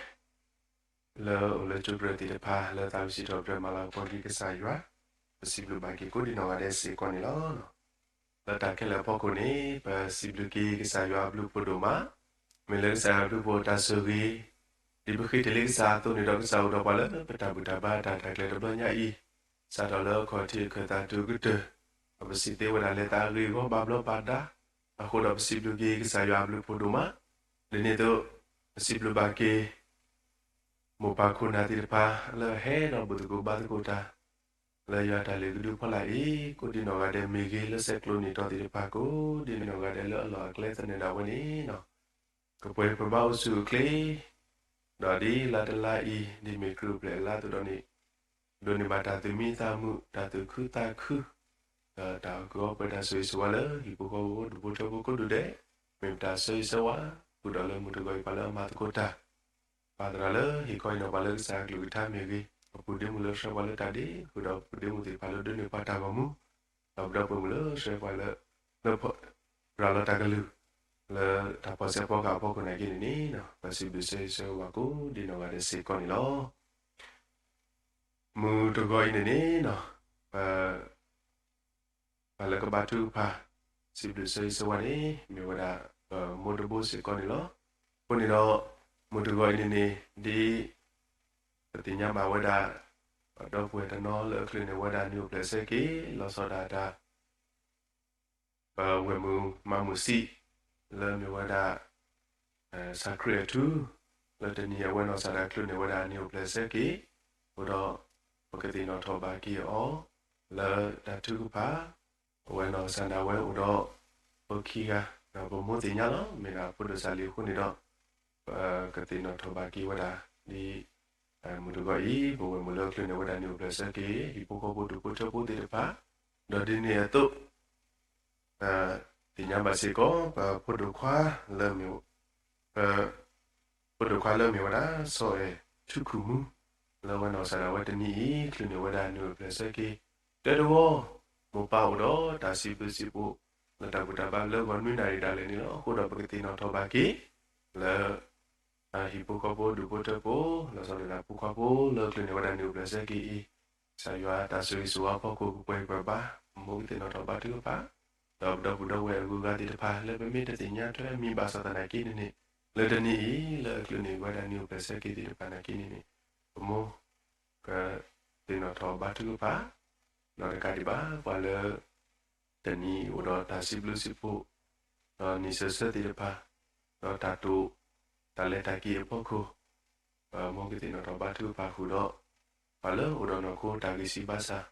လၢအိၣ်လၢကၠိကရၢၢ်သ့ၣ်တဖၣ် လၢသးဝံၣ်စံးထီၣ်ပတြၢၤမၤလၤကပီၤက့ၤကစၢ်ယွၤ, ပစံးဘျုးဘၣ်က့ၤကိးဒံနီၢ်ဂၤဒဲးစ့ၢ်ကီးန့ၣ်လီၤ. လၢတၢ်ခဲလၢာ်အဖီခိၣ်န့ၣ် ပစံးဘျုးက့ၤကစၢ်ယွၤအဘျုးအဖှိၣ်ဒိၣ်မး, မ့ၢ်လၢကစၢ်ယွၤအဘျုးအဖှိၣ်တၢ်ဆိၣ်ဂ့ၤ, ဒ်ပဃ့တ့ၢ်လံကစၢ်အသိးန့ၣ်ဒီး ကစၢ်အိၣ်ဒီးပှၤလၢပတၢ်ဘူၣ်တၢ်ဘါတၢ်တၢ်ကျဲၤတဘျီညါအံၤ, စးထီၣ်လၢအခီၣ်ထံးအခၢၣ်သးတုၤကတၢၢ်, ဒီးပစံးသ့ဝဲဒၣ်လဲၤသးအဂ့ၢ်အဂီၢ်ဘၣ်ဘျီးဘၣ်ဒါ, အဃိဒီးပစံးဘျုးက့ၤကစၢ်ယွၤအဘျုးအဖှိၣ်ဒိၣ်မး, ဒ်န့ၣ်အသိး ပစံးဘျုးဘၣ်က့ၤ မိၢ်ပၢ်ခိၣ်နၢ်သ့ၣ်တဖၣ် လၢအဟဲဒီးဘူၣ်သကိးဘါသကိးတၢ် လၢယွၤတၢ်လုၢ်ကဒုဖီလာ်အံၤ, ကိးဒံနီၢ်ဂၤဒဲးမ့ၢ်ဂ့ၤ, လၢဆဲးကျိးနံၣ်တီသ့ၣ်တဖၣ် ကိးဒံနီၢ်ဂၤဒဲးလၢအလီၢ်အကျဲသနၢၣ်ဒၣ်ဝဲန့ၣ်, ကပှဲၤပှဲၤဘၣ်အိၣ်ဆူၣ်အိၣ်ချ့, ဒီးဒ်လါတလါအံၤ ဒ်မ့ၢ်ခရံာ်အိၣ်ဖျဲၣ်အလါအသိးဒီးန့ၣ်, ဒိးန့ၢ်ဘၣ်တၢ်သူၣ်မံသးမုာ်, တၢ်သူၣ်ခုသးခု, ဒီးတၢ်အီၣ်ကုးအီပှဲၤတၢ်ဆိၣ်ဂ့ၤဆိၣ်ဝါလၢဟံၣ်ဖိဃီဖိဒူၣ်ဖိထၢဖိကိးဒူၣ်ဒဲး, မ့ၢ်ပတၢ်ဆၢဂ့ၤဆၢဝါ, ဃုာ်ဒီးလၢမုၢ်တဂီၤအံၤပှၤလၢအမၤသကိးတၢ် ပၢ်သရၣ်လၢဟ့ၣ်ခီဟ့ၣ်နီၤပှၤလၢကစၢ်အကလုၢ်ကထါမ့ၢ်ဂ့ၤ, ပပုၢ်ဒ့မုၣ်လၢဆှၢပှၤလၢတၢ်ဒ့, ဃုာ်ဒီးပပုၢ်ဒ့မုၣ်သ့ၣ်တဖၣ်လၢဒိးန့ၢ်ပှၤတၢ်ဂီၤမူ, ဒီးပဒီပုၢ်ဝဲၢ်မုၣ်လၢဆှၢပှၤလၢ လၢ ရၤလီၤတၢ်ကလုၢ် လၢတၢ်ဖီၣ်ဆဲးဖီကဟၣ်အဖီခိၣ်နာ်က့န့ၣ်န့ၣ်, ပစံးဘျုးဆၢဂ့ၤဆၢဝါကိးဒံနီၢ်ဂၤဒဲးစ့ၢ်ကီးန့ၣ်လီၤ. မုၢ်တဂီၤအံၤန့ၣ်န့ၣ်, ပ ပှၤလၢကဘါထုကဖၣ် စံးဘျုးဆၢဂ့ၤဆၢဝါန့ၣ် မ့ၢ်ဝဲဒၣ် ပမိၢ်တဘိစ့ၢ်ကီးန့ၣ်လီၤ. အဃိန့ၣ်ဒီး မုၢ်တဂီၤအံၤန့ၣ်န့ၣ် ဒ်ပသ့ၣ်ညါဘၣ်ဝဲဒၣ် ပဒီပုၢ်ဝဲၢ်တနီၤလၢအချုးန့ၢ်ဝဲဒၣ်နံၣ်အိၣ်ဖျဲၣ်ဆၢက့ၤ လီၤဆီဒၣ်တၢ် ပဝဲၢ်မုၢ်မၤမုၢ်စံး လၢမ့ၢ်ဝဲဒၣ် ဆၣ်ခရံာ်အထူ လၢတနံၤအဝဲနီၢ်ကစၢ်ဒၣ်ချုးန့ၢ်ဝဲဒၣ်နံၣ်အိၣ်ဖျဲၣ်ဆၢက့ၤ, အဃိဒီး ပကသ့ၣ်နီၣ်ထီၣ်ဘၣ်က့ၤအီၤ လၢတၢ်ထုကဖၣ်, အဝဲနီၢ်ကစၢ်ဒၣ်ဝဲအိၣ်ဒီး ပခံဂၤ ဒီးပမိၢ်သ့ၣ်ညါလီၤ. မ့ၢ်ဒၣ်ဖိဒိၣ်စၢ်လံအဃိန့ၣ်ဒီး ပကသ့ၣ်နီၣ်ထီၣ်ဘၣ်က့ၤဝဲဒၣ် ဒ် မုၢ်တဂီၤအံၤ ပဝဲၢ်မုၢ်လၢအချုးန့ၢ်ဝဲဒၣ်နံၣ်အိၣ်ဖျဲၣ်ဆၢက့ၤ ဟံၣ်ဖိဃီဖိဒူၣ်ဖိထၢဖိသ့ၣ်တဖၣ်, ဒီးဒ်န့ၣ်အသိး သ့ၣ်ညါဘၣ်စ့ၢ်ကီး ပဖိဒိၣ်ခွါလၢမ့ၢ် ပဖိဒိၣ်ခွါလၢမ့ၢ်ဝဲဒၣ် စီၤအဲၣ်ထူခူၣ်မူ လၢအဝဲနီၢ်ကစၢ်ဒၣ်ဝဲတနံၤအံၤ ချုးန့ၢ်ဝဲဒၣ်နံၣ်အိၣ်ဖျဲၣ်ဆၢက့ၤ, တဲတဝီ မိၢ်ပၢ်အိၣ်ဒီးတၢ်စံးဘျုးစံးဖှိၣ် လၢတၢ်ဘူၣ်တၢ်ဘါလၢဂီၤနွံနၣ်ရံၣ်ဒၣ်လဲာ်န့ၣ်လီၤ. အဃိဒီးပကသ့ၣ်နီၣ်ထီၣ်ဘၣ်က့ၤ လၢ ဟံၣ်ဖိဃီဖိဒူၣ်ဖိထၢဖိ လီၤဆီဒၣ်တၢ်ဖိခွါဖိလၢချုးန့ၢ်ဝဲဒၣ်နံၣ်အိၣ်ဖျဲၣ်ဆၢက့ၤအံၤ, ကစၢ်ယွၤတၢ်ဆိၣ်ဂ့ၤဆိၣ်ဝါအဖီခိၣ် ကပှဲၤပှဲၤဘၣ် ပမိၢ်ကသ့ၣ်နီၣ်ထီၣ်ဘါထုကဖၣ်, ဒီးပဒီပုၢ်ဒီဝဲၢ်အဂုၤအဂၤသ့ၣ်တဖၣ် လၢပမ့ၢ်တသ့ၣ်ညါထွဲမံၤဘၣ်ဆၣ်သနာ်က့န့ၣ်န့ၣ်, လၢတနံၤအံၤ လၢအချုးန့ၢ်ဝဲဒၣ်နံၣ်အိၣ်ဖျဲၣ်ဆၢက့ၤသ့ၣ်တဖၣ်နာ်က့န့ၣ်န့ၣ်, ပမိၢ် ကသ့ၣ်နီၣ်ထီၣ်ဘါထုကဖၣ်, ဒီးတကးဒံးဘၣ် ပှၤလၢ တနံၤအိၣ်ဒီးတၢ်စံးဘျုးစံးဖှိၣ်, ဒီးနံၣ်ဆၢဆၢသ့ၣ်တဖၣ်, ဒီးတၢ်တိာ် တၢ်လဲၤတၢ်က့ၤအဖီခိၣ်, ပမိၢ်ကသ့ၣ်နီၣ်ထီၣ်ဘါထုကဖၣ်ဃုာ်ဒီး ပှၤလၢအိၣ်ဒီးနီၢ်ခိတၢ်ဂံၢ်စၢ်ဘါစၢ်,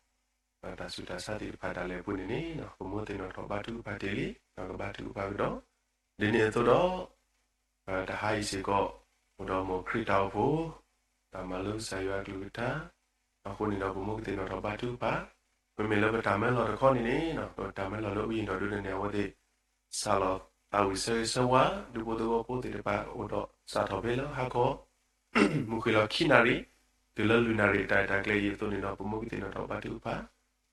ဒီးတၢ်ဆူးတၢ်ဆါသ့ၣ်တဖၣ်ဒၣ်လဲာ်အပူၤန့ၣ်န့ၣ်, ပမိၢ်သ့ၣ်နီၣ်ထီၣ်ဘါထုကဖၣ်တ့ၢ်လံ, ဒီးကဘါထုကဖၣ်ကဒီး, ဒ်န့ၣ်အသိးဒီး တဟါအံၤစ့ၢ်ကီး အိၣ်ဒီးမိၢ်ခရံာ်တၢ်အိၣ်ဖှိၣ်, တၢ်မၤလိကစၢ်ယွၤအကလုၢ်ကထါ, အဃိန့ၣ်ဒီးပမိၢ်ကသ့ၣ်နီၣ်ထီၣ်ဘါထုကဖၣ်, မ့မ့ၢ်လၢပတၢ်မၢလီၢ်တခီန့ၣ်န့ၣ်, ပတၢ်မၢလီၢ်လၢအူယံၤဒီးဒုးန့ၣ်န့ၣ် အဝဲသ့ၣ် စးလီၤသးဝံၣ်ဆၢဂ့ၤဆၢဝါ ဒူဖိသဝီဖိသ့ၣ်တဖၣ် အိၣ်ဒီးစးထီၣ်ဖဲလၢဟါခီ မုၢ်ဃ့ၢ်လီၤခံနၣ်ရံၣ် တုၤလၢလွံၢ်နၣ်ရံၣ် တၢ်ရဲၣ်တၢ်ကျဲၤအံၤအသိးန့ၣ်ဒီး ပမိၢ်ကသ့ၣ်နီၣ်ထီၣ်ဘါထုကဖၣ်,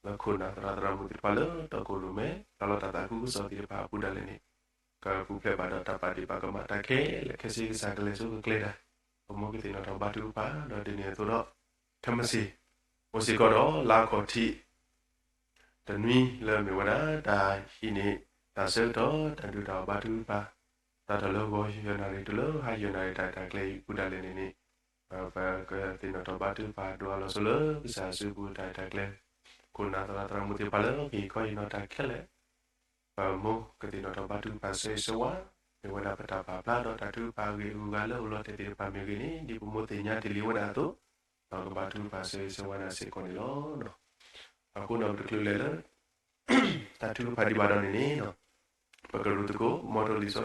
လၢခိၣ်နၢ်သရၣ်သရၣ်မုၣ်သ့ၣ်တဖၣ်လၢတီခိၣ်ရိၣ်မဲ ရၤလီၤတၢ်သးခုကစီၣ်သ့ၣ်တဖၣ်အပူၤဒၣ်လဲာ်န့ၣ်, ကပူၤဖျဲးဘၣ်ဒီးတၢ်ပာ်ဒ့ၣ်ပာ်ကမၣ်တၢ်ခဲလၢာ်ခဲဆ့ကစၢ်ကလဲၤစိကကျဲၤတၢ်, ပမိၢ်ကသ့ၣ်နီၣ်ထီၣ်ဘါထုကဖၣ်, ဒီးဒ်န့ၣ်အသိးဒီး ခဲမုၢ်ဆ့ၣ် အိၣ်စ့ၢ်ကီးဒီးလါခီၣ်ထံး တနွံလၢမ့ၢ်ဝဲဒၣ် တၢ်ဟံးန့ၢ်တၢ်ဆၢကတီၢ် တၢ်ဒုးတၢ်အီၣ်ဘါထုကဖၣ်, စးထီၣ်လၢဂီၤယဲၢ်နၣ်ရံၣ်တုၤလၢဟါယဲၢ်နၣ်ရံၣ်တၢ်ရဲၣ်တၢ်ကျဲၤအံၤအပူၤဒၣ်လဲာ်န့ၣ်န့ၣ်, ပကသ့ၣ်နီၣ်ထီၣ်ဘါထုကဖၣ်ဒိးအလီၤဆိလၢကစၢ်စုပူၤတၢ်ရဲၣ်တၢ်ကျဲၤ, ခိၣ်နၢ်သရၣ်သရၣ်မုၣ်သ့ၣ်တဖၣ်လၢ ကဟ့ၣ်ခီဟ့ၣ်နီၤတၢ်ခဲလၢာ် ပမိၢ်ကသ့ၣ်နီၣ်ထီၣ်ဘါထုကဖၣ်ဆၢဂ့ၤဆၢဝါ, မ့ၢ်ဝဲဒၣ်ပတၢ်ပာ်ဖျါဒီးတၢ်ထုကဖၣ်အဂ့ၢ်အဂၤလၢအိၣ်လီၤတဲာ်သ့ၣ်တဖၣ်မ့ၢ်ဂ့ၤန့ၣ် ဒ်ပမိၢ်သ့ၣ်ညါတ့ၢ်လံဝဲဒၣ်အသိး, ဒီးကဘါထုကဖၣ်ဆၢဂ့ၤဆၢဝါနၤစ့ၢ်ကီးန့ၣ်လီၤ. အဃိန့ၣ်ပတချုးလဲၤလၢ တၢ်ထုကဖၣ်ဒံးဘၣ်ဒီးန့ၣ်န့ၣ်, ပကရူၢ်သကိး မ်ထီၣ်လံာ်စီဆှံ,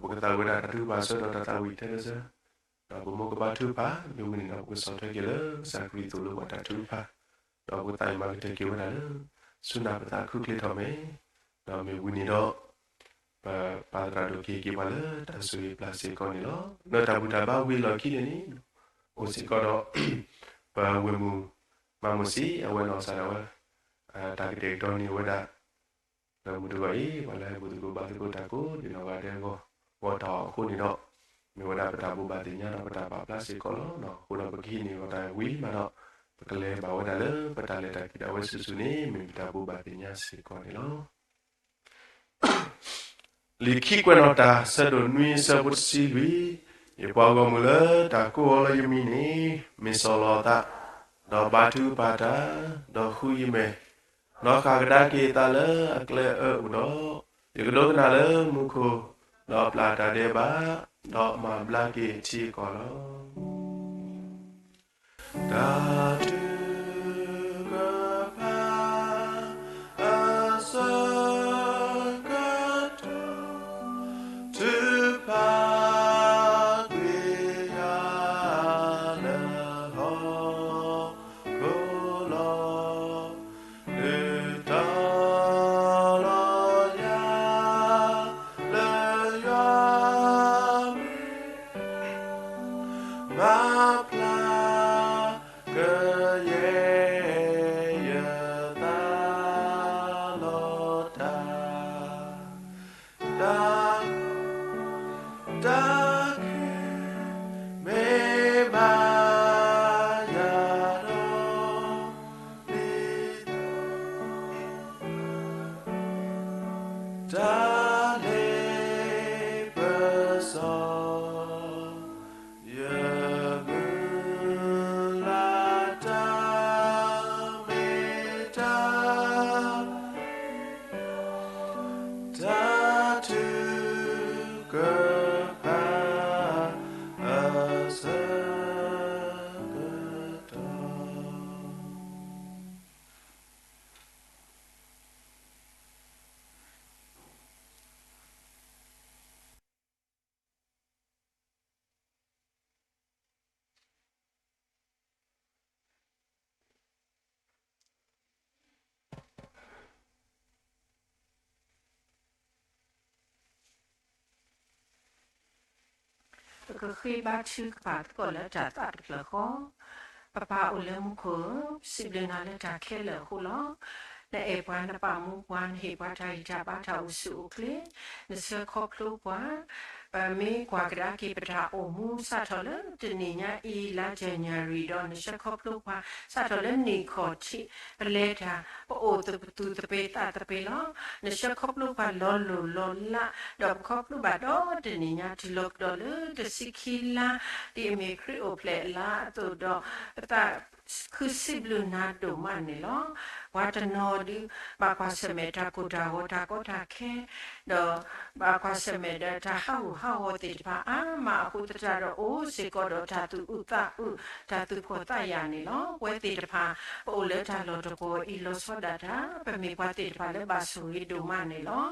ပကသးဝံၣ်ဝဲဒၣ်တၢ်ထုကဖၣ်ဆၢဒီးတၢ်သးဝံၣ်ထဲတဆၢ ဒီးပမိၢ်ကဘါထုကဖၣ်, မ့ၢ်ဝံၤန့ၣ်ဒီးပကဆီၣ်ထွဲက့ၤလၢကစၢ်ခရံာ်အသိးလၢပှၤတၢ်ထုကဖၣ်, ဒီးပကသးဝံၣ်မၤကတၢၢ်က့ၤဝဲဒၣ်လၢ ဆူနၢ်ပသးခုချ့ထီၣ်မဲာ်, ဒီးမ့ၢ်ဝံၤန့ၣ်ဒီး ပပၢ်သရၣ်ဒိၣ်ကဟ့ၣ်က့ၤပှၤလၢတၢ်ဆိၣ်ဂ့ၤပျၢ်စ့ၢ်ကီးန့ၣ်လီၤ. လၢတၢ်ဘူၣ်တၢ်ဘါဝံၤအလီၢ်ခံန့ၣ်န့ၣ်, အိၣ်စ့ၢ်ကီးဒီး ပဝဲၢ်မုၢ် မၤမုၢ်စံး အဝဲနီၢ်ကစၢ်ဒၣ်ဝဲ တၢ်ကတဲာ်ကတီၤန့ၢ်ဝဲဒၣ် လၢမုၢ်တဂီၤအံၤ ပှၤလၢဟဲဘူၣ်သကိးဘါသကိးတၢ်ကိးဒံးနီၢ်ဂၤဒဲးအဂီၢ်, အီၣ်တၢ်အီၣ်အဃိန့ၣ်ဒီး မ့ၢ်ဝဲဒၣ်ပတၢ်ဘိးဘၣ်သ့ၣ်ညါဒီးပတၢ်ပာ်ဖျါစ့ၢ်ကီးလီၤ. အဃိဒီးပကဟံးန့ၢ်အီၤတၢ်ဝံၤမးဒီး ပကလဲၤဘၣ်ဝဲဒၣ်လၢပတၢ်လဲၤတၢ်က့ၤဒၣ်ဝဲဆူၣ်ဆူၣ်န့ၣ် မ့ၢ်ပတၢ်ဘိးဘၣ်သ့ၣ်ညါစ့ၢ်ကီးန့ၣ်လီၤ. လံာ်ခံကွဲးနီၣ်တၢ် ဆၢဒိၣ်နွံ ဆၢဖိတဆံလွံၢ်, ယပှၤဂီၢ်မုၢ်လၢတၢ်ကိးအီၤလၢယမံၤန့ၣ် မ့ၢ်စီၤလီၤအသး, ဒီးဘါထုကဖၣ်တၢ်, ဒီးဃုယမဲာ်, ဒီးဃၣ်ကဒါက့ၤအသးလၢအကျဲအၢအိၣ်ဒီး, ယကဒိကနၣ်လၢမူခိၣ်, ဒီးပျၢ်တၢ်ဒဲးဘး, ဒီးမၤဘျါက့ၤထံအကီၢ်လီၤ. တၢ်ထုကဖၣ်အဆၢကတီၢ်, ထုကဖၣ်ကွံာ်ယၤလၢဟီၣ်ခိၣ်လီၤ. ဒုးတီလီၤယၤလၢယွၤမ့ၢ် မၤဖျါကယဲၢ်ယသး လီၤတၢ်, တၢ်, တၢ်ခဲ မ့ၢ်ဘၣ်ယၤဒီး ဒ်သိး တၢ်လ့ပစီ ယမုၢ်လၢ်တၢ်မ့ၢ်တၢ် တၢ်ထုကဖၣ်အဆၢကတီၢ်. ပကဃ့ဘါထုကဖၣ်သကိးလၢတၢ်သးတဖျၢၣ်ဃီ, ပပၢ်အိၣ်လၢမူခိၣ်ဧၢ, ပစံးဘျုးနၤလၢတၢ်ခဲလၢာ်အဃိလီၤ. နအဲၣ်ပှၤ နပာ်မူပှၤ နဟ့ၣ်ပှၤတၢ်ဂံၢ်တၢ်ဘါ တၢ်အိၣ်ဆူၣ်အိၣ်ချ့, နဆှၢခီဖျိပှၤ, ပမ့ၢ်ကွၢ်ကဒါက့ၤပတၢ်အိၣ်မူ စးထီၣ်လၢတနံၤညါအံၤ လါ January ဒီးနဆှၢခီဖျိပှၤ စးထီၣ်လၢနံၣ်ခီၣ်ထံး ပလဲၤတၢ် ပအိၣ်သူၣ်ပသးသပ့ၤလီၤ. နဆှၢခီဖျိပှၤလီၤလိၢ်လီၤလး, ဒီးပခီဖျိဘၣ်ဒီးတနံၤညါ တုၤလီၤကဒီးလၢတဆံခံလါ ဒ်အမ့ၢ်ခရံာ်အိၣ်ဖျဲၣ်အလါအသိးဒီး ပသးခုစံးဘျုးနၤဒိၣ်မးန့ၣ်လီၤ. ပှၤတနီၤဒုး ဘၣ်ကွၢ်ဆၢၣ်မဲာ်တၢ်ကိၢ်တၢ်ဂီၤ တၢ်ကီတၢ်ခဲ, ဒီးဘၣ်ကွၢ်ဆၢၣ်မဲာ်ဒီးတၢ်ဟးဂူာ်ဟးဂီၤသ့ၣ်တဖၣ်အါမးအဃိသတးဒီး အိၣ်စ့ၢ်ကီးဒီးတၢ်သူၣ်အုးသးအုး တၢ်သူၣ်ဖှီၣ်သးယာ်န့ၣ်လီၤ. ပဝဲသ့ၣ်တဖၣ် ပအိၣ်လၢတၢ်လီၢ်တပူၤအံၤ လီၤဆီဒၣ်တၢ် ပမ့ၢ်ပှၤသ့ၣ်တဖၣ်လၢဘၣ်ဆိၣ်ဂ့ၤဒိၣ်မးန့ၣ်လီၤ.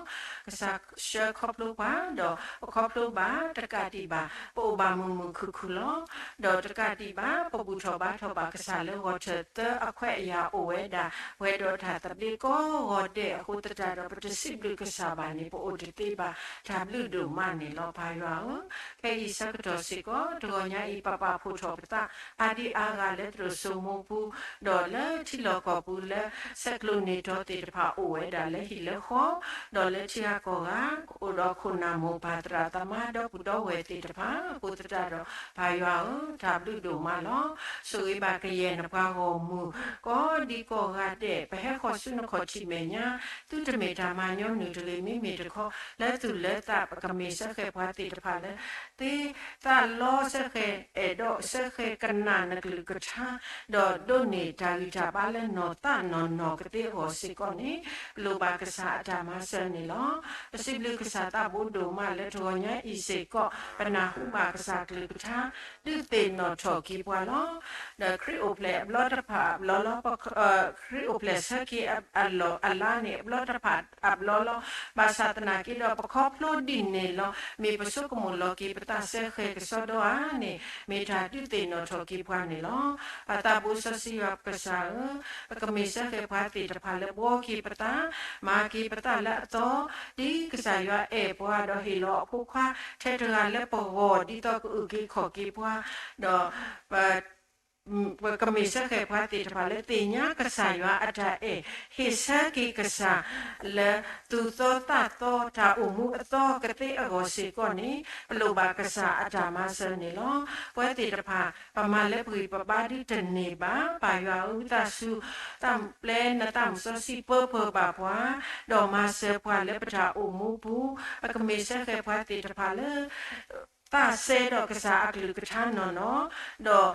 ကစၢ်ဆှၢခီဖျိပှၤ ဒီးပခီဖျိဘၣ်တကးဒံးဘၣ် ပအိၣ်ဘၣ်မုာ်မုာ်ခုၣ်ခုၣ်လီၤ. ဒီးတကးဒံးဘၣ် ပဘူၣ်ထီၣ်ဘါထီၣ်ဘၣ်ကစၢ်လၢဂီၤထၢၣ်သၢအခွဲးအယာ်အိၣ်ဝဲဒၣ် ပှဲၤဒီးတၢ်သဘျ့ကိးဂီၤဒဲးအဃိသတးဒီး ပတစံးဘျုးကစၢ်ဘၣ်န့ၣ် ပအိၣ်တသ့ဘၣ် တၢ်ဘျုးဒိၣ်မးန့ၣ်လီၤ ပၢ်ယွၤဧၢ. ခဲအံၤဆၢကတီၢ်စ့ၢ်ကီး တဂီၤညါအံၤ ပပာ်ဖှိၣ်ထီၣ်ပသး အါဒံအါဂၤလၢသရိာ်စိမိပူၤ ဒီးလၢထံလီၢ်ကီၢ်ပူၤလၢ ဆဲးကျိးန့ၢ်တီသ့ၣ်တဖၣ်အိၣ်ဝဲဒၣ်လၢဟံၣ်လၢဃီ ဒီးလၢထံဂၤကီၢ်ဂၤ အိၣ်ဒီးခိၣ်နၢ်မိၢ်ပၢ်သရၣ်သမါဒီပုၢ်ဒီဝဲၢ်သ့ၣ်တဖၣ်အဃိသတးဒီး ပၢ်ယွၤဧၢ တၢ်ဘျုးဒိၣ်မးလီၤ. ဆိၣ်ဂ့ၤဘၣ်ကယဲၢ်နပှၤဂီၢ်မုၢ် ကိးဒံကိးဂၤဒဲး ပဟဲဃီၤဆူနခီၣ်ထံးမဲာ်ညါ သုတမ့ၢ်တၢ်မၤညီနုၢ်တဂ့ၤ မ့မ့ၢ်တခီ လၢသူၣ်လၢသး ပကမ့ၢ်စၢဃဲၤပှၤသ့ၣ်တဖၣ်လၢ သ့သးလီစၢဃဲၤ အဲၣ်ဒိးစၢဃဲၤကနၣ်နကလုၢ်ကထါ ဒီးဒိးန့ၢ်တၢ်ဂံၢ်တၢ်ဘါလၢနီၢ်သးနီၢ်နီၢ်ကသ့အဂီၢ်စ့ၢ်ကီးန့ၣ် ပလိၣ်ဘၣ်ကစၢ်အတၢ်မၤစၢၤန့ၣ်လီၤ. ပစံးဘျုးကစၢ်သးဘိဒိၣ်မးလၢတဂီၤညါအံၤစ့ၢ်ကီး ပနၢ်ဟူဘၣ်ကစၢ်ကလုၢ်ကထါ ဒုးသ့ၣ်နီၣ်ထီၣ်က့ၤပှၤလီၤ. ဒီးခရံာ်အိၣ်ဖျဲၣ်အဘျီတဖၣ်အဘျီလီၤ. ခရံာ်အိၣ်ဖျဲၣ်ဆၢက့ၤအလီၢ်အလါန့ၣ် အဘျီတဖၣ်အဘျီလီၤ. ဘၣ်ဆၣ်သနာ်က့ဒီး ပခီဖျိဒ်န့ၣ်လီၤ. မ့ၢ်ပဆိကမိၣ်လီၤက့ၤပသးစၢဃဲၤကစီဒီဧါန့ၣ် မ့ၢ်တၢ်ဒုးသ့ၣ်နီၣ်ထီၣ်က့ၤပှၤန့ၣ်လီၤ. ပသးဘိစီဆှံယွၤပကစၢ်ဧၢ, ပကမ့ၢ်စၢဃဲၤပှၤသ့ၣ်တဖၣ်လၢဘှီက့ၤပသး, မၤက့ၤပသးလၢအသီ, ဒ်ကစၢ်ယွၤအဲၣ်ပှၤဒီးဟ့ၣ်လီၤအဖိခွါထဲတဂၤလၢပဂီၢ် ဒ်သိးကအုၣ်က့ၤခီၣ်က့ၤပှၤ, ဒီးပ ပကမ့ၢ်စၢဃဲးပှၤသ့ၣ်တဖၣ်လၢသ့ၣ်ညါကစၢ်ယွၤအတၢ်အဲၣ်, ဟ့ၣ်ဆၢက့ၤကစၢ်လၢသူၣ်သီသးသီ တၢ်အိၣ်မူအသီကသ့အဂီၢ်စ့ၢ်ကီးန့ၣ် ပလိၣ်ဘၣ်ကစၢ်အတၢ်မၤစၢၤန့ၣ်လီၤ. ပဝဲသ့ၣ်တဖၣ် ပမၤလၢပဂံၢ်ပဘါဒုတန့ၢ်ဘၣ်. ပၢ်ယွၤဧၢ, ဝံသးစူၤ သးပျဲနသးမုၢ်စီဆှံပၢပၢၢ်ဘၣ်ပှၤ, ဒီးမၤစၢၤပှၤလၢပတၢ်အိၣ်မူပူၤ, ပကမ့ၢ်စၢဃဲးပှၤသ့ၣ်တဖၣ်လၢ သးစဲဒီးကစၢ်အကလုၢ်ကထါနီၢ်နီၢ်, ဒီး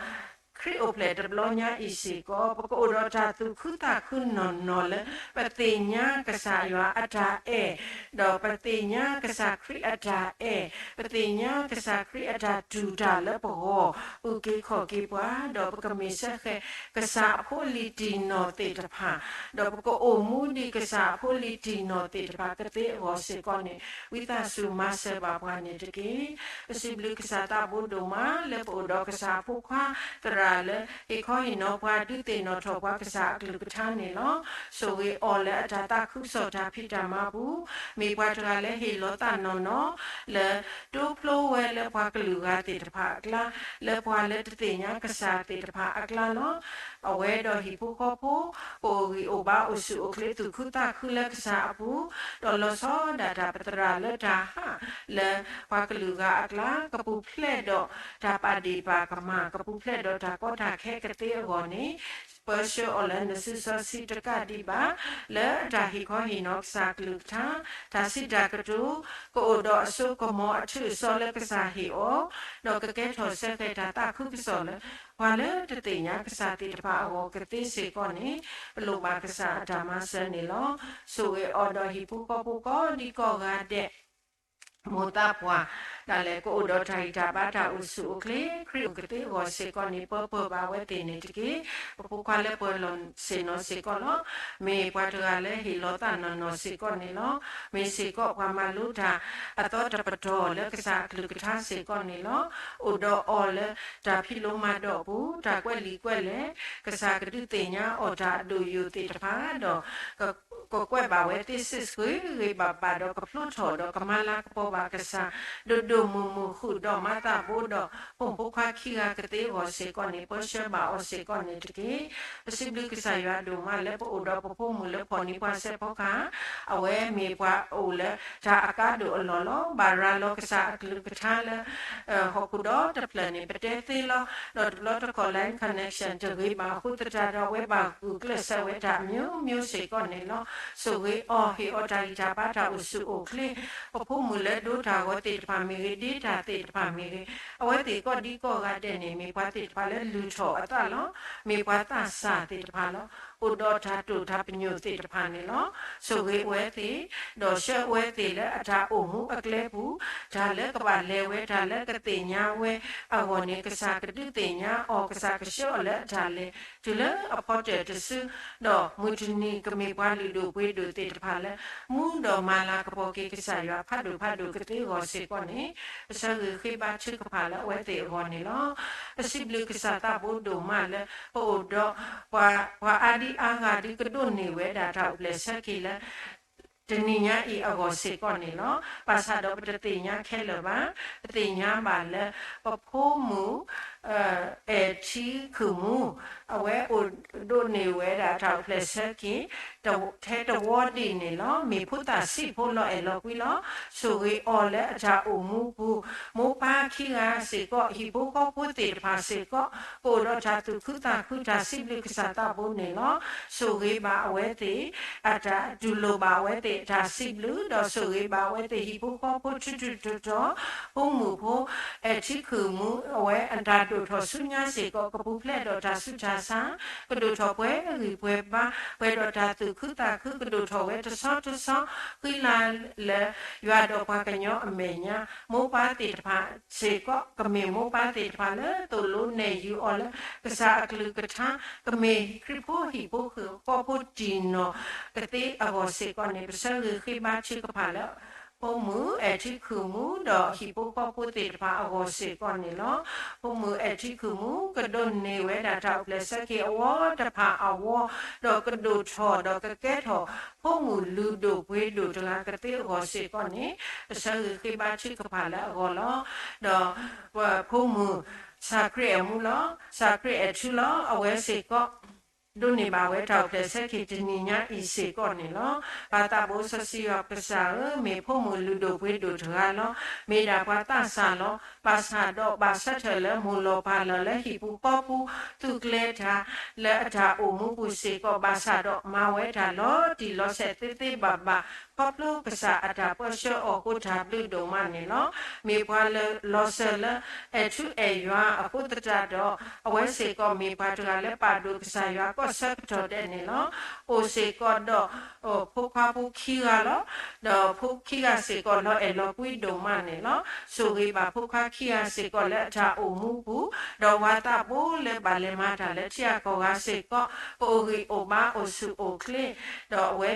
ခရံာ်အိၣ်ဖျဲၣ်တဘျီညါအံၤစ့ၢ်ကီး ပကအိၣ်ဒီးတၢ်သူၣ်ခုသးခုနီၢ်နီၢ်လၢ ပသ့ၣ်ညါကစၢ်ယွၤအတၢ်အဲၣ်, ဒီးပသ့ၣ်ညါကစၢ်ခရံာ်အတၢ်အဲၣ်, ပသ့ၣ်ညါကစၢ်ခရံာ်အတၢ်တူၢ်တၢ်လၢပဂီၢ် အုၣ်က့ၤခီၣ်က့ၤပှၤ, ဒီးပကမ့ၢ်စၢဃဲး ကစၢ်အဖိလံၤတံၢ်နီၢ်သ့ၣ်တဖၣ်, ဒီးပကအိၣ်မူဒ်ကစၢ်အဖိလံၤတံၢ်နီၢ်သ့ၣ်တဖၣ်ကသ့အဂီၢ်စ့ၢ်ကီးန့ၣ် ဝံသးစူၤမၤစၢၤဘၣ်ပှၤန့ၣ်တက့ၢ်. ပစံးဘျုးကစၢ်သးဘိဒိၣ်မး လၢပအိၣ်ဒီးကစၢ်အဖိခွါသရၣ်လၢ ဟ့ၣ်ခီဟ့ၣ်နီၤပှၤဒုးသ့ၣ်နီၣ်ထီၣ်ပှၤကစၢ်အကလုၢ်ကထါန့ၣ်လီၤ. ဆိၣ်ဂ့ၤအီၤလၢအတၢ်သးခုကစီၣ်တၢ်ဖံးတၢ်မၤပူၤ, မ့ၢ်ပှၤတဂၤလၢဟ့ၣ်လီၤသးနီၢ်နီၢ် လၢတိဖျိဝဲလၢပှၤကလုာ်ဂၤသ့ၣ်တဖၣ်အကျါ, လၢပှၤလၢတသ့ၣ်ညါကစၢ်သ့ၣ်တဖၣ်အကျါလီၤ. အဝဲဒီးဟံၣ်ဖိဃီဖိ ကအိၣ်ဂံၢ်အိၣ်ဘါအိၣ်ဆူၣ်အိၣ်ချ့သူၣ်ခုသးခုလၢကစၢ်အပူၤ, ဒီးလီၤဆီဒၣ်တၢ်ပသရၣ်လၢတၢ်ဟး လၢပှၤကလုာ်ဂၤအကျါ, ကပူၤဖျဲးဒီးတၢ်ပာ်ဒ့ၣ်ပာ်ကမၣ်, ကပူၤဖျဲးဒီးတၢ်ကီတၢ်ခဲကသ့အဂီၢ်န့ၣ် ပၢဆှၢအီၤလၢနစုစီဆှံတကးဒံးဘၣ်, လၢတၢ်ဟ့ၣ်ခီဟ့ၣ်နီၤကစၢ်အကလုၢ်ကထါ, တၢ်စံးတၢ်ကတိၤ, ကအိၣ်ဒီးအစိကမီၤအထူးအစီလၢကစၢ်ဟ့ၣ်အီၤ, ဒီးကကဲထီၣ်စဲဃဲးတၢ်သးခုကစီၣ်လၢ ပှၤလၢတသ့ၣ်ညါကစၢ်သ့ၣ်တဖၣ်အဂီၢ်ကသ့စ့ၢ်ကီးန့ၣ် ပလိၣ်ဘၣ်ကစၢ်အတၢ်မၤစၢၤန့ၣ်လီၤ. ဆိၣ်ဂ့ၤအီၤဒီးဟံၣ်ဖိဃီဖိကိးဒံကိးဂၤဒဲး မိၢ်သးပှၢ် ဒၣ်လဲာ်ကအိၣ်ဒီးတၢ်ဂံၢ်တၢ်ဘါတၢ်အိၣ်ဆူၣ်အိၣ်ချ့ ခရံာ်အိၣ်ကသ့အဂီၢ်စ့ၢ်ကီးန့ၣ် ပၢပၢၢ်ဘၣ်ဝဲသ့ၣ်န့ၣ်တက့ၢ်. ပဖိခွါလၢပှဲၤလီၤဆ့ၣ်နီၤစ့ၢ်ကီးလီၤ. မ့ၢ်ပှၤတဂၤလၢဟ့ၣ်လီၤသးနီၢ်နီၢ်စ့ၢ်ကီးန့ၣ်လီၤ. မ့ၢ်စ့ၢ်ကီးပှၤမၤလိတၢ်အသီတပတီၢ်လၢကစၢ်အကလုၢ်ကထါစ့ၢ်ကီးန့ၣ်လီၤ. အိၣ်ဒီးအီၤလၢတၢ်ဖံးလိမၤဒိးအပူၤ, တၢ်ကွဲးလံာ်ကွဲးလဲၢ်, ကစၢ်ကဒုးသ့ၣ်ညါအီၤတၢ်အဒိၣ်ယိာ်သ့ၣ်တဖၣ်ဒီး ကကွဲးဘၣ်ဝဲသ့ၣ်စ့ၢ်ကီးဂ့ၤဂ့ၤဘၣ်ဘၣ်ဒီး ကဖျိထီၣ်ဒီးကမၤလၤကပီၤဘၣ်ကစၢ် ဒိၣ်ဒိၣ်မုၢ်မုၢ်ဃုာ်ဒီးမၤသးဘိဒီး ဖိမုၣ်ဖိခွါခံဂၤကသ့အဂီၢ်စ့ၢ်ကီးန့ၣ် ပၢဆှၢဘၣ်အီၤစ့ၢ်ကီးန့ၣ်တက့ၢ်. ပစံးဘျုးကစၢ်ယွၤဒိၣ်မးလၢပအိၣ်ဒီးပဖိမုၣ်လၢဖီၣ်နံၤပှၤစဲးဖီကဟၣ်, အဝဲမ့ၢ်ပှၤအိၣ်လၢတၢ်အကါဒိၣ်အလီၢ်လီၤ. ဘၣ်ရၤလီၤကစၢ်အကလုၢ်ကထါလၢ ဟီၣ်ခိၣ်ဒီတဖျၢၣ်န့ၣ် ပတဲသ့လီၤ. ဒီးတဘျီတခီၣ် line connection တဂ့ၤဘၣ်အဃိသတးဒီး အဝဲဘၣ်ဂုာ်ကျဲးစၢးဝဲတၢ်မျိုးမျိုးစ့ၢ်ကီးန့ၣ်လီၤ. ဆိၣ်ဂ့ၤအီၤ ဟ့ၣ်အီၤတၢ်ဂံၢ်တၢ်ဘါတၢ်အိၣ်ဆူၣ်အိၣ်ချ့, ပဖိမုၣ်လၢဒိတၢ်ဂီၤသ့ၣ်တဖၣ်မ့ၢ်ဂ့ၤ, ဒ့တၢ်သ့ၣ်တဖၣ်မ့ၢ်ဂ့ၤ, အဝဲသ့ၣ်ကိးဒံကိးဂၤဒဲးန့ၣ် မ့ၢ်ပှၤသ့ၣ်တဖၣ်လၢလုၢ်ထီၣ်အသးလီၤ. မ့ၢ်ပှၤသးစၢ်သ့ၣ်တဖၣ်လီၤ. အိၣ်ဒီးတၢ်တိာ်တၢ်ပညိၣ်သ့ၣ်တဖၣ်န့ၣ်လီၤ. ဆိၣ်ဂ့ၤအဝဲသ့ၣ်, ဒီးဆှၢအဝဲသ့ၣ်လၢအတၢ်အိၣ်မူအကျဲပူၤ, တၢ်လၢကဘၣ်လဲၤဝဲ တၢ်လၢကသ့ၣ်ညါဝဲအဂီၢ်န့ၣ် ကစၢ်ကဒုးသ့ၣ်ညါအီၤ, ကစၢ်ကဆှၢအီၤလၢအတၢ်လဲၤ တုၤလၢအဖီတၢၣ်တစု, ဒီးမုၢ်တနံၤကမ့ၢ်ပှၤလုၢ်ဒိၣ်ပှ့ၤဒိၣ်သ့ၣ်တဖၣ်လၢ မူဒီးမၤလၤကပီၤက့ၤကစၢ်ယွၤဖးဒိၣ်ဖးဒိၣ်ကသ့အဂီၢ်စ့ၢ်ကီးန့ၣ် ပဆၢဂ့ၤဃ့ဘါထုကဖၣ်လၢအဝဲသ့ၣ်အဂီၢ်န့ၣ်လီၤ. ပစံးဘျုးကစၢ်သးဘိဒိၣ်မးလၢ ပအိၣ်ဒီး ပှၤအါဒံအါဂၤဒုးကဒိးန့ၢ်ဝဲဒၣ်တၢ်အိၣ်ဖျဲၣ်ဆၢက့ၤလၢ တနံၤညါအံၤအဂီၢ်စ့ၢ်ကီးန့ၣ်လီၤ. ဘၣ်ဆၣ်ဒီးပတသ့ၣ်ညါခဲလၢာ်ဘၣ်. ပသ့ၣ်ညါဘၣ်လၢ ပဖိမုၣ် အဲၣ်ထံခုၣ်မူ, အဝဲအိၣ်ဒိးန့ၢ်ဝဲဒၣ်တၢ်အိၣ်ဖျဲၣ်ဆၢက့ၤ ထဲတဝီဒ်န့ၣ်လီၤ. မ့ၢ်ဖိသၣ်ဆံးဖိလီၤအဲၣ်လီၤကွံလီၤ. ဆိၣ်ဂ့ၤအီၤလၢအတၢ်အိၣ်မူပူၤ, မိၢ်ပၢ်ခံဂၤစ့ၢ်ကီး ဟံၣ်ဖိဃီဖိသ့ၣ်တဖၣ်စ့ၢ်ကီး ကအိၣ်ဒီးတၢ်သူၣ်ခုသးခု တၢ်စံးဘျုးကစၢ်သးဘိန့ၣ်လီၤ. ဆိၣ်ဂ့ၤဘၣ်အဝဲသ့ၣ် အတၢ်တူၢ်လိာ်ဘၣ်အဝဲသ့ၣ်အတၢ်စံးဘျုး, ဒီးဆိၣ်ဂ့ၤဘၣ်အဝဲသ့ၣ် ဟံၣ်ဖိဃီဖိထူးထူးတီၤတီၤ, ဖိမုၣ်ဖိ အဲၣ်ထံခုၣ်မူ အဝဲအတၢ်ဒိၣ်ထီၣ်ဆူညါစ့ၢ်ကီး ကပူၤဖျဲးဒီးတၢ်ဆူးတၢ်ဆါ, ကဒိၣ်ထီၣ်ပှဲၤဂံၢ်ပှဲၤဘါ, ပှဲၤဒီးတၢ်သူၣ်ခုသးခု, ကဒိၣ်ထီၣ်ဝဲတဆီတဆီ, ဃံလၤလၢယွၤဒီးပှၤကညီအမဲာ်ညါ, မိၢ်ပၢ်သ့ၣ်တဖၣ်စ့ၢ်ကီး ကမ့ၢ်မိၢ်ပၢ်သ့ၣ်တဖၣ်လၢသိၣ်လိနဲၣ်ယုာ်အီၤလၢ ကစၢ်အကလုၢ်ကထါ, ကမ့ၢ်ခရံာ်ဖိဟံၣ်ဖိဃီဖိတံၢ်နီၢ်ကသ့အဂီၢ်စ့ၢ်ကီးန့ၣ် ပဆၢဂ့ၤဃ့ဘါထုကဖၣ်လၢ ဖိမုၣ်အဲၣ်ထံခုၣ်မူ ဒီးဟံၣ်ဖိဃီဖိသ့ၣ်တဖၣ်အဂီၢ်စ့ၢ်ကီးန့ၣ်လီၤ. ဖိမုၣ်အဲၣ်ထံခုၣ်မူ ကဒိးန့ၢ်ဝဲဒၣ်တၢ်အိၣ်ဖျဲၣ်ဆၢက့ၤအဝီတဖၣ်အဝီ, ဒီးကဒိၣ်ထီၣ်ဒီးကကဲထီၣ် ဖိမုၣ်လုၢ်ဒိၣ်ပှ့ၤဒိၣ်တဂၤကသ့အဂီၢ်စ့ၢ်ကီးန့ၣ် ပဆၢဂ့ၤဃ့ဘါထုကဖၣ်လၢအဂီၢ်လီၤ. ဒီး ဖိမုၣ် စၢ်ခရံာ်အဲၣ်မူလီၤ. စၢ်ခရံာ်အဲၣ်ထူလီၤ. အဝဲစ့ၢ်ကီး ဒိးန့ၢ်ဘၣ်ဝဲတၢ်အိၣ်ဖျဲၣ်ဆၢက့ၤတနံၤညါအံၤစ့ၢ်ကီးန့ၣ်လီၤ. ပၢ်သးဘိစီဆှံယွၤကစၢ်ဧၢ, မ့ၢ်ဖိမုၣ်လုၢ်ဒိၣ်ပှ့ၤဒိၣ်တဂၤလီၤ. မ့ၢ်ဒၣ်ပှၤသးစၢ်လီၤ. ဘၣ်ဆၣ်ဒီးဘၣ်ဆၢထၢၣ်လၢမိၢ်လီၤပၢ်လီၤလၢဟံၣ်ပူၤဃီပူၤ သူၣ်ကျဲၤတၢ်လၢအတၢ်အိၣ်မူပူၤစ့ၢ်ကီး, ဘၣ်ဆၣ်ဒီးမၤဝဲတၢ်လီၤတံၢ်လီၤဆဲးသ့သ့ဘၣ်ဘၣ် ခီဖျိကစၢ်အတၢ်ပၢဆှၢအီၤအဃိ တၢ်ဘျုးဒိၣ်မးန့ၣ်လီၤ. မ့ၢ်ပှၤလၢလီၤစၢၤလၢအဲၣ်ထူအဲၣ်ယွၤအဃိသတးဒီး အဝဲစ့ၢ်ကီးမ့ၢ်ပှၤတဂၤလၢပာ်ဒိၣ်ကစၢ်ယွၤကီၢ်ဆၢကတီၢ်ဒဲးန့ၣ်လီၤ. အိၣ်စ့ၢ်ကီးဒီး ဖိခွါဖိခံဂၤလီၤ. ဒီးဖိခံဂၤစ့ၢ်ကီးလီၤအဲၣ်လီၤကွံဒိၣ်မးန့ၣ်လီၤ. ဆိၣ်ဂ့ၤဘၣ်ဖိခွါခံဂၤစ့ၢ်ကီးလၢအတၢ်အိၣ်မူပူၤ, ဒီးပှၤသးဘိလၢဘၣ်လဲၤမၤတၢ်လၢထံဂၤကီၢ်ဂၤစ့ၢ်ကီး ကအိၣ်ဂံၢ်အိၣ်ဘါအိၣ်ဆူၣ်အိၣ်ချ့, ဒီးအဝဲ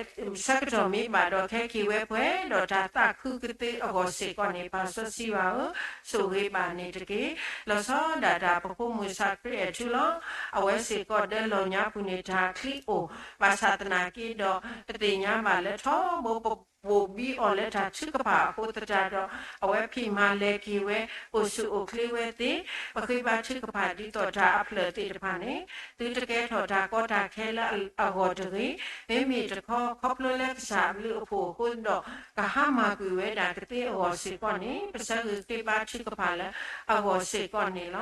ဆၢကတီၢ်မ့ၢ်ဘၣ်ဒီး ခဲက့ၤဝဲပှဲၤဒီးတၢ်သးခုကသ့အဂီၢ်စ့ၢ်ကီးန့ၣ် ပၢ်စီဆှံယွၤဧၢ, ဆိၣ်ဂ့ၤဘၣ်န့ၣ်တက့ၢ်. လီၤဆီဒၣ်တၢ်ပဖိမုၣ်စၢ်ခရံာ်အဲၣ်ထူလီၤ. အဝဲစ့ၢ်ကီးဒၢလီၤညါပူၤန့ၣ် တၢ်ချံအိၣ်, ဘၣ်ဆၣ်သနာ်က့ဒီး ပသ့ၣ်ညါဘၣ်လၢထီဘိပ ဘိၣ်ဘံအီၤလၢတၢ်ထုကဖၣ်အဃိသတးဒီး အဝဲဖံးမၤလဲၤက့ၤဝဲ အိၣ်ဆူၣ်အိၣ်ချ့ဝဲသ့ၣ်, ပဃ့ဘါထုကဖၣ်ဒ်သိးတၢ်အဖျၢၣ်သ့ၣ်တဖၣ်န့ၣ် သုတကဲထီၣ်တၢ်ကီတၢ်ခဲလၢအဂီၢ်တဂ့ၤ, မ့မ့ၢ်တခီ ခီဖျိလၢကစၢ်အဘျုးအဖှိၣ်အဃိဒီး ကဟါမၢ်ကွံာ်ဝဲဒၣ်ကသ့အဂီၢ်စ့ၢ်ကီးန့ၣ် ပဆၢဂ့ၤဃ့ဘါထုကဖၣ်လၢအဂီၢ်စ့ၢ်ကီးန့ၣ်လီၤ.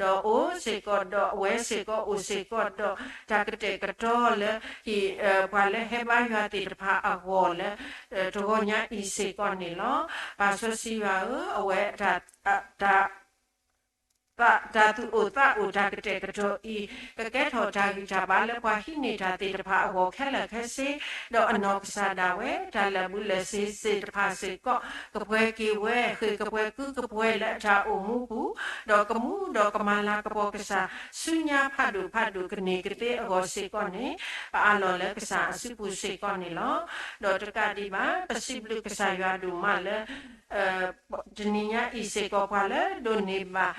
ဒီးအိၣ်စ့ၢ်ကီးဒီးအဝဲစ့ၢ်ကီးအိၣ်စ့ၢ်ကီးဒီး တၢ်ကတဲာ်ကတီၤလၢ ဟံၣ် ပှၤလၢဟဲဘါယွၤသ့ၣ်တဖၣ်အဂီၢ်လၢ တဂီၤညါအံၤစ့ၢ်ကီးန့ၣ်လီၤ. ပၢ်စီဆှံယွၤဧၢ, အဝဲ တၢ် တၢ်သူၣ်အိၣ်သးအိၣ်တၢ်ကတဲာ်ကတီၤအံၤ ကကဲထီၣ်တၢ်ဂံၢ်တၢ်ဘါလၢပှၤဟံးန့ၢ်တၢ်သ့ၣ်တဖၣ်အဂီၢ်ခဲလၢာ်ခဲဆ့, ဒီးအနီၢ်ကစၢ်ဒၣ်ဝဲ တၢ်လၢာ်ဘူၣ်လၢာ်စ့ၤသ့ၣ်တဖၣ်စ့ၢ်ကီး ကပှဲၤက့ၤဝဲ ဃ့ၢ်ကပှဲၤကုကပှဲၤလၢအတၢ်အိၣ်မူပူၤ, ဒီးကမူဒီးကမၤလၤကပီၤကစၢ် ဆူညါဖးဒိၣ်ဖးဒိၣ်ကန့ၢ်ကသ့အဂီၢ်စ့ၢ်ကီးန့ၣ် ပအးလီၤလၢကစၢ်အစုပူၤစ့ၢ်ကီးန့ၣ်လီၤ. ဒီးတကးဒံးဘၣ် ပစံးဘျုးကစၢ်ယွၤဒိၣ်မးလၢ တနံၤညါအံၤစ့ၢ်ကီး ပှၤလၢဒိးန့ၢ်ဘၣ်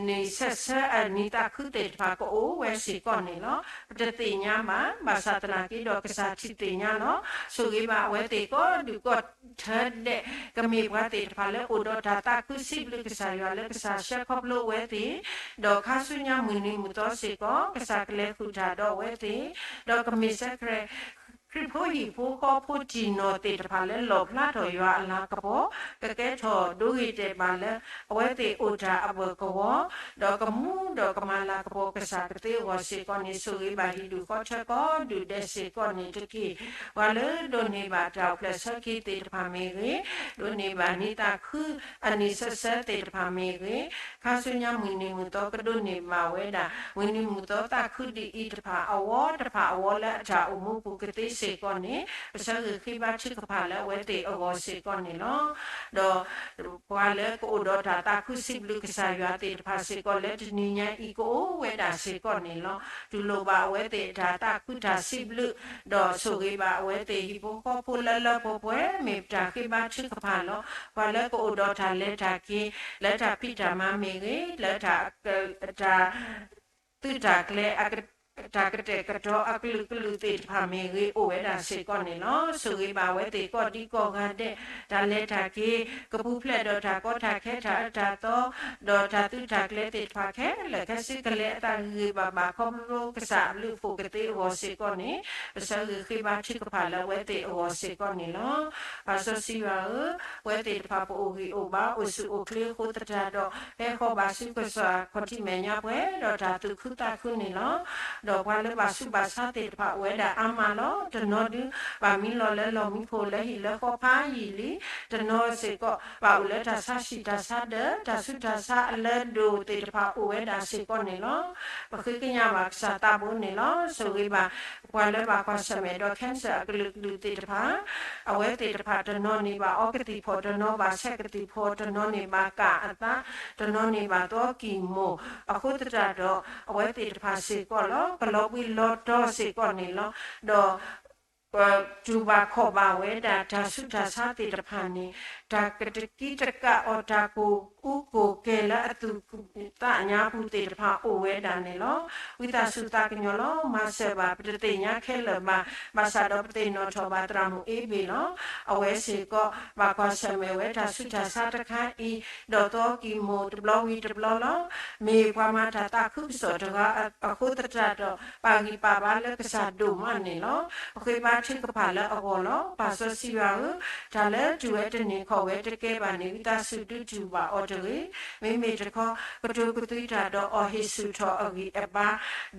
နံၣ်ဆၢဆၢအနံၤသးခုသ့ၣ်တဖၣ်ကအိၣ်ဝဲစ့ၢ်ကီးန့ၣ်လီၤ. ပတသ့ၣ်ညါဘၣ်, ဘၣ်ဆၣ်သနာ်က့ဒီးကစၢ်ထံၣ်သ့ၣ်ညါလီၤ. ဆိၣ်ဂ့ၤဘၣ်အဝဲသ့ၣ်ကိးဒူၣ်ကိးထၢဒဲး, ကမ့ၢ်ပှၤသ့ၣ်တဖၣ်လၢအိၣ်ဒီးတၢ်သးခုစံးဘျုးကစၢ်ယွၤလၢကစၢ်ဆှၢခီဖျိဝဲသ့ၣ်, ဒီးခါဆူညါမုၢ်နံၤမုၢ်သီစ့ၢ်ကီး ကစၢ်ကလဲၤဃုာ်တၢ်ဒီးအဝဲသ့ၣ်, ဒီးကမ့ၢ်စ့ၢ်ကီး ခရံာ်ဖိဟံၣ်ဖိဃီဖိတံၢ်နီၢ်သ့ၣ်တဖၣ်လၢလီၣ်ဖျါထီၣ်ယွၤအလၤကပီၤ, ကကဲထီၣ်ဒိဂ့ၤတဲာ်ဘၣ်လၢ အဝဲသ့ၣ်အိၣ်တၢ်အဘၢၣ်ကဝီၤ, ဒီးကမူဒီးကမၤလၤကပီၤကစၢ်ကသ့အဂီၢ်စ့ၢ်ကီးန့ၣ် ဆိၣ်ဂ့ၤဘၣ်ဟံၣ်ဒူၣ်ဃီထၢကိးဒူၣ်ဒဲးစ့ၢ်ကီးန့ၣ်တက့ၢ်. ပှၤလၢဒိးန့ၢ်ဘၣ်တၢ်အိၣ်ဖျဲၣ်ဆၢက့ၤသ့ၣ်တဖၣ်မ့ၢ်ဂ့ၤ, ဒိးန့ၢ်ဘၣ်နံၤသးခုအနံၤဆၢဆၢသ့ၣ်တဖၣ်မ့ၢ်ဂ့ၤ, ခါဆူညါမုၢ်နံၤမုၢ်သီကဒိးန့ၢ်ဘၣ်ဝဲဒၣ် မုၢ်နံၤမုၢ်သီသးခုဒ်အံၤတဖၣ်အဝီတဖၣ်အဝီလၢအတၢ်အိၣ်မူပူၤကသ့စ့ၢ်ကီးန့ၣ် ပဆၢဂ့ၤဃ့ဘါထုကဖၣ်လၢအဝဲသ့ၣ်အဂီၢ်စ့ၢ်ကီးန့ၣ်လီၤ. ဒီး ပှၤလၢကအိၣ်ဒီးတၢ်သးခုစံးဘျုးကစၢ်ယွၤသ့ၣ်တဖၣ်စ့ၢ်ကီးလၢတနံၤညါအံၤကအိၣ်ဝဲဒၣ်စ့ၢ်ကီးန့ၣ်လီၤ. တူၢ်လိာ်ဘၣ်အဝဲသ့ၣ်တၢ်သးခုတၢ်စံးဘျုး, ဒီးဆိၣ်ဂ့ၤဘၣ်အဝဲသ့ၣ်ဟံၣ်ဖိဃီဖိလၢလၢပှဲၤပှဲၤ မ့ၢ်ပတၢ်ဃ့ဘါထုကဖၣ်လီၤ. ပှၤလၢကအိၣ်ဒီးတၢ်လဲၤတၢ်က့ၤ လၢတၢ်ဖံးတၢ်မၤမ့ၢ်ဂ့ၤ, လၢတၢ် တၢ် သုးတၢ်ကျဲၤ တၢ်ကတဲာ်ကတီၤအကလုာ်ကလုာ်သ့ၣ်တဖၣ်မ့ၢ်ဂ့ၤ အိၣ်ဝဲဒၣ်စ့ၢ်ကီးန့ၣ်လီၤ. ဆိၣ်ဂ့ၤဘၣ်အဝဲသ့ၣ်ကိးဒံကိးဂၤဒဲး, တၢ်လဲၤတၢ်က့ၤ ကပူၤဖျဲးဒီးတၢ်ကီတၢ်ခဲတၢ်အၢတၢ်သီ, ဒီးတၢ်သုးတၢ်ကျဲၤသ့ၣ်တဖၣ်ခဲလၢာ်ခဲဆ့ ကလဲၤအသးဂ့ၤဂ့ၤဘၣ်ဘၣ် ခီဖျိကစၢ်အဘျုးအဖှိၣ်ကသ့အဂီၢ်စ့ၢ်ကီးန့ၣ် ပဆၢဂ့ၤဃ့ဘါထုကဖၣ်လၢအဝဲသ့ၣ်အဂီၢ်စ့ၢ်ကီးန့ၣ်လီၤ. ပၢ်စီဆှံယွၤဧၢ, အဝဲသ့ၣ်တဖၣ်ပအိၣ်ဂံၢ်အိၣ်ဘါအိၣ်ဆူၣ်အိၣ်ချ့အဃိသတးဒီး ဟဲဃီၤဘၣ်ဆူကစၢ်ခီၣ်ထံးမဲာ်ညါပှဲၤဒီးတၢ်သူၣ်ခုသးခုန့ၣ်လီၤ. ဒီးပှၤလၢဘၣ်ဆူးဘၣ်ဆါသ့ၣ်တဖၣ်အိၣ်ဝဲဒၣ်အါမးလီၤ. တနီၤဒုး ဘၣ်မံလီၤလၢလီၢ်မံခိၣ်လၢဟံၣ်လၢဃီဖးယံာ်လံ, တနီၤစ့ၢ်ကီး ဘၣ်အိၣ်လၢတၢ်ဆါဟံၣ်တၢ်ဆါဒၢး တၢ်ဆူးတၢ်ဆါအလၢဒိၣ်သ့ၣ်တဖၣ်အိၣ်ဝဲဒၣ်စ့ၢ်ကီးန့ၣ်လီၤ. ပဃ့ကညးဘၣ်ကစၢ်သးဘိန့ၣ်လီၤ. ဆိၣ်ဂ့ၤဘၣ် ပှၤလၢဘၣ်ကွၢ်ဆၢၣ်မဲာ်ဒီး cancer အကလုာ်ကလုာ်သ့ၣ်တဖၣ်, အဝဲသ့ၣ်တဖၣ်တနီၤန့ၣ်ဘၣ်အီကသံၣ်ဖီၣ်, တနီၤဘၣ်ဆဲးကသံၣ်ဖီၣ်, တနီၤန့ၣ်ဘၣ်ကၣ်အသး, တနီၤန့ၣ်ဘၣ်သီကံၢ်မိၢ်, အဃိသတးဒီး အဝဲသ့ၣ်တဖၣ်စ့ၢ်ကီးလီၤ. ကလီၤဘှံးလီၤတီၤစ့ၢ်ကီးန့ၣ်လီၤ. ဒီး တူၢ်ဘၣ်ခီၣ်ဘၣ်ဝဲဒၣ်တၢ်ဆူးတၢ်ဆါသ့ၣ်တဖၣ်န့ၣ် တၢ်ကတကံတကးအီၤ တၢ်ကိၢ်အူကိၢ်ကဲၤလၢအသူၣ်သးညါပူၤသ့ၣ်တဖၣ်အိၣ်ဝဲဒၣ်န့ၣ်လီၤ. ဝံသးစူၤသးကညီၤလီၤ. မၤစၢၤဘၣ်ပတသ့ၣ်ညါခဲလၢာ်ဘၣ်, ဘၣ်ဆၣ်ဒီးပသ့ၣ်နီၣ်ထီၣ်ဘၣ်သရၣ်မုၣ်အ့ဘ့ၣ်လီၤ. အဝဲစ့ၢ်ကီး ဘၣ်ကွၢ်ဆၢၣ်မဲာ်ဝဲတၢ်ဆူးတၢ်ဆါတခါအံၤ ဒီးသီကံၢ်မိၢ်တဘျီဝံၤတဘျီလီၤ. မ့ၢ်ပှၤမၤတၢ်သးခုကစီၣ်တဂၤအဃိသတးဒီး ပာ်ဂံၢ်ပာ်ဘါလၢကစၢ်ဒိၣ်မးန့ၣ်လီၤ. ပဃ့ဘါထုကဖၣ်လၢအဂီၢ်လီၤ. ပၢ်စီဆှံယွၤဧၢ, တၢ်လၢတုၤဝဲတန့ၢ်ခီၣ်ဝဲတကဲဘၣ်န့ၣ် ဝံသးစူၤဒုးတူၢ်ဘၣ်အီၤတဂ့ၤ. မ့မ့ၢ်တခီ ကတိၤကသွံတၢ်ဒီးအီၤဟ့ၣ်ဆူၣ်ထီၣ်အဂံၢ်အဘါ,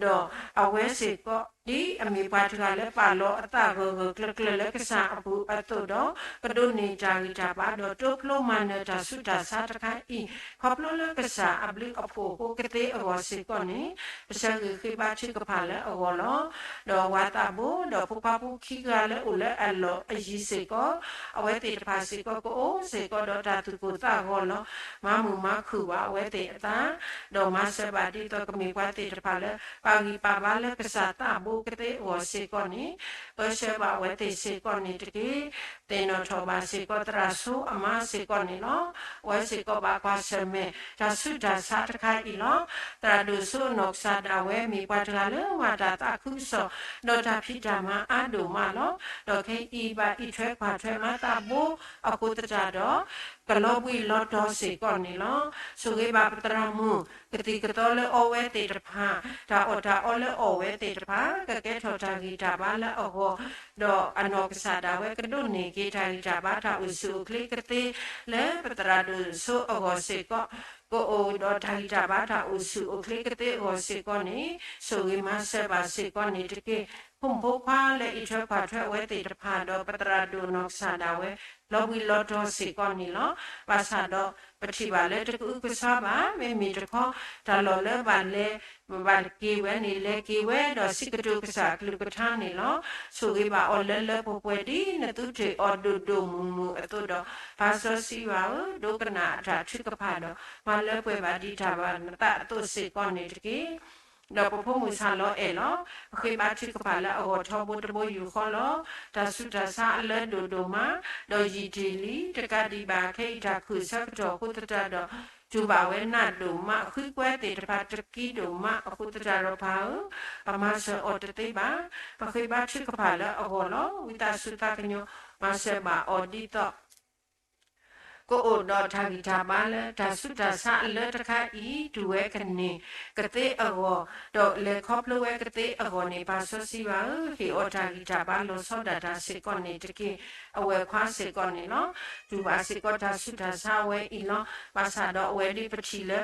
ဒီးအဝဲစ့ၢ်ကီး ဒ်အမ့ၢ်ပှၤတဂၤလၢပာ်လီၤအသးဂၢၢ်ဂၢၢ်ကျၢၤကျၢၤလၢကစၢ်အပူၤအသိးဒီး ကဒိးန့ၢ်တၢ်ဂံၢ်တၢ်ဘါဒီးတိဖျိမၤနၢၤတၢ်ဆူးတၢ်ဆါတခါအံၤ ခီဖျိလၢကစၢ်အဘျုးအဖှိၣ်အဃိကသ့အဂီၢ်စ့ၢ်ကီးန့ၣ် ပဆၢဂ့ၤဃ့ဘါထုကဖၣ်လၢအဂီၢ်လီၤ. ဒီးဝၤသးဘိ ဒီးဖိခွါဖိခံဂၤလၢအိၣ်လၢအလီၢ်အယံၤစ့ၢ်ကီး အဝဲသ့ၣ်တဖၣ်စ့ၢ်ကီးကအိၣ်စ့ၢ်ကီးဒီးတၢ်သူၣ်ကိၢ်သးဂီၤလီၤ. မၤမုာ်မၤခုၣ်ဘၣ်အဝဲသ့ၣ်အသး ဒီးမၤစၢၤဘၣ်ဒ်သိးကမ့ၢ်ပှၤသ့ၣ်တဖၣ်လၢ ပာ်ဂံၢ်ပာ်ဘါလၢကစၢ်သးဘိကသ့အဂီၢ်စ့ၢ်ကီးန့ၣ် ပၢဆှၢဘၣ်အဝဲသ့ၣ်စ့ၢ်ကီးန့ၣ်တက့ၢ်. သ့ၣ်နီၣ်ထီၣ်ဘၣ်စ့ၢ်ကီးသရၣ်စိအမါစ့ၢ်ကီးန့ၣ်လီၤ. အဝဲစ့ၢ်ကီးဘၣ်ကွၢ်ဆၢၣ်မဲာ် တၢ်ဆူးတၢ်ဆါတခါအံၤလီၤ. သရၣ်ဒိၣ်စိအနီၢ်ကစၢ်ဒၣ်ဝဲ မ့ၢ်ပှၤတဂၤလၢမၤတၢ်သးခုကစီၣ် ဒီးတၢ်ဖံးတၢ်မၤအါဒိၣ်မးလီၤ. ဒီးခဲအံၤဘၣ်အံးထွဲကွၢ်ထွဲမၤသးဘိအဃိသတးဒီး ကလီၤဘှံးလီၤတီၤစ့ၢ်ကီးန့ၣ်လီၤ. ဆိၣ်ဂ့ၤဘၣ်ပသရၣ်မုၣ် ကသံၣ်ကသီလၢအီဝဲသ့ၣ်တဖၣ်, တၢ်အီၣ်တၢ်အီလၢအီၣ်ဝဲသ့ၣ်တဖၣ် ကကဲထီၣ်တၢ်ဂံၢ်တၢ်ဘါလၢအဂီၢ်, ဒီးအနီၢ်ကစၢ်ဒၣ်ဝဲကဒိးန့ၢ်က့ၤတၢ်ဂံၢ်တၢ်ဘါတၢ်အိၣ်ဆူၣ်အိၣ်ချ့ကသ့ လၢပသရၣ်ဒိၣ်စိအဂီၢ်စ့ၢ်ကီး ကအိၣ်ဒီးတၢ်ဂံၢ်တၢ်ဘါတၢ်အိၣ်ဆူၣ်အိၣ်ချ့ကသ့အဂီၢ်စ့ၢ်ကီးန့ၣ် ဆိၣ်ဂ့ၤမၤစၢၤဘၣ်စ့ၢ်ကီးန့ၣ်တက့ၢ်. ဖိမုၣ်ဖိခွါလၢအံးထွဲကွၢ်ထွဲအဝဲသ့ၣ်တဖၣ် ဒီးပသရၣ်ဒိၣ်နီၢ်ကစၢ်ဒၣ်ဝဲ လီၤဘှံးလီၤတီၤစ့ၢ်ကီးန့ၣ်လီၤ. ဘၣ်ဆၣ်ဒီး ပထံၣ်ဘၣ်လၢတကအုကစွါဘၣ်, မ့မ့ၢ်တခီ တၢ်လီၢ်လၢဘၣ်လဲၤ ဘၣ်က့ၤဝဲန့ၣ် လဲၤက့ၤဝဲဒီးစံးကတိၤကစၢ်အကလုၢ်ကထါန့ၣ်လီၤ. ဆိၣ်ဂ့ၤဘၣ်အီၤလၢလၢပှဲၤပှဲၤဒ်နသုတ့ၢ်အီၤဒိၣ်ဒိၣ်မုၢ်မုၢ်အသိးဒီး ပၢ်စီဆှံယွၤဧၢ, ဒိကနၣ်အတၢ်ထုကဖၣ်ဒီး မၤလၢပှဲၤဘၣ်ဒံးတၢ်ဘၣ်နသးအသိးစ့ၢ်ကီးန့ၣ်တက့ၢ်. ဒီးပဖိမုၣ်ဆၣ်လီၤအဲၣ်လီၤ. ပဃ့ဘါထုကဖၣ်လၢအဂီၢ်ထီဘိတဘိယူၢ်ဃီလီၤ. တၢ်ဆူးတၢ်ဆါအလၢဒိၣ်ဒိၣ်မး, ဒီးယံာ်တ့ၢ်လံ, တကးဒံးဘၣ် ခဲအံၤတၢ်ခုၣ်ဆၢကတီၢ်အဃိသတးဒီး တူၢ်ဘၣ်ဝဲနးဒိၣ်မး, ဃုကွဲသ့ၣ်တဖၣ်တကံဒိၣ်မးအဃိသတးဒီး ပၢ်ဧၢ, ပမၤစၢၤအီၤတသ့ဘၣ်. ပဃ့ဘါထုကဖၣ်လၢအဂီၢ်လီၤ. ဝံသးစူၤသးကညီၤ မၤစၢၤဘၣ်အီၤဒ်သိး ကအိၣ်ဒီးတၢ်ဂံၢ်တၢ်ဘါလၢတၢ်ဆူးတၢ်ဆါအလၢတခါအံၤ တုၤဝဲကန့ၢ်ကသ့အဂီၢ်, ဒီးလဲၤခီဖျိဝဲကသ့အဂီၢ်န့ၣ် ပၢ်စီဆှံယွၤဧၢ, ဟ့ၣ်အီၤတၢ်ဂံၢ်တၢ်ဘါလီၤဆီဒၣ်တၢ်စ့ၢ်ကီးန့ၣ်တက့ၢ်. အဝဲၢ်ခွါစ့ၢ်ကီးန့ၣ်လီၤ. တူၢ်ဘၣ်စ့ၢ်ကီးတၢ်ဆူးတၢ်ဆါဝဲအံၤလီၤ. ဘၣ်ဆၣ်ဒီးအဝဲဒ်ပထံၣ်လၢ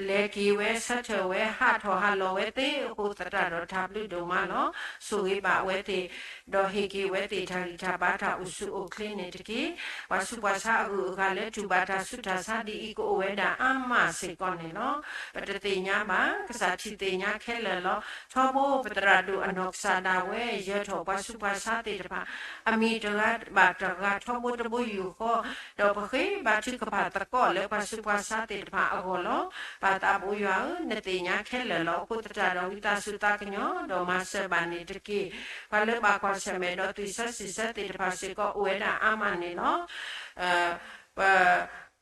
လဲၤက့ၤဝဲ ဆၢထၢၣ်ဝဲ ဟးထီၣ်ဟးလီၤဝဲသ့အဃိသတးဒီး တၢ်ဘျုးဒိၣ်မးလီၤ. ဆိၣ်ဂ့ၤဘၣ်ဝဲသ့ၣ်, ဒီးဟ့ၣ်က့ၤဝဲသ့ၣ်တၢ်ဂံၢ်တၢ်ဘါတၢ်အိၣ်ဆူၣ်အိၣ်ချ့န့ၣ်တက့ၢ်. ပှၤဆူးပှၤဆါအဂုၤအဂၤလၢတူၢ်ဘၣ်တၢ်ဆူးတၢ်ဆါဒ်အံၤ ကအိၣ်ဝဲဒၣ်အါမးစ့ၢ်ကီးန့ၣ်လီၤ. ပတသ့ၣ်ညါဘၣ်, ကစၢ်ထံၣ်သ့ၣ်ညါခဲလၢာ်လီၤ. ထီဘိပသရၣ်ဒိၣ်အနီၢ်ကစၢ်ဒၣ်ဝဲ ယၢၤထီၣ်ပှၤဆူးပှၤဆါသ့ၣ်တဖၣ် အမံၤတဂၤဘၣ်တဂၤထီဘိတဘိယူၢ်ဃီ, ဒီးပဃ့ဘါထုကဖၣ်သကိးလၢပှၤဆူးပှၤဆါသ့ၣ်တဖၣ်အဂီၢ်လီၤ. ပၢ်သးဘိယွၤဧၢ, နသ့ၣ်ညါခဲလၢာ်လီၤ. အဃိသတးဒီးဝံသးစူၤသးကညီၤ ဒီးမၤစၢၤဘၣ်န့ၣ်တက့ၢ်. ပှၤလၢဘၣ်ကွၢ်ဆၢၣ်မဲာ်ဒီးသွံၣ်ဆၢစံၣ်ဆၢသ့ၣ်တဖၣ်စ့ၢ်ကီးအိၣ်ဝဲဒၣ်အါမးန့ၣ်လီၤ. ပ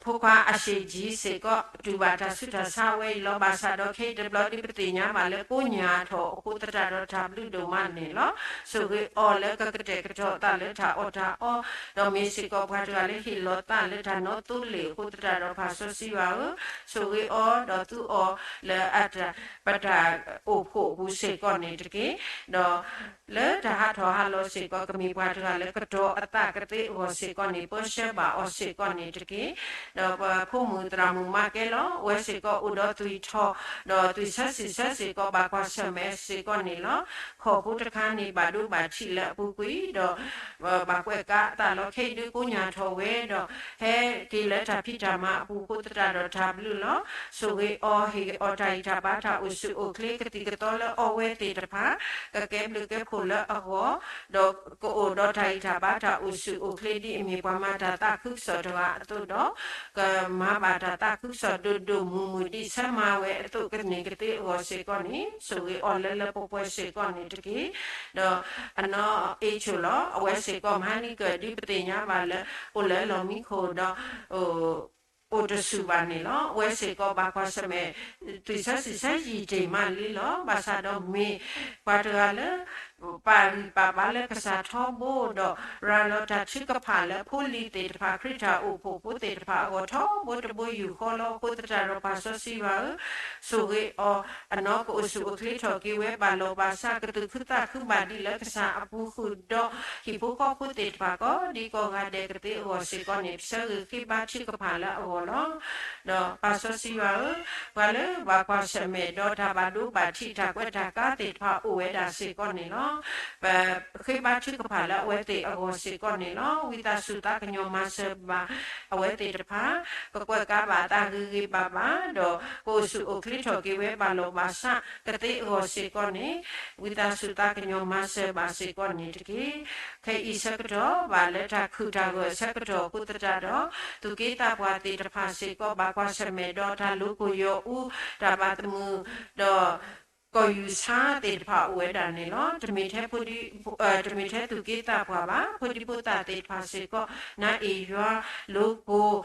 ဖိခွါအရှေ့ကြီးစ့ၢ်ကီး တူၢ်ဘၣ်တၢ်ဆူးတၢ်ဆါဝဲအံၤလီၤ. ဘၣ်ဆၣ်ဒီးခဲအံၤတဘျီဒ်ပသ့ၣ်ညါဘၣ်လၢကိးညၢ်ထီၣ်အဃိသတးဒီးတၢ်ဘျုးဒိၣ်မးန့ၣ်လီၤ. ဆိၣ်ဂ့ၤအီၤလၢကကတဲာ်ကတီၤအသးလၢတၢ်အီၣ်တၢ်အီ, ဒီးမ့ၢ်စ့ၢ်ကီးပှၤတဂၤလၢဟ့ၣ်လီၤသးလၢတၢ်နီသိလ့ၣ်အဃိသတးဒီး ပၢ်စီဆှံယွၤဧၢ, ဆိၣ်ဂ့ၤအီၤဒီးသူအီၤလၢအတၢ် ပတၢ်အိၣ်ဖှိၣ်အပူၤစ့ၢ်ကီးန့ၣ်တက့ၢ်. ဒီး လၢတၢ်ဟးထီၣ်ဟးလီၤစ့ၢ်ကီး ကမ့ၢ်ပှၤတဂၤလၢကတီၤအသးကသ့အဂီၢ်စ့ၢ်ကီးန့ၣ် ပၢဆှၢဘၣ်အီၤစ့ၢ်ကီးန့ၣ်တက့ၢ်. ဒီးပဖိမုၣ်သရၣ်မုၣ်မၤကဲလီၤ အဝဲစ့ၢ်ကီးအိၣ်ဒီးသွံၣ်ထီၣ် ဒီးသွံၣ်ဆၢစံၣ်ဆၢစ့ၢ်ကီး ဘၣ်ကွၢ်ဆၢၣ်မဲာ်စ့ၢ်ကီးန့ၣ်လီၤ. ခီၣ်ဖိတခါန့ၣ် ဘၣ်ဒိဘၣ်ထံးလၢအပူၤကွံာ် ဒီး ဘၣ်ကွဲးကါအသးလီၤ. ခဲအံၤဒုးကိးညၢ်ထီၣ်ဝဲဒီး ဟဲက့ၤလၢတၢ်ဖံးတၢ်မၤအပူၤအဃိသတးဒီးတၢ်ဘျုးလီၤ. ဆိၣ်ဂ့ၤအီၤ ဟ့ၣ်အီၤတၢ်ဂံၢ်တၢ်ဘါတၢ်အိၣ်ဆူၣ်အိၣ်ချ့ ကသံၣ်ကသီလၢအီဝဲသ့ၣ်တဖၣ် ကကဲဘျုးကဲဖှိၣ်လၢအဂီၢ် ဒီးကအိၣ်ဒီးတၢ်ဂံၢ်တၢ်ဘါတၢ်အိၣ်ဆူၣ်အိၣ်ချ့ဒ်အမ့ၢ်ပှၤမၤတၢ်သးခုကစီၣ်တဂၤအသိးဒီး ကမၤဘၣ်တၢ်သးခုကစီၣ်ဒိၣ်ဒိၣ်မုၢ်မုၢ် ဒ်ဆၢမၤဝဲအသိးကန့ၢ်ကသ့အဂီၢ်စ့ၢ်ကီးန့ၣ် ဆိၣ်ဂ့ၤအီၤလၢလၢပှဲၤပှဲၤစ့ၢ်ကီးန့ၣ်တက့ၢ်. ဒီးအနီၢ်အ့ၣ်ဆိၣ်လီၤ. အဝဲစ့ၢ်ကီးမဟါနံၤကၢၢ်ဒ်ပသ့ၣ်ညါဘၣ်လၢ အိၣ်လၢလီၢ်မံခိၣ်ဒီး အိၣ်တဆူၣ်ဘၣ်န့ၣ်လီၤ. အဝဲစ့ၢ်ကီးဘၣ်ကွၢ်ဆၢၣ်မဲာ် သွံၣ်ဆၢစုၣ်ဆၢယံာ်တ့ၢ်မးလံလီၤ. ဘၣ်ဆၣ်ဒီးမ့ၢ်ပှၤတဂၤလၢ ပာ်ဂံၢ်ပာ်ဘါလၢကစၢ်ထီဘိဒီး ရၤလီၤတၢ်ထုကဖၣ်လၢဖိလံၤသ့ၣ်တဖၣ် ခရံာ်တၢ်အိၣ်ဖှိၣ်ဖိသ့ၣ်တဖၣ်အဂီၢ်ထီဘိတဘိယူၢ်ဃီလီၤ. အဃိသတးဒီးပၢ်စီဆှံယွၤဧၢ, ဆိၣ်ဂ့ၤအီၤ အနီၢ်ကအိၣ်ဆူၣ်အိၣ်ချ့ထီၣ်က့ၤဝဲ ဘၣ်လီၢ်ဘၣ်စး ကသူၣ်ခုသးခုဘၣ်ဒ်လၢကစၢ်အပူၤဃုာ်ဒီး ဟံၣ်ဖိဃီဖိသ့ၣ်တဖၣ်ကိးဒံကိးဂၤဒဲးကသ့အဂီၢ်စ့ၢ်ကီးန့ၣ် ပဆၢဂ့ၤဃ့ဘါထုကဖၣ်လၢအဂီၢ်လီၤ. ဒီးပၢ်စီဆှံယွၤဧၢ, ပှၤလၢဘၣ်ကွၢ်ဆၢၣ်မဲာ်ဒီးတၢ်ဘၣ်ဒိဘၣ်ထံးတၢ်ကွဲးတၢ်ကါသ့ၣ်တဖၣ်အိၣ်ဝဲဒၣ်စ့ၢ်ကီးန့ၣ်လီၤ. ပဃ့ဘါထုကဖၣ်လၢအဝဲသ့ၣ်အဂီၢ်စ့ၢ်ကီးန့ၣ်လီၤ. ဝံသးစူၤသးကညီၤမၤစၢၤဘၣ် အဝဲသ့ၣ်တဖၣ် ကကွဲးကါဘၣ်သးဂ့ၤဂ့ၤဘၣ်ဘၣ် ဒီးကအိၣ်ဆူၣ်အိၣ်ချ့ထီၣ်က့ၤဝဲဘၣ်လီၢ်ဘၣ်စးကသ့အဂီၢ်စ့ၢ်ကီးန့ၣ် ဝံသးစူၤသးကညီၤမၤစၢၤဘၣ်စ့ၢ်ကီးန့ၣ်တက့ၢ်. ခဲအံၤဆၢကတီၢ် ဘၣ်လၢတၢ်ခုၣ်တၢ်ဂၢၢ်အဆၢကတီၢ်အဃိသတးဒီး သူၣ်က့သးပှၢ်သ့ၣ်တဖၣ်စ့ၢ်ကီး ဘၣ်ကွၢ်ဆၢၣ်မဲာ်ဒီးတၢ်လိၤကိၢ်ယီၤအူ တၢ်ဘၣ်သမုၣ် ဒီး ကီၢ်ယူၢ်ဆါသ့ၣ်တဖၣ်အိၣ်ဝဲဒၣ်န့ၣ်လီၤ. တမ့ၢ်ထဲ တမ့ၢ်ထဲသူၣ်က့သးပှၢ်ဘၣ်, ဖိဒံဖိသၣ်သ့ၣ်တဖၣ်စ့ၢ်ကီး နါအ့ၣ်ယွၤလိၤကိၢ်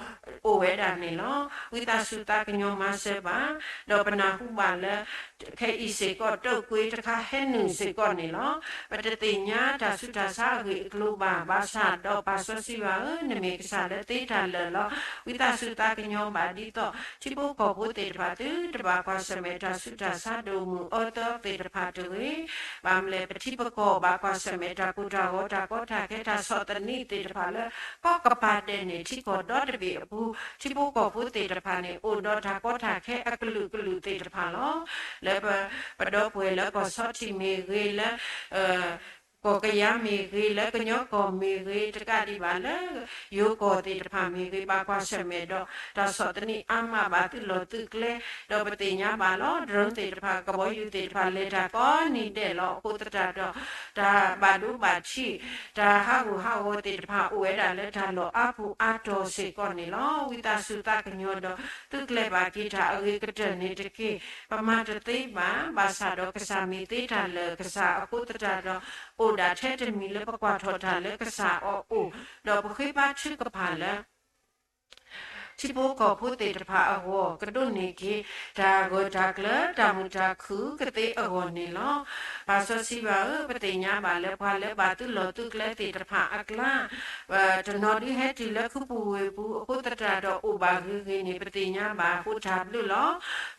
အိၣ်ဝဲဒၣ်န့ၣ်လီၤ. ဝံသးစူၤသးကညီၤမၤစၢၤဘၣ်, ဒီးပနၢ်ဟူဘၣ်လၢ ခဲအံၤစ့ၢ်ကီး တၢ်ကွ့တခါဟဲနုာ်စ့ၢ်ကီးန့ၣ်လီၤ. ပတသ့ၣ်ညါတၢ်ဆူးတၢ်ဆါအဂ့ၢ်အကျိၤဘၣ်, ဘၣ်ဆၣ်ဒီးပၢ်စီဆှံယွၤဧၢ, နမ့ၢ်ကစၢ်လၢသ့တၢ်လၢာ်လီၤ. ဝံသးစူၤသးကညီၤဘၣ်ဒ်သိး ထံဖိကီၢ်ဖိသ့ၣ်တဖၣ် သုတဘၣ်ကွၢ်ဆၢၣ်မဲာ်တၢ်ဆူးတၢ်ဆါဒိၣ်မုၢ်အၢသီသ့ၣ်တဖၣ်တဂ့ၤ. ဘၣ်မလဲၣ် ပထံပကီၢ်ဘၣ်ကွၢ်ဆၢၣ်မဲာ်တၢ်ကိၢ်တၢ်ဂီၤ တၢ်ကီတၢ်ခဲ တၢ်ဆီၣ်သနံးသ့ၣ်တဖၣ်လၢ ကီၢ်ကပၤဒဲးန့ၣ် ထံကီၢ်ဒီတဘ့ၣ်အပူၤ ထံဖိကီၢ်ဖိသ့ၣ်တဖၣ်န့ၣ် အိၣ်ဒီးတၢ်ကီတၢ်ခဲအကလုာ်ကလုာ်သ့ၣ်တဖၣ်လီၤ. လၢပ ပဒီပုၢ်ဝဲၢ်လၢကီၢ်ဆီထံးမ့ၢ်ဂ့ၤ, လၢ ကီၢ်ကယၤမ့ၢ်ဂ့ၤ, လၢကညီကီၢ်မ့ၢ်ဂ့ၤ, တကးဒံးဘၣ်လၢ ယိၤကီၢ်သ့ၣ်တဖၣ်မ့ၢ်ဂ့ၤ, ဘၣ်ကွၢ်ဆၢၣ်မဲာ်ဒီး တၢ်ဆီၣ်သနံးအါမးဘၣ်သုးလီၢ်သုးကျဲ, ဒီးပသ့ၣ်ညါဘၣ်လီၤ drone သ့ၣ်တဖၣ် ကဘီယူၤသ့ၣ်တဖၣ် လဲၤတၢ်ကိးနံၤဒဲးလီၤ. အဃိသတးဒီး တၢ်ဘၣ်ဒိဘၣ်ထံး တၢ်ဟးဂူာ်ဟးဂီၤသ့ၣ်တဖၣ် အိၣ်ဝဲဒၣ်လၢတၢ်လီၢ်အါပူၤအါတီၤစ့ၢ်ကီးန့ၣ်လီၤ. ဝံသးစူၤသးကညီၤဒီး သုကျဲၤဘၣ်က့ၤတၢ်အဂ့ၤကတၢၢ်န့ၣ်တက့ၢ်. ပမၤတသ့ဘၣ်, ဘၣ်ဆၣ်ဒီးကစၢ်မ့ၢ်သ့တၢ်လၢာ်ကစၢ်အဃိသတးဒီး အိၣ်ဒၣ်ထဲတမံၤလၢပကွၢ်ထီၣ်တၢ်လၢကစၢ်အအိၣ်, ဒီးပဃ့ဘါထုကဖၣ်လၢ ထံဖိကီၢ်ဖိသ့ၣ်တဖၣ်အဂီၢ် ကဒိးန့ၢ်က့ၤ တၢ်ဂၢၢ်တၢ်ကျၢၤ တၢ်မုာ်တၢ်ခုၣ်ကသ့အဂီၢ်န့ၣ်လီၤ. ပၢ်စီဆှံယွၤဧၢ, ပသ့ၣ်ညါဘၣ်လၢပှၤလၢဘၣ်သုးလီၢ်သုးကျဲသ့ၣ်တဖၣ်အကျါ တနီၤဒုးဟဲတုၤလၢခုပူၤဝ့ၢ်ပူၤအဃိသတးဒီး အိၣ်ဘၣ်ဂ့ၤဂ့ၤန့ၣ် ပသ့ၣ်ညါဘၣ်အဃိတၢ်ဘျုးလီၤ.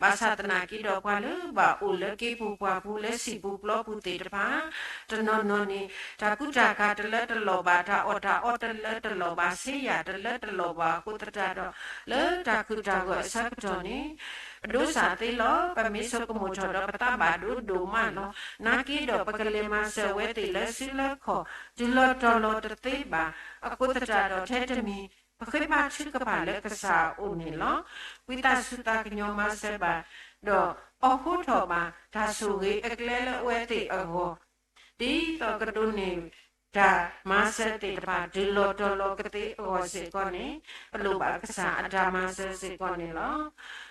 ဘၣ်ဆၣ်သနာ်က့ဒီး ပှၤလၢဘၣ်အိၣ်လၢက့ၤပူၤပှၢ်ပူၤ လၢစံာ်ပူၤပျီပူၤသ့ၣ်တဖၣ် တနီၤနီၤန့ၣ် တၢ်ကူတၢ်ကၤတလၢတလီၢ်ဘၣ်, တၢ်အီၣ်တၢ်အီတလၢတလီၢ်ဘၣ်, ဆေးယၤတလၢတလီၢ်ဘၣ်အဃိသတးဒီး လၢတၢ်ခုၣ်တၢ်ဂၢၢ်အဆၢကတီၢ်န့ၣ် ပဒိးစၢ်သ့လီၤ. ပမ့ၢ်ဆိကမိၣ်ထီၣ်ဒီး ပသးဘၣ်ဒိဒိၣ်မးလီၤ. နာ်က့ဒီး ပကလဲၤမၤစၢၤဝဲသ့ၣ်လၢစုလၢခီၣ် တုၤလီၤတီၤလီၤတသ့ဘၣ်. အဃိသတးဒီး ထဲတမံၤ ပဃ့ဘါထုကဖၣ်လၢကစၢ်အအိၣ်န့ၣ်လီၤ. ဝံသးစူၤသးကညီၤမၤစၢၤဘၣ် ဒီးအိးထီၣ်ဘၣ် တၢ်ဆိၣ်ဂ့ၤအကျဲလၢအဝဲသ့ၣ်အဂီၢ် ဒ်သိးကဒိးန့ၢ် တၢ်မၤစၢၤသ့ၣ်တဖၣ် တုၤလီၤတီၤလီၤကသ့အဂီၢ်စ့ၢ်ကီးန့ၣ် ပလိၣ်ဘၣ်ကစၢ်အတၢ်မၤစၢၤစ့ၢ်ကီးန့ၣ်လီၤ.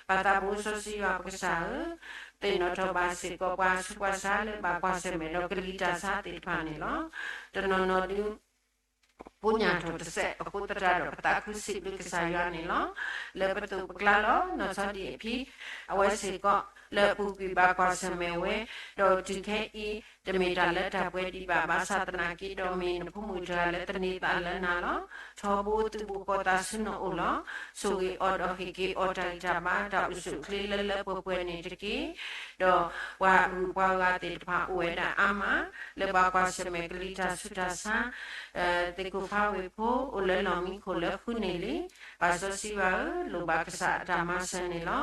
ပၢ်သးဘိစီဆှံယွၤပကစၢ်ဧၢ, သ့ၣ်နီၣ်ထီၣ်ဘၣ်စ့ၢ်ကီး ပှၤဆူးပှၤဆါလၢဘၣ်ကွၢ်ဆၢၣ်မဲာ်ဒီးကလံၤတၢ်ဆါသ့ၣ်တဖၣ်န့ၣ်လီၤ. တနီၤနီၤဒုး ဖိညၣ်ထီၣ်တစဲးအဃိသတးဒီး ပသးခုစံးဘျုးကစၢ်ယွၤန့ၣ်လီၤ. လၢပသိးပကျါလီၤ နီၢ်ဆီဒံၣ်အဖံ အဝဲစ့ၢ်ကီး လၢအပူၤကွံာ်ဘၣ်ကွၢ်ဆၢၣ်မဲာ်ဝဲ, ဒီးတုၤခဲအံၤ တမ့ၢ်တၢ်လၢတၢ်ပှဲၤဒံးဘၣ်. ဘၣ်ဆၣ်သနာ်က့ဒီး မ့ၢ်နဖိမုၣ်တဂၤလၢသန့ၤသးလၢနၤလီၤ. ထီဘိသုးဘူးဃီသးဆူနအိၣ်လီၤ. ဆိၣ်ဂ့ၤအီၤဒီးဟ့ၣ်က့ၤအီၤတၢ်ဂံၢ်တၢ်ဘါ တၢ်အိၣ်ဆူၣ်အိၣ်ချ့လၢလၢပှဲၤပှဲၤန့ၣ်တက့ၢ်. ဒီးပှၤအဂုၤပှၤဂၤသ့ၣ်တဖၣ်အိၣ်ဝဲဒၣ်အါမး လၢဘၣ်ကွၢ်ဆၢၣ်မဲာ်ကလံၤတၢ်ဆူးတၢ်ဆါ သ့ၣ်ခိၣ်ဖးဝ့ၢ်ဖိ အိၣ်လၢလီၢ်မံခိၣ်လၢဃုန့ၣ်လံ. ပၢ်စီဆှံယွၤဧၢ, လိၣ်ဘၣ်ကစၢ်အတၢ်မၤစၢၤန့ၣ်လီၤ.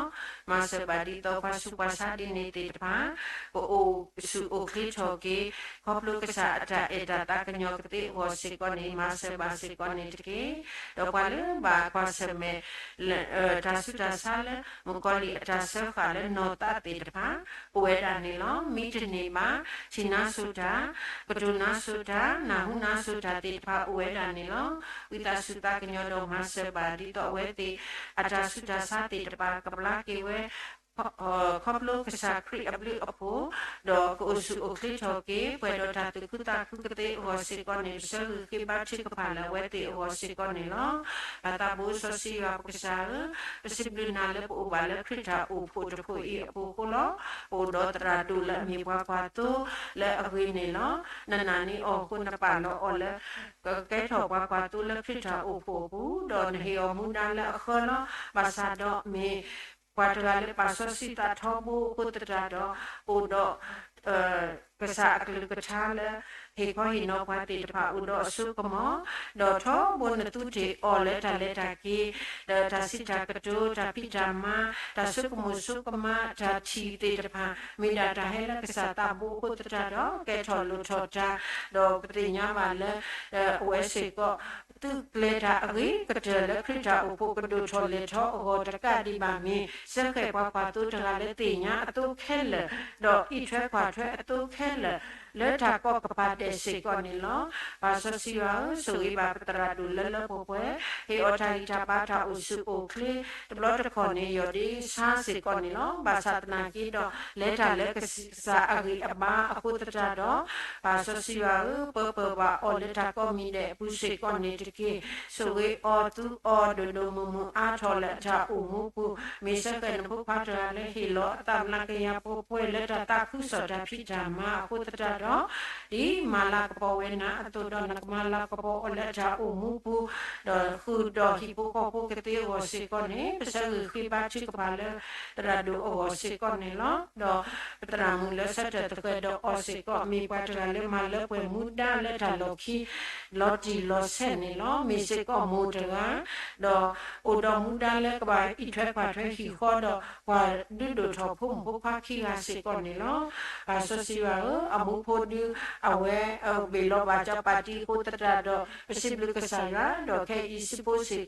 မၤစၢၤဘၣ်ဒ်သိးပှၤဆူး ပှၤဆါဒ်န့ၣ်သ့ၣ်တဖၣ် ကအိၣ်ဆူၣ်အိၣ်ချ့ထီၣ်က့ၤ ခီဖျိကစၢ်အတၢ်အဲၣ်တၢ်သးကညီၤကသ့အဂီၢ်စ့ၢ်ကီးန့ၣ် မၤစၢၤဘၣ်စ့ၢ်ကီးန့ၣ်တက့ၢ်. ဒီးပှၤလၢဘၣ်ကွၢ်ဆၢၣ်မဲာ် တၢ်ဆူးတၢ်ဆါလၢ မုၣ်ကီၤလံၢ်အတၢ်စၢဃာ်လၢနီၢ်သးသ့ၣ်တဖၣ် အိၣ်ဝဲဒၣ်န့ၣ်လီၤ. မ့တမ့ၢ်ဘၣ် ထံၣ်နါစိၤတၢ်, ကတိၤနါစိၤတၢ်, နၢ်ဟူနါစိၤတၢ်သ့ၣ်တဖၣ်အိၣ်ဝဲဒၣ်န့ၣ်လီၤ. ဝံသးစူၤသးကညီၤဒီးမၤစၢၤဘၣ် ဒ်သိးအဝဲသ့ၣ်အတၢ်ဆူးတၢ်ဆါသ့ၣ်တဖၣ် ကဘျါက့ၤဝဲ ခီဖျိကစၢ်ခရံာ်အဘျုးအဖှိၣ်, ဒီးကအိၣ်ဆူၣ်အိၣ်ချ့ထီၣ်က့ၤ ပှဲၤဒီးတၢ်သူၣ်ခုသးခုကသ့အဂီၢ်စ့ၢ်ကီးန့ၣ် ပဆၢဂ့ၤဃ့ဘါထုကဖၣ်လၢအဝဲသ့ၣ်အဂီၢ်စ့ၢ်ကီးန့ၣ်လီၤ. ပၢ်သးဘိစီဆှံယွၤပကစၢ်ဧၢ, ပစံးဘျုးနၤလၢပအိၣ်ဘၣ်လၢခရံာ်တၢ်အိၣ်ဖှိၣ်တဖှိၣ်အံၤအပူၤအဃိလီၤ. ပအိၣ်ဒီးသရၣ်ဒိၣ်လၢအမ့ၢ်ပှၤကွၢ်သိလၢအဂ့ၤန့ၣ်လီၤ. နနာ်န့ၢ်အီၤအဃိ နပာ်လီၤအီၤလၢ ကကဲထီၣ်ပှၤကွၢ်သိလၢခရံာ်တၢ်အိၣ်ဖှိၣ်အပူၤ, ဒီးနဟ့ၣ်အီၤမူဒါလၢအဃၢလီၤ. ဘၣ်ဆၣ်ဒီးမ့ၢ် ပှၤတဂၤလၢပာ်စီဆှံသးထီဘိအဃိသတးဒီး အိၣ်ဒီး ကစၢ်အကလုၢ်ကထါလၢ ဟ့ၣ်ခီဟ့ၣ်နီၤပှၤသ့ၣ်တဖၣ်အိၣ်ဒီးအစိကမီၤ, ဒီးထီဘိနသူတ့ၢ်အီၤလၢတၢ်လဲၤတၢ်က့ၤ, ဒီးတၢ်စံးတၢ်ကတိၤ, တၢ်ဖံးတၢ်မၤ, တၢ်ဆိကမိၣ်ဆိကမး, တၢ်ထံၣ်သ့ၣ်တဖၣ် မ့ၢ်ဒၣ်တၢ်ဟဲလၢကစၢ်သးဘိအဃိသတးဒီး ကဲထီၣ်လိၣ်ထီၣ်တၢ်, ဒီးပသ့ၣ်ညါဘၣ်လၢ အဝဲစ့ၢ်ကီး သုးကျဲၤတၢ်အဂ့ၤကတၢၢ်လၢခရံာ်တၢ်အိၣ်ဖှိၣ်ကဒိၣ်ထီၣ်လဲၤထီၣ်အဂီၢ်တကးဒံးဘၣ်မ့ၢ် စၢဃဲၣ်ပှၤကွၢ်သိတဂၤလၢသ့ၣ်ညါအသိခဲလၢာ်, ဒီးအံးထွဲကွၢ်ထွဲအသိခဲလၢာ် လၢတၢ်ကီကပၤဒဲးစ့ၢ်ကီးန့ၣ်လီၤ. ပၢ်စီဆှံယွၤဧၢ, ဆိၣ်ဂ့ၤဘၣ်ပသရၣ်ဒိၣ်လၢလၢပှဲၤပှဲၤ, ဟ့ၣ်အီၤတၢ်ဂံၢ်တၢ်ဘါတၢ်အိၣ်ဆူၣ်အိၣ်ချ့, တဘျီတခီၣ်န့ၣ် ယီၢ်ဒ့ဆါစ့ၢ်ကီးန့ၣ်လီၤ. ဘၣ်ဆၣ်သနာ်က့ဒီး လဲၤတၢ်လၢကစၢ်အဂံၢ်အဘါအဃိသတးဒီး ပၢ်စီဆှံယွၤဧၢ, ပၢပၢၢ်ဘၣ်အီၤလၢတၢ်ကိးမံၤဒဲးအပူၤစ့ၢ်ကီးန့ၣ်တက့ၢ်. ဆိၣ်ဂ့ၤအီၤသူအီၤဒိၣ်ဒိၣ်မုၢ်မုၢ်အါထီၣ်လၢအတၢ်အိၣ်မူပူၤ, မ့ၢ်စၢဃဲၣ်နဖိခွါတဂၤလၢဟ့ၣ်လီၤအသးဘျါက့ၤယၤပှဲၤပှဲၤလၢတၢ်သးခုကစီၣ်တၢ်ဖံးတၢ်မၤအဃိသတးဒီး ဒ်မၤလၤကပီၤဝဲနၤအသိးဒီး နကမၤလၤကပီၤအီၤလၢအတၢ်အိၣ်မူပူၤ, ဒီးဃုာ်ဒီးဟံၣ်ဖိဃီဖိကသ့အဂီၢ်စ့ၢ်ကီးန့ၣ် ပဆၢဂ့ၤဃ့ဘါထုကဖၣ်လၢသရၣ်ဒိၣ်အဂီၢ်စ့ၢ်ကီးန့ၣ်လီၤ. ဒီးပသရၣ်မုၣ်လၢဆၢထၢၣ်သဃဲၤဒီးအီၤစ့ၢ်ကီး မ့ၢ်ပှၤတဂၤလၢမၤလၢပှဲၤမူဒါလၢတၢ်လီၢ်ခံ လီၤတံၢ်လီၤဆဲးန့ၣ်လီၤ. မ့ၢ်စ့ၢ်ကီးမိၢ်တဂၤ ဒီးအိၣ်ဒီးမူဒါလၢကဘၣ်အံးထွဲကွၢ်ထွဲဟံၣ်ဃီဒီး ပှၤဒုးဒိၣ်ထီၣ်ဖိမုၣ်ဖိခွါခံဂၤစ့ၢ်ကီးန့ၣ်လီၤ. ပၢ်စီဆှံယွၤဧၢ, အမူဖိဒု အဝဲဘ့ၣ်လီၤဘၣ်စီၤပၤတံအဃိသတးဒီး ပစံးဘျုးကစၢ်ယွၤ, ဒီးခဲအံၤဆံဖိစ့ၢ်ကီး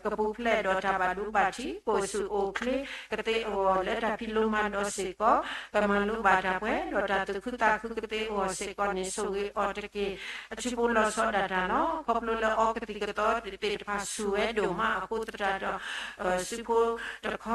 ကပူၤဖျဲးဒီးတၢ်ဘၣ်ဒိဘၣ်ထံး ကအိၣ်ဆူၣ်အိၣ်ချ့ကသ့အဂီၢ် လၢတၢ်ဖံးလိမၤဒိးစ့ၢ်ကီး ကမၤလိဘၣ်တၢ်ပှဲၤဒီးတၢ်သူၣ်ခုသးခုကသ့အဂီၢ်စ့ၢ်ကီးန့ၣ် ဆိၣ်ဂ့ၤအီၤတက့ၢ်. အထံဖိလီၤဆီဒၣ်တၢ်လီၤ. ခီဖျိလၢအီကသံၣ်ကသီသ့ၣ်တဖၣ်ဆူၣ်ဝဲဒိၣ်မးအဃိသတးဒီး စုဖိတခီ ခီၣ်ဖိတခ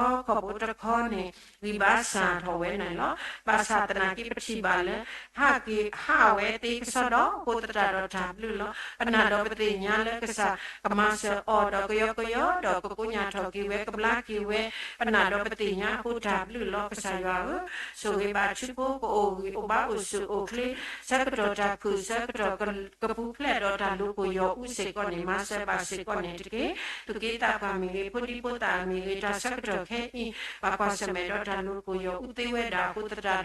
ီန့ၣ် ဂံၢ်ဘါစၢ်ထီၣ်ဝဲန့ၣ်လီၤ. ဘၣ်ဆၣ်သနာ်က့ပထံၣ်ဘၣ်လၢ ဟးက့ၤဟးဝဲသ့ကစီဒီအဃိသတးဒီးတၢ်ဘျုးလီၤ. ပနာ်ဒီးပသ့ၣ်ညါလၢကစၢ်ကမၤစၢၤအီၤဒီးကယီကယီ ဒီးကကိညၢ်ထီၣ်က့ၤဝဲ ကဘျါက့ၤဝဲ ပနာ်ဒီးပသ့ၣ်ညါအဃိတၢ်ဘျုးလီၤ. ကစၢ်ယွၤဧၢ, ဆိၣ်ဂ့ၤဘၣ်ထံဖိကအိၣ်ဂံၢ်အိၣ်ဘါအိၣ်ဆူၣ်အိၣ်ချ့ ဆၢကတီၢ်တၢ်ခုၣ် ဆၢကတီၢ်ကပူၤဖျဲးဒီးတၢ်လိၤကိၢ်ယီၤအူစ့ၢ်ကီးန့ၣ် မၤစၢၤဘၣ်စ့ၢ်ကီးန့ၣ်တက့ၢ်. သူၣ်က့သးပှၢ်မ့ၢ်ဂ့ၤ ဖိဒံဖိသၣ်မ့ၢ်ဂ့ၤ တၢ်ဆၢကတီၢ်ခဲအံၤ ဘၣ်ကွၢ်ဆၢၣ်မဲာ်ဒီးတၢ်လိၤကိၢ်ယီၤအူသ့ဝဲဒၣ်အဃိသတးဒီး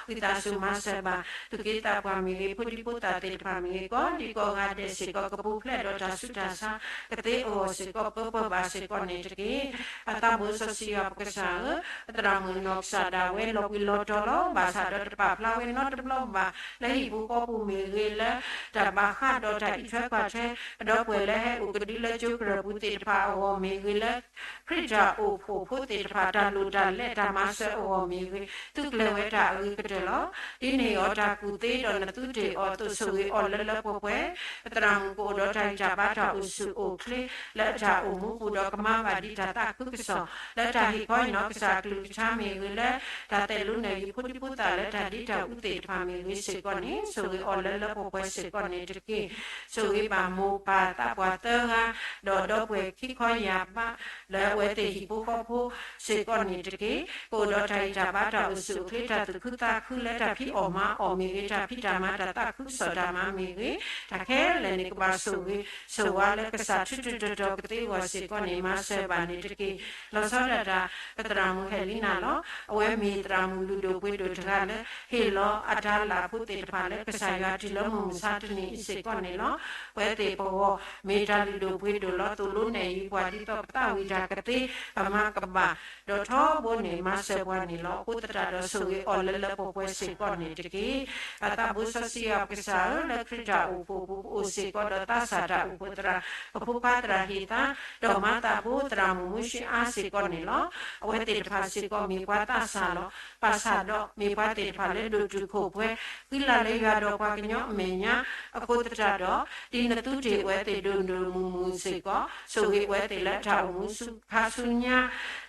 ဝံသးစူၤမၤစၢၤဘၣ် သူၣ်က့သးပှၢ်မ့ၢ်ဂ့ၤ ဖိဒံဖိသၣ်သ့ၣ်တဖၣ်မ့ၢ်ဂ့ၤ ကိးဒံကိးဂၤဒဲးစ့ၢ်ကီး ကပူၤဖျဲးဒီးတၢ်ဆူးတၢ်ဆါ ကသ့အဂီၢ်စ့ၢ်ကီး ပၢပၢၢ်ဘၣ်စ့ၢ်ကီးန့ၣ်တက့ၢ်. ပၢ်သးဘိစီဆှံယွၤပကစၢ်ဧၢ, ပသရၣ်မုၣ်နီၢ်ကစၢ်ဒၣ်ဝဲလီၤဘှံးလီၤတီၤလီၤ. ဘၣ်ဆၣ်ဒီးတပာ်ဖျါဝဲနီတဘျီဘၣ် လၢဟံၣ်ဖိဃီပူၤမ့ၢ်ဂ့ၤ လၢတၢ်ဘၣ်ဃးဒီးတၢ်အံးထွဲကွၢ်ထွဲ ဒီပုၢ်ဝဲၢ်လၢဟဲအိၣ်ကဒုလၢကၠိကရၢၢ်ပူၤသ့ၣ်တဖၣ်အဂီၢ်မ့ၢ်ဂ့ၤ လၢ ခရံာ်တၢ်အိၣ်ဖှိၣ်ဖိသ့ၣ်တဖၣ် တၢ်လိၣ်တၢ်လဲၢ်တၢ်မၤစၢၤအဂီၢ်မ့ၢ်ဂ့ၤ သုးကျဲၤဝဲတၢ်အဂ့ၤကတၢၢ်လီၤ. ဒ်န့ၣ်အီၤတၢ်ကူၣ်သ့ဒီးနသုတ့ၢ်အီၤအသိး ဆိၣ်ဂ့ၤအီၤလၢလၢပှဲၤပှဲၤ ပသရၣ်မုၣ်ကအိၣ်ဒီးတၢ်ဂံၢ်တၢ်ဘါတၢ်အိၣ်ဆူၣ်အိၣ်ချ့ လၢအတၢ်အိၣ်မူပူၤဒီးကမၤဘၣ်ဒံးတၢ်သးခုကစီၣ် လၢတၢ်ဟ့ၣ်ခီဟ့ၣ်နီၤကစၢ်အကလုၢ်ကထါမ့ၢ်ဂ့ၤ လၢတၢ်သဲးလိနဲၣ်ယုၤဖိဒံဖိသၣ်လၢတၢ်ဒ့တၢ်အူသ့ၣ်တဖၣ်မ့ၢ်ဂ့ၤစ့ၢ်ကီးန့ၣ် ဆိၣ်ဂ့ၤအီၤလၢလၢပှဲၤပှဲၤစ့ၢ်ကီးန့ၣ်တက့ၢ်. ဆိၣ်ဂ့ၤဘၣ်မိၢ်ပၢ်သးပှၢ်သၢဂၤ ဒီးဒီပုၢ်ဝဲၢ်ခံခီယၢ်ဘး လၢအဝဲသ့ၣ်ဟံၣ်ဖိဃီဖိစ့ၢ်ကီးန့ၣ်တက့ၢ်. ကအိၣ်ဒီးတၢ်ဂံၢ်တၢ်ဘါတၢ်အိၣ်ဆူၣ်အိၣ်ချ့ တၢ်သူၣ်ခုသးခုလၢတၢ်ဖံးအီၣ်မၤအီၣ်မ့ၢ်ဂ့ၤ တၢ်ဖံးတၢ်မၤတၢ်သးခုကစီၣ်တၢ်မၤမ့ၢ်ဂ့ၤ တၢ်ခဲလၢာ်န့ၣ် ကဘၣ်ဆိၣ်ဂ့ၤဆိၣ်ဝါလၢကစၢ်ထူးထူးတီၤတီၤကသ့အဂီၢ်စ့ၢ်ကီးန့ၣ် မၤစၢၤဘၣ်န့ၣ်တက့ၢ်. လီၤဆီဒၣ်တၢ် ပသရၣ်မုၣ်ဟဲလံနၤလီၤ. အဝဲမ့ၢ်သရၣ်မုၣ်လုၢ်ဒိၣ်ပှ့ၤဒိၣ်တဂၤလၢ ဟ့ၣ်လီၤအတၢ်လၢ်ဖိသ့ၣ်တဖၣ်လၢကစၢ်ယွၤတုၤလၢမုၢ်မဆါတနံၤအံၤစ့ၢ် ပှၤသးစၢ်သ့ၣ်တဖၣ်စ့ၢ်ကီးန့ၣ်လီၤ. ပဝဲသ့ၣ်ပဂီၢ် မ့ၢ်တၢ်လုၢ်ဒိၣ်ပှ့ၤဒိၣ်လီၤ သိၣ်လိနဲၣ်ယံၤပှၤဒ်သိးပသးဝံၣ်တၢ်ကသ့ ပမၤကဘၣ် ဒီးထီဘိန့ၣ် မၤစၢၤပှၤန့ၣ်လီၤ. အဃိသတးဒီးဆိၣ်ဂ့ၤအီၤလၢလၢပှဲၤပှဲၤစ့ၢ်ကီးန့ၣ်တက့ၢ်. ပသးဘိစီဆှံယွၤပကစၢ်ဧၢ, လၢခရံာ်တၢ်အိၣ်ဖှိၣ်အပူၤ ပအိၣ်စ့ၢ်ကီးဒီးသးစၢ်တၢ်အိၣ်ဖှိၣ်သရၣ်, ပဖိခွါသရၣ်ဟ့ၣ်သါ, ဒီးမၤသးဘိသရၣ်မုၣ်မူၡ့အါစ့ၢ်ကီးန့ၣ်လီၤ. အဝဲသ့ၣ်တဖၣ်စ့ၢ်ကီးမ့ၢ်ပှၤသးစၢ်လီၤ. ဘၣ်ဆၣ်ဒီးမ့ၢ်ပှၤသ့ၣ်တဖၣ်လၢဒိၣ်တုာ်ခိၣ်ပှဲၤ, ဃံလၤလၢယွၤဒီးပှၤကညီအမဲာ်ညါ, အဃိသတးဒီး ဒ်နသုတ့ၢ်အဝဲသ့ၣ်ဒိၣ်ဒိၣ်မုၢ်မုၢ်စ့ၢ်ကီး, ဆိၣ်ဂ့ၤအဝဲသ့ၣ်လၢတၢ်အိၣ်မူဆူခါဆူညါ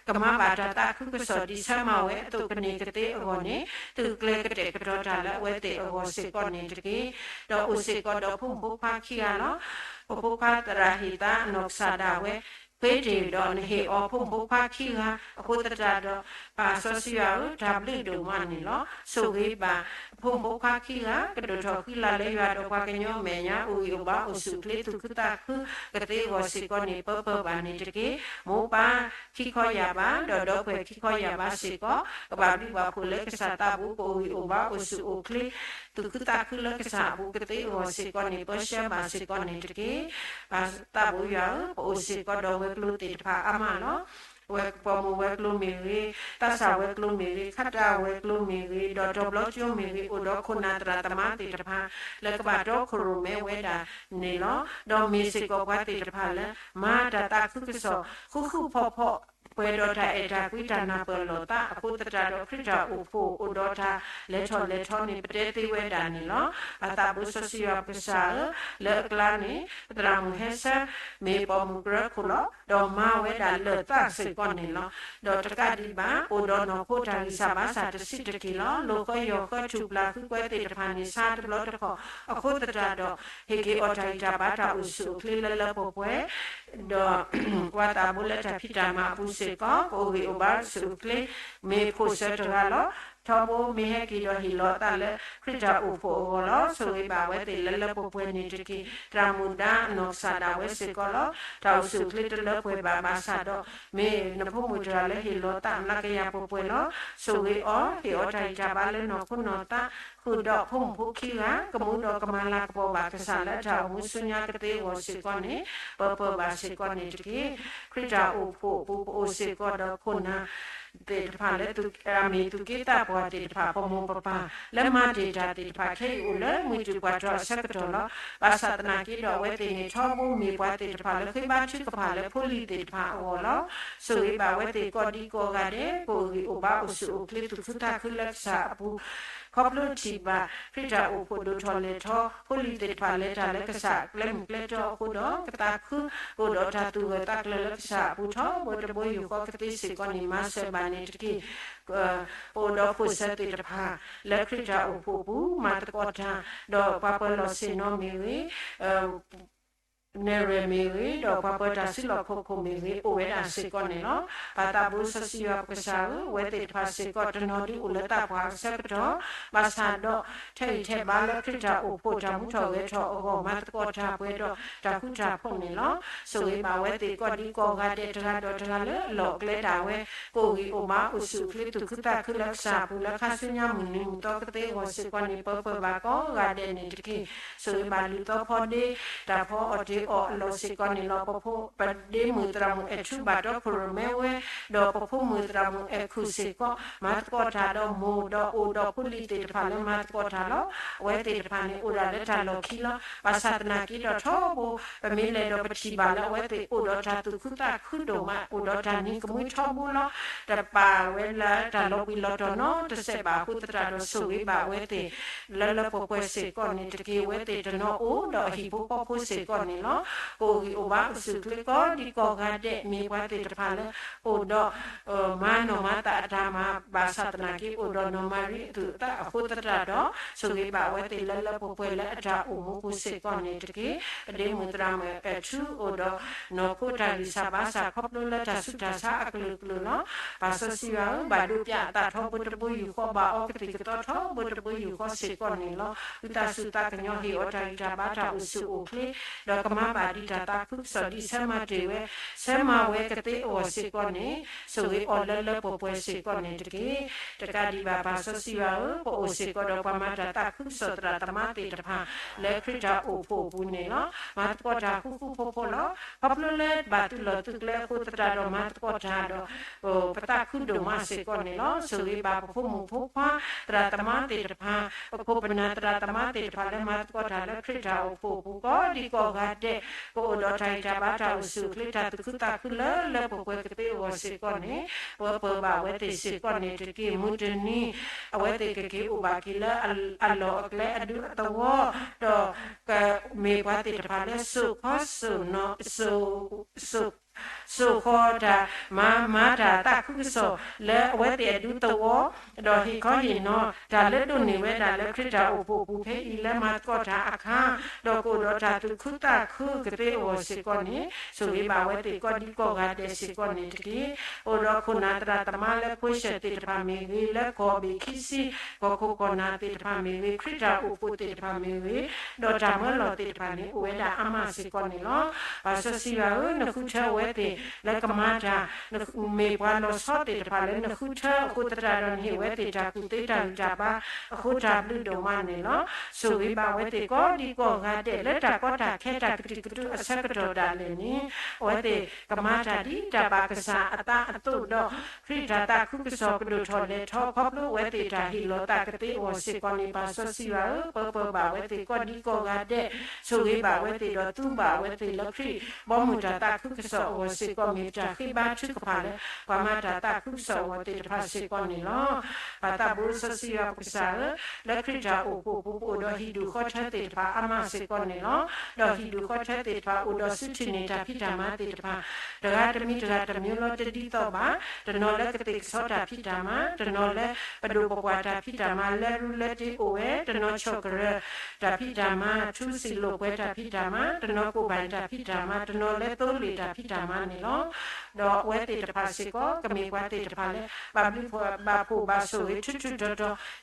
ကမၤဘၣ်တၢ်သးခုကစီၣ် ဒ်ဆၢမၤဝဲအသိးကန့ၢ်ကသ့အဂီၢ်န့ၣ်, သုကျဲကတဲာ်ကတီၤတၢ်လၢအဝဲသ့ၣ်အဂီၢ်စ့ၢ်ကီးန့ၣ်တက့ၢ်. ဒီးအိၣ်စ့ၢ်ကီးဒီးဖိမုၣ်ဖိခွါခံဂၤလီၤ. ပဖိခွါသရၣ်ဟ့ၣ်သါအနီၢ်ကစၢ်ဒၣ်ဝဲ ဃ့တ့ၢ်ဒီးနဟ့ၣ်အီၤဖိမုၣ်ဖိခွါခံဂၤ, အဃိသတးဒီး ပၢ်စီဆှံယွၤဧၢ, တၢ်ဘျုးဒိၣ်မးန့ၣ်လီၤ. ဆိၣ်ဂ့ၤဘၣ် ဖိမုၣ်ဖိခွါခံဂၤ ကဒိၣ်ထီၣ်ဃံလၤလၢယွၤဒီးပှၤကညီအမဲာ်ညါ အိၣ်ဂံၢ်အိၣ်ဘါအိၣ်ဆူၣ်အိၣ်ချ့သူၣ်ခုသးခုကသ့အဂီၢ်စ့ၢ်ကီးန့ၣ် ပၢပၢဘၣ်န့ၣ်တက့ၢ်. မိၢ်ပၢ်ခံခီယၢ်ဘး ဒီးဒီပုၢ်ဝဲၢ်ခံခီယၢ်ဘးစ့ၢ်ကီး ကဘၣ်ဘျုးဘၣ်ဖှိၣ်လၢကစၢ်သးပူၤ ကအိၣ်ဂံၢ်အိၣ်ဘါအိၣ်ဆူၣ်အိၣ်ချ့ သူၣ်ခုသးခုလၢကစၢ်အပူၤကသ့အဂီၢ်စ့ၢ်ကီးန့ၣ် ပၢဆှၢဘၣ်စ့ၢ်ကီးန့ၣ်တက့ၢ်. ပၢ်သးဘိယွၤဧၢ, ပအိၣ်စ့ၢ်ကီးဒီးဝဲၤကျိၤသ့ၣ်တဖၣ်အါမးလီၤ. ဝဲကပီၤမိၢ်ဝဲၤကျိၤမ့ၢ်ဂ့ၤ, သးစၢ်ဝဲၤကျိၤမ့ၢ်ဂ့ၤ, ခးတၢ်ဝဲၤကျိၤမ့ၢ်ဂ့ၤ, ဒီးတီၤဘျီကၠိမ့ၢ်ဂ့ၤ, အိၣ်ဒီးခိၣ်နၢ်သရၣ်သမါသ့ၣ်တဖၣ် လၢကဘၣ်တီခိၣ်ရိၣ်မဲဝဲဒၣ်န့ၣ်လီၤ. ဒီးမ့ၢ်စ့ၢ်ကီးပှၤသ့ၣ်တဖၣ်လၢ မၤတၢ်သးခုကစီၣ် ဃူဃူဖိးဖိး ပှဲၤဒီးတၢ်အဲၣ်တၢ်ကွံတၢ်နၢ်ပၢၢ်လိာ်သး အဃိသတးဒီးခရံာ်တၢ်အိၣ်ဖှိၣ်အိၣ်ဒီးတၢ်လဲၤထီၣ်လဲၤထီန့ၣ် ပတဲသ့ဝဲဒၣ်န့ၣ်လီၤ. ပၢ်သးဘိစီဆှံယွၤပကစၢ်ဧၢ, လၢအကျါန့ၣ် ပသရၣ်မုၣ်ဟဲဆၢ မ့ၢ်ပိာ်မုၣ်ကရၢခိၣ်လီၤ. ဒီးမၤဝဲဒၣ်လၢာ်သးစ့ၢ်ကီးန့ၣ်လီၤ. ဒီးတကးဒံးဘၣ် အိၣ်ဒီးနီၢ်ခိတၢ်ဂံၢ်စၢ်ဘါစၢ်တဆံးတက့ၢ်လီၤ. လိာ်ဃၢယီၢ်ဃၢထူၣ်ပျၢ်ဃုကွဲသ့ၣ်တဖၣ်န့ၣ် ဆါတဘျီတခီၣ် အဃိသတးဒီး ဟ့ၣ်က့ၤအီၤတၢ်ဂံၢ်တၢ်ဘါတၢ်အိၣ်ဆူၣ်အိၣ်ချ့လၢလၢပှဲၤပှဲၤ ဒီးပှၤသးဘိလၢတၢ်ဖံးတၢ်မၤအပူၤစ့ၢ်ကီး ကအိၣ်ဂံၢ်အိၣ်ဘါအိၣ်ဆူၣ်အိၣ်ချ့ မ့ၢ်ဖိၣ်စၢၤတဂၤလီၤ. ထီဘိမ့ၢ်ဟဲက့ၤဒီးဟ့ၣ်လီၤအသးလၢခရံာ်တၢ်အိၣ်ဖှိၣ်အဂီၢ်လီၤ. ဆိၣ်ဂ့ၤဘၣ်ဝဲသ့ၣ်လၢလၢပှဲၤပှဲၤန့ၣ်တက့ၢ်. သရၣ်မုၣ်ဒါအနီၢ်ကစၢ်ဒၣ်ဝဲစ့ၢ်ကီးလီၤ. တၢ်အိၣ်ဆူၣ်အိၣ်ချ့တလၢပှဲၤဘၣ်ဘၣ်ဆၣ်ဒီး မ့ၢ်နဖိမုၣ်တဂၤလၢဟ့ၣ်လီၤသးမျးကယၤပှဲၤပှဲၤလီၤ. ဆိၣ်ဂ့ၤအီၤ ဟ့ၣ်အီၤတၢ်ဂံၢ်တၢ်ဘါလၢနီၢ်ခိနီၢ်သး ဃုာ်ဒီးဖိမုၣ်ဖိခံဂၤ ကမူဒီးကမၤလၤကပီၤဘၣ်ကစၢ်လၢတၢ်အိၣ်မူဆူညါကသ့အဂီၢ်စ့ၢ်ကီးန့ၣ် ပၢပၢဘၣ်စ့ၢ်ကီးန့ၣ်တက့ၢ်. ခရံာ်တၢ်အိၣ်ဖှိၣ်အပူၤ ပအိၣ်စ့ၢ်ကီးဒီးခိၣ်နၢ်သ့ၣ်တဖၣ်လၢ အမ့ၢ်သူၣ်က့သးပှၢ်သ့ၣ်တဖၣ် ပမိၢ်ပပၢ် လၢမၤတ့ၢ်တၢ်သ့ၣ်တဖၣ်ခဲအံၤအိၣ်လၢမုၢ်တူာ်ပှၢ်ထီၣ်အဆၢကတီၢ်လီၤ. ဘၣ်ဆၣ်သနာ်က့ဒီးအဝဲသ့ၣ်န့ၣ် ထီဘိမ့ၢ်ပှၤသ့ၣ်တဖၣ်လၢဃ့ဘါထုကဖၣ်လၢဖိလံၤသ့ၣ်တဖၣ်အဂီၢ်လီၤ. ဆိၣ်ဂ့ၤဘၣ်ဝဲသ့ၣ်ကိးဒံကိးဂၤဒဲး ကအိၣ်ဂံၢ်အိၣ်ဘါအိၣ်ဆူၣ်အိၣ်ချ့သူၣ်ခုသးခုလၢကစၢ်အပူၤ ခီဖျိထံၣ်ဘၣ် ခရံာ်တၢ်အိၣ်ဖှိၣ်ဒိၣ်ထီၣ်လဲၤထီ ဖိလံၤသ့ၣ်တဖၣ်လဲၤတၢ်လၢကစၢ်အကျဲမုၢ်ကျဲတီအဃိဒီး ကသးခု ကအိၣ်ဒီးတၢ်သူၣ်ဂၢၢ်သးကျၢၤလၢကစၢ်အပူၤထီဘိတဘိယူၢ်ဃီကသ့စ့ၢ်ကီးန့ၣ် မၤစၢၤဘၣ်န့ၣ်တက့ၢ်. ပအိၣ်ဒီးဖိၣ်စၢၤသ့ၣ်တဖၣ် လၢခရံာ်တၢ်အိၣ်ဖှိၣ်အပူၤ မၤသကိးတၢ် ဒီးပှၤပၢၤလီၢ်ဆ့ၣ်နီၤမ့ၢ်ဂ့ၤ နဲၣ်ရွဲၣ်မ့ၢ်ဂ့ၤ ဒီးပှၤပၢၤတၢ်စုလီၢ်ခီၣ်ခိၣ်မ့ၢ်ဂ့ၤ အိၣ်ဝဲဒၣ်စ့ၢ်ကီးန့ၣ်လီၤ. ပၢ်သးဘိစီဆှံယွၤပကစၢ်ဧၢ, အဝဲသ့ၣ်တဖၣ်စ့ၢ်ကီးတနီၤဒုးအိၣ်လၢသးပှၢ်အဆၢကတီၢ်, ဘၣ်ဆၣ်ဒီး ထဲအံၤထဲဘါလၢခရံာ်တၢ်အိၣ်ဖှိၣ်တၢ်မူထီၣ်ဂဲၤထီၣ်အဂီၢ် မၤသကိးတၢ်ပှဲၤဒီးတၢ်ဃူတၢ်ဖိးန့ၣ်လီၤ. ဆိၣ်ဂ့ၤဘၣ်ဝဲသ့ၣ်ကိးဒံကိးဂၤဒဲးတဂၤဒီးတဂၤလၢအလီၢ်အကျဲဒၣ်ဝဲ ကအိၣ်ဂံၢ်အိၣ်ဘါအိၣ်ဆူၣ်အိၣ်ချ့သူၣ်ခုသးခုလၢကစၢ်အပူၤ လၢခါဆူညါမုၢ်နံၤမုၢ်သီကသ့အဂီၢ်စ့ၢ်ကီးန့ၣ် ပၢပၢဘၣ်ကိးဂၤဒဲးန့ၣ်တက့ၢ်. ဆိၣ်ဂ့ၤဘၣ်လုၢ်သီဖီဒ့ တၢ်ဖီအီၣ်တ့ၢ်အီၣ်အလီၢ်စ့ၢ်ကီးန့ၣ်လီၤ. ပဖိပဒ့မုၣ်သရၣ်မုၣ်အဲၣ်ထူဘၣ်တီခိၣ်ရိၣ်မဲဝဲ ဒီးပဖိမုၣ်သရၣ်မုၣ်အဲၣ်ခူၣ်စ့ၢ်ကီး မၤသကိးတၢ်ဒီးမိၢ်ဒီးအိၣ်ဒီးဖိလံၤသ့ၣ်တဖၣ်လၢမၤသကိးတၢ်လီၤ. အဝဲသ့ၣ်တဖၣ်န့ၣ်အိၣ်ဒၣ်လၢတၢ်လီၢ်ခံလီၤ. ဘၣ်ဆၣ်သနာ်က့ဒီးထီဘိ ပမ့ၢ်လဲၤဒီးပထံၣ်ဘၣ်လၢအဝဲသ့ၣ်အိၣ်ဒီးတၢ်သူၣ်ခုသးခုဒိၣ်မး အိၣ်ဒီးတၢ်နံၤကမှံထီဘိလီၤ. တပာ်ဝဲလၢတၢ်လီၤဘှံးလီၤတီၤနီတစဲးဘၣ်အဃိသတးဒီး ဆိၣ်ဂ့ၤဘၣ်အဝဲသ့ၣ် လၢလၢပှဲၤပှဲၤစ့ၢ်ကီးန့ၣ်တက့ၢ်. အဝဲသ့ၣ်တနီၤအိၣ်ဒီးအဟံၣ်ဖိဃီဖိစ့ၢ်ကီးန့ၣ်လီၤ. ကအိၣ်ဂံၢ်အိၣ်ဘါအိၣ်ဆူၣ်အိၣ်ချ့ကိးဒံကိးဂၤဒဲး မ့ၢ်ပှၤသ့ၣ်တဖၣ်လၢ အိၣ်ဒီး မၤနီၢ်မၤသးအတၢ်မၤ ဘၣ်ဆၣ်သနာ်က့ အိၣ်ဒီးနီၢ်မၤရံအသူၣ်အသးအဃိသတးဒီး ဆိၣ်ဂ့ၤဘၣ်အဝဲသ့ၣ်လၢလၢပှဲၤပှဲၤလၢအတၢ်အိၣ်မူပူၤစ့ၢ်ကီးန့ၣ်တက့ၢ်. ပဒ့မုၣ်သရၣ်မုၣ်အဲၣ်ထူအိၣ်ဒီး နီၢ်ခိတၢ်ဂံၢ်စၢ်ဘါစၢ်ခီဖျိလၢတၢ်ဆူးတၢ်ဆါအကလုာ်ကလုာ်လီၤ. ပၢ်စီဆှံယွၤဧၢ, ဘၣ်ဒိဘၣ်ထံးအသးထီဘိတဘိယူၢ်ဃီ ဘၣ်အီကသံၣ်ကသီထီဘိတဘိယူၢ်ဃီစ့ၢ်ကီးန့ၣ်လီၤ. ဝံသးစူၤသးကညီၤဟ့ၣ်အီၤတၢ်ဂံၢ်တၢ်ဘါတၢ်အိၣ်ဆူၣ်အိၣ်ချ့ ဒီးက မၤဘၣ်ဒံးတၢ်သးခုကစီၣ်ဒ်ဆၢမၤတ့ၢ်ဝဲ, ဆၢမၤဝဲကသ့အဂီၢ်စ့ၢ်ကီးန့ၣ်, ဆိၣ်ဂ့ၤအီၤလၢလၢပှဲၤပှဲၤစ့ၢ်ကီးန့ၣ်တက့ၢ်. တကးဒံးဘၣ် ပၢ်စီဆှံယွၤဧၢ, ပအိၣ်စ့ၢ်ကီးဒီးပှၤမၤတၢ်သးခုကစီၣ်သရၣ်သမါသ့ၣ်တဖၣ် လၢခရံာ်တၢ်အိၣ်ဖှိၣ်အပူၤန့ၣ်လီၤ. မၤသကိးတၢ်ဃူဃူဖိးဖိးလီၤ. ခီဖျိလၢဘၣ်သုးလီၢ်သုးကျဲအဃိသတးဒီး မၤသကိးတၢ်ဒီး ပသးခုဒိၣ်မးစ့ၢ်ကီးန့ၣ်လီၤ. ဆိၣ်ဂ့ၤဘၣ်ပဖိမုၣ်ဖိခွါသရၣ်သမါသ့ၣ်တဖၣ်, ပခိၣ်ပနၢ်သရၣ်သမါသ့ၣ်တဖၣ်လၢမၤသကိးတၢ်လၢခရံာ်တၢ်အိၣ်ဖှိၣ်အပူၤ ကိးဒံကိးဂၤဒဲး, ကအိၣ်ဒီးတၢ်ဂံၢ်တၢ်ဘါတၢ်အိၣ်ဆူၣ်အိၣ်ချ့တၢ်သူၣ်ခုသးခုလၢလၢပှဲၤပှဲၤကသ့အဂီၢ်စ့ၢ်ကီးန့ၣ်, ပၢပၢဘၣ်အဝဲသ့ၣ်စ့ၢ်ကီးန့ၣ်တက့ၢ်. မုၢ်တနံၤ အဝဲသ့ၣ်ကက့ၤအိၣ်ဘၣ်က့ၤလၢအလီၢ်အကျဲအဒူအသဝီ, ဒီးကမ့ၢ်ပှၤသ့ၣ်တဖၣ်လၢစိာ်ခီစိာ်နီၤ စိာ်ဃီတၢ်, မၤ မၤတၢ်သးခုကစီၣ်လၢအဝဲသ့ၣ်အဒူသဝီ, ဒီးဟ့ၣ်ခီဟ့ၣ်နီၤတၢ်လၢဒိးန့ၢ်ဝဲဒၣ်လၢခရံာ်တၢ်အိၣ်ဖှိၣ်အပူၤဖဲအံၤလၢမၤသကိးတၢ်အခါ, ဒီးကအိၣ်ဒီးတၢ်သူၣ်ခုသးခုကသ့အဂီၢ်စ့ၢ်ကီးန့ၣ်, ဆိၣ်ဂ့ၤဘၣ်အဝဲသ့ၣ်ကိးဒံကိးဂၤဒဲးစ့ၢ်ကီးန့ၣ်တက့ၢ်. အိၣ်ဒီးခိၣ်နၢ်သရၣ်သမါလၢ ခိၣ်စဲၣ် သ့ၣ်တဖၣ်မ့ၢ်ဂ့ၤ, လၢကီၢ်ဘ့ၣ်ခံဆံ ကီၢ်ခိၣ်ကီၢ်နၢ်သ့ၣ်တဖၣ်မ့ၢ်ဂ့ၤ, ခရံာ်တၢ်အိၣ်ဖှိၣ်သ့ၣ်တဖၣ်မ့ၢ်ဂ့ၤ, ဒီးတၢ်မၢလီၤသ့ၣ်တဖၣ်န့ၣ် အိၣ်ဝဲဒၣ်အါမးစ့ၢ်ကီးန့ၣ်လီၤ. ပၢ်စီဆှံယွၤဧၢ, နဃုထၢအဝဲသ့ၣ်လၢကမၤတၢ်, မ့ၢ်ပှၤလီၤဆီသ့ၣ်တဖၣ်လၢနဃုထၢအဃိသတးဒီး နဟ့ၣ်ဝဲသ့ၣ်တၢ်ကူၣ်သ့တၢ်ဂံၢ်တၢ်ဘါအဃိ တၢ်ဘျုးဒိၣ်မးန့ၣ်လီၤ. ဆိၣ်ဂ့ၤဘၣ်အဝဲသ့ၣ်ကိးဒံကိးဂၤဒဲးလၢတၢ်ကီတၢ်ခဲတၢ်ကတုာ်ကတုာ်အဆၢကတီၢ်ဒၣ်လဲာ်န့ၣ်, အဝဲသ့ၣ်ကမၤတၢ်ဒ်တၢ်ဘၣ်ကစၢ်အသးအသိးဒီး ခရံာ်တၢ်သးခုကစီၣ်ကဒိၣ်ထီၣ်လဲၤထီၣ် ခီဖျိအဝဲသ့ၣ်တၢ်ဟ့ၣ်လီၤသးကသ့အဂီၢ်စ့ၢ်ကီးန့ၣ်, ပၢ်စီဆှံယွၤဧၢ, ပၢပၢဘၣ်အဝဲသ့ၣ်ကိးဒံကိးဂၤဒဲး, ဆိၣ်ဂ့ၤဘၣ်အဝဲသ့ၣ်ဒီးသူဘၣ်အဝဲသ့ၣ်လၢခရံာ်ဘီမုၢ်တၢ်သးခုကစီၣ်အဂီၢ်စ့ၢ်ကီး မ့ၢ်ပတၢ်ဃ့ဘါထုကဖၣ်လၢ ပှၤမၤတၢ်သးခုကစီၣ်အဂီၢ်သ့ၣ်တဖၣ်စ့ၢ်ကီးန့ၣ်လီၤ. ပၢ်သးဘိစီဆှံယွၤပကစၢ်ဧၢ, လၢခရံာ်တၢ်အိၣ်ဖှိၣ်အပူၤ ပအိၣ်ဒီးဟံၣ်ဒူၣ်ဃီထၢသ့ၣ်တဖၣ်အါမးစ့ၢ်ကီးန့ၣ်လီၤ. ဒီးဟံၣ်ဒူၣ်ဃီထၢသ့ၣ်တဖၣ်အိၣ်ဒီးစုထံၣ်န့ၢ်တၢ်ဖံးတၢ်မၤသ့ၣ်တဖၣ် တဂၤတမံၤတဂၤတမံၤလီၤ တဒ်သိးဘၣ်. တနီၤလၢကသ့ၣ်ကဆီတၢ်ဖံးတၢ်မၤ, တနီၤလၢပဒိၣ်ပပှၢ်တၢ်ဖံးတၢ်မၤ, လၢရူလၢတ့အိၣ်ဝဲ, တနီၤဆီၣ်ကရၢၢ်တၢ်ဖံးတၢ်မၤ, ထူစံာ်လိာ်ကွဲတၢ်ဖံးတၢ်မၤ, တနီၤကိၣ်ဘၣ်တၢ်ဖံးတၢ်မၤ, တနီၤလၢသိလ့ၣ်တၢ်ဖံးတၢ်မၤန့ၣ်လီၤ. ဒီးအဝဲသ့ၣ်တဖၣ်စ့ၢ်ကီး ကမ့ၢ်ပှၤသ့ၣ်တဖၣ်လၢ ဘၣ်ဘျုးဘၣ်ဖှိၣ်ဘၣ်ဆိၣ်ဂ့ၤထူထူတီတီ,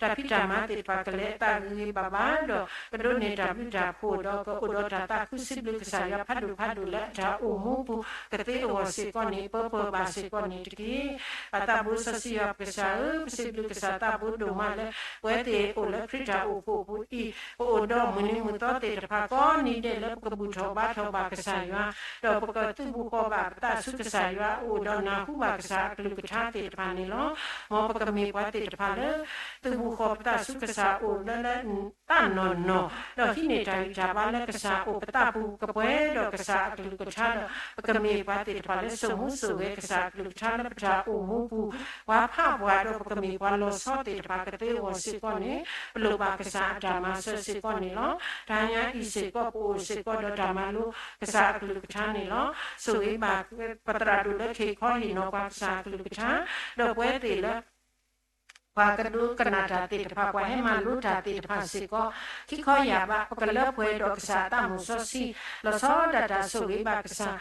တၢ်ဖံးတၢ်မၤသ့ၣ်တဖၣ်ကလဲၤအသးဂ့ၤဂ့ၤဘၣ်ဘၣ်ဒီး ကဒိးန့ၢ်တၢ်ဘျုးတၢ်ဖှိၣ်ဒီး ကအိၣ်ဒီးတၢ်သးခုစံးဘျုးကစၢ်ယွၤဖးဒိၣ်ဖးဒိၣ်လၢအတၢ်အိၣ်မူပူၤကသ့အဂီၢ်စ့ၢ်ကီးန့ၣ် ပၢပၢဘၣ်စ့ၢ်ကီးန့ၣ်တက့ၢ်. ပၢ်သးဘိစီဆှံယွၤပကစၢ်ဧၢ, ပစံးဘျုးကစၢ်သးဘိဒိၣ်မးလၢ ပဝဲသ့ၣ်အိၣ်လၢခရံာ်တၢ်အိၣ်ဖှိၣ်အပူၤအံၤ, ပအိၣ်ဒီးမုၢ်နံၤမုၢ်သီသ့ၣ်တဖၣ်ကိးနံၤဒဲးလၢပကဘူၣ်ထီၣ်ဘါထီၣ်ဘၣ်ကစၢ်ယွၤ, ဒီးပကသုးဘူးဃီၤဘၣ်ပသးဆူကစၢ်ယွၤ, အိၣ်ဒီးနၢ်ဟူဘၣ်ကစၢ်အကလုၢ်ကထါသ့ၣ်တဖၣ်န့ၣ်လီၤ. မ်ပကမ့ၢ်ပှၤသ့ၣ်တဖၣ်လၢ သုးဘူးဃီၤပသးဆူကစၢ်အိၣ်လၢလၢ သးနီၢ်နီၢ်, ဒီးဟံးန့ၢ်တၢ်ဂံၢ်တၢ်ဘါလၢကစၢ်အိၣ်ပသးပူၤကပှဲၤဒီးကစၢ်အကလုၢ်ကထါဒီး ပကမ့ၢ်ပှၤသ့ၣ်တဖၣ်လၢစိာ်မူစိာ်ဂဲၤကစၢ်အကလုၢ်ကထါလၢပတၢ်အိၣ်မူပူၤ, ပှၤဖးပှၤဒီးပကမ့ၢ်ပှၤလီၤဆီသ့ၣ်တဖၣ်ကသ့အဂီၢ်စ့ၢ်ကီးန့ၣ် ပလိၣ်ဘၣ်ကစၢ်အတၢ်မၤစၢၤစ့ၢ်ကီးန့ၣ်လီၤ. တဟါညါအံၤစ့ၢ်ကီး ပအိၣ်စ့ၢ်ကီးဒီးတၢ်မၤလိကစၢ်အကလုၢ်ကထါန့ၣ်လီၤ. ဆိၣ်ဂ့ၤဘၣ် ပသရၣ်ဒိၣ်လၢခ့ၣ်ခီဟ့ၣ်နီၤပှၤကစၢ်အကလုၢ်ကထါ, ဒီးပဝဲသ့ၣ်လၢ ပှၤကဒိကနၣ်တၢ်သ့ၣ်တဖၣ် ပှၤဟဲမၤလိတၢ်သ့ၣ်တဖၣ်စ့ၢ်ကီး, ခံခီယၢ်ဘး ပကလၢပှဲၤဒီးကစၢ်အသးမုၢ်စီဆှံ, လီၤဆီဒၣ်တၢ်ဆိၣ်ဂ့ၤဘၣ်ကစၢ်,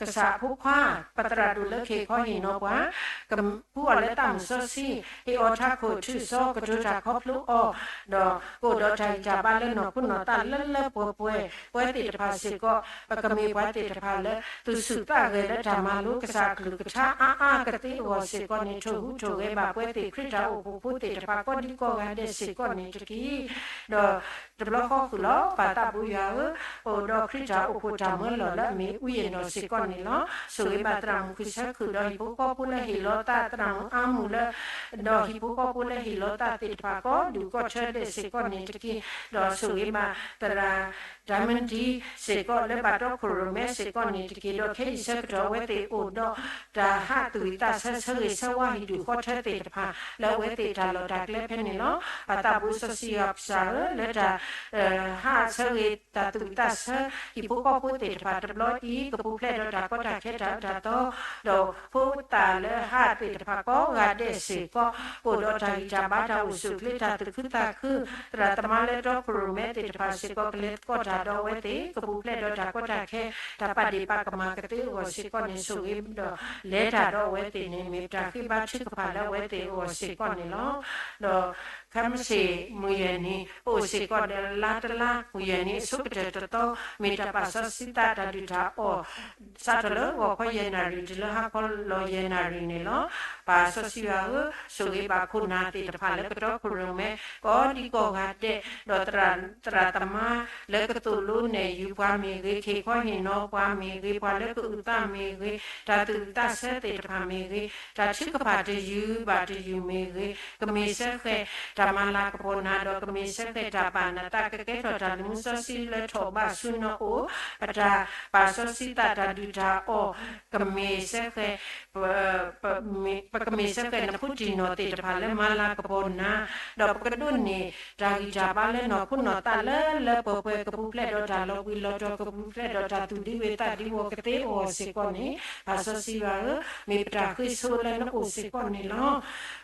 ကစၢ်အဖိခွါ, ပသရၣ်ဒိၣ်လၢခ့ၣ်ခီဟ့ၣ်နီၤပှၤ, ကဖှူအီၤလၢသးမုၢ်စီဆှံ, ဟ့ၣ်အီၤထးခိၣ်ထုးစီ ကတိၤတၢ်ခီဖျိအီၤ, ဒီးကအိၣ်ဒီးတၢ်ဂံၢ်တၢ်ဘါလၢနီၢ်ခိနီၢ်သးလၢလၢပှဲၤပှဲၤ, ပဝဲသ့ၣ်တဖၣ်စ့ၢ်ကီး ပကမ့ၢ်ပှၤသ့ၣ်တဖၣ်လၢသူၣ်ဆူၣ်သးဂဲၤလၢတၢ်မၤလိကစၢ်အကလုၢ်ကထါအါအါကသ့အဂီၢ်စ့ၢ်ကီးန့ၣ် ထိၣ်ဟူးထိၣ်ဂဲၤဘၣ်ပဝဲသ့ၣ်ခရံာ်တၢ်အိၣ်ဖှိၣ်ဖိသ့ၣ်တဖၣ်ကိးဒံကိးဂၤဒဲးစ့ၢ်ကီးန့ၣ်တက့ၢ်. ဒီးတဘျီဃီဃုာ်လီၤ ပၢ်သးဘိယွၤဧၢ, အိၣ်ဒီးခရံာ်တၢ်အိၣ်ဖှိၣ်တၢ်မၢလီၤလၢအမ့ၢ်အူယံၤနီၢ်စ့ၢ်ကီးန့ၣ်လီၤ. ဆိၣ်ဂ့ၤဘၣ်သရၣ်မုၣ်ခူၣ်ဆၢခုၣ်ဒီးဟံၣ်ဖိဃီဖိလၢဟ့ၣ်လီၤသး သရၣ်မုၣ်အါမုၢ်လၢ ဒီးဟံၣ်ဖိဃီဖိလၢဟ့ၣ်လီၤသးသ့ၣ်တဖၣ်ကိးဒူၣ်ကိးထၢဒဲးစ့ၢ်ကီးန့ၣ်တက့ၢ်. ဒီးဆိၣ်ဂ့ၤဘၣ်သရၣ် ဒၢမဒံစ့ၢ်ကီးလၢဘၣ်တီခိၣ်ရိၣ်မဲစ့ၢ်ကီးန့ၣ်တက့ၢ်. ဒီးခဲအံၤဆၢကတီၢ်အဝဲသ့ၣ်အိၣ်ဒီး တၢ်ဟးသူၣ်ဝံၣ်သးဆၢ ဆၢဂ့ၤဆၢဝါဟံၣ်ဒူၣ်ဃီထၢသ့ၣ်တဖၣ် လၢအဝဲသ့ၣ်တၢ်လီၢ်တၢ်ကျဲဖဲန့ၣ်လီၤ. ပၢ်သးဘိစီဆှံယွၤပကစၢ်ဧၢ, လၢတၢ် ဟးဆၢဂ့ၤတၢ်သူၣ်ဝံၣ်သးဆၢ ဟံၣ်ဖိဃီဖိသ့ၣ်တဖၣ်တဘျီအံၤ ကပူၤဖျဲးဒီးတၢ်ကီတၢ်ခဲတၢ်အၢတၢ်သီ, ဒီးဖိသၣ်လၢဟးသ့ၣ်တဖၣ်ကိးဂၤဒဲးစ့ၢ်ကီး ကအိၣ်ဒီးတၢ်ဂံၢ်တၢ်ဘါတၢ်အိၣ်ဆူၣ်အိၣ်ချ့တၢ်သူၣ်ခုသးခု, သရၣ်သမါလၢတီခိၣ်ရိၣ်မဲသ့ၣ်တဖၣ်စ့ၢ်ကီး ကလဲၤသကိးတၢ်ဒီးအဝဲသ့ၣ် ကပူၤဖျဲးဒီးတၢ်ကီတၢ်ခဲ တၢ်ပာ်ဒ့ၣ်ပာ်ကမၣ်ကသ့အဂီၢ်စ့ၢ်ကီးန့ၣ် ဆိၣ်ဂ့ၤဒီးလဲၤတၢ်ဒီးအဝဲသ့ၣ်န့ၣ် မ့ၢ်ပတၢ်ဃ့ဘါထုကဖၣ်လၢအဝဲသ့ၣ် အဂီၢ်စ့ၢ်ကီးန့ၣ်လီၤ. ဒီးခဲမုၢ်ဆ့ၣ်မုၢ်ယဲၢ်နံၤ ပအိၣ်စ့ၢ်ကီးဒီးလါတလါ မုၢ်ယဲၢ်နံၤအဆိကတၢၢ်တသီ မ့ၢ်တၢ်ပာ်စီဆှံသးတၢ်ဒုၣ်တၢ်အီၣ် စးထီၣ်လၢဂီၤခီယဲၢ်နၣ်ရံၣ် တုၤလၢဟါခီလီၤယဲၢ်နၣ်ရံၣ်န့ၣ်လီၤ. ပၢ်စီဆှံယွၤဧၢ, ဆိၣ်ဂ့ၤဘၣ်ခိၣ်နၢ်သ့ၣ်တဖၣ်လၢကတီၢ်ခိၣ်ရိၣ်မဲ ကိးဒံကိးဂၤဒဲး, ဒီးသရၣ်သမါလၢကသိၣ်လိနဲၣ်ယုၤပှၤမ့ၢ်ဂ့ၤ, ခ့ၣ်ခီဟ့ၣ်နီၤပှၤမ့ၢ်ဂ့ၤ, ပှၤလၢကအုၣ်သးမ့ၢ်ဂ့ၤ, တၢ်သူၣ်ဝံၣ်သးဆၢသ့ၣ်တဖၣ်မ့ၢ်ဂ့ၤ, တၢ်ထုကဖၣ်တယုၢ်ဘၣ်တယုၢ်မ့ၢ်ဂ့ၤ, ကမ့ၢ်စ့ၢ်ကီးတၢ်မၤလၤကပီၤနၤ ဒီးကမ့ၢ်စ့ၢ်ကီးတၢ်ပာ်နသး ကကဲထီၣ်တၢ်လုၢ်မူစီဆှံလၢထီၣ်ဘးဆူနအိၣ်, ပတၢ်ပာ်စီဆှံသးတၢ်ဒုၣ်တၢ်အီၣ် ကမ့ၢ်စ့ၢ်ကီး ပကမ့ၢ်စ့ၢ်ကီးနဖိတံၢ်နီၢ်သ့ၣ်တဖၣ်လၢမၤလၤကပီၤနၤ, ဒီးပကဒိးန့ၢ်တၢ်ဂံၢ်တၢ်ဘါလၢနီၢ်ခိနီၢ်သးလၢလၢပှဲၤပှဲၤ ကပူၤဖျဲးဒီးတၢ်လီၤဘှံးလီၤတီၤ ကပူၤဖျဲးဒီးတၢ်သူၣ်ဒံဝဲသးဒံဝဲကသ့အဂီၢ်စ့ၢ်ကီးန့ၣ်, ပၢ်စီဆှံယွၤဧၢ, မ့ၢ်ပတၢ်ဃ့ဆိလၢနအိၣ်စ့ၢ်ကီးန့ၣ်လီၤ.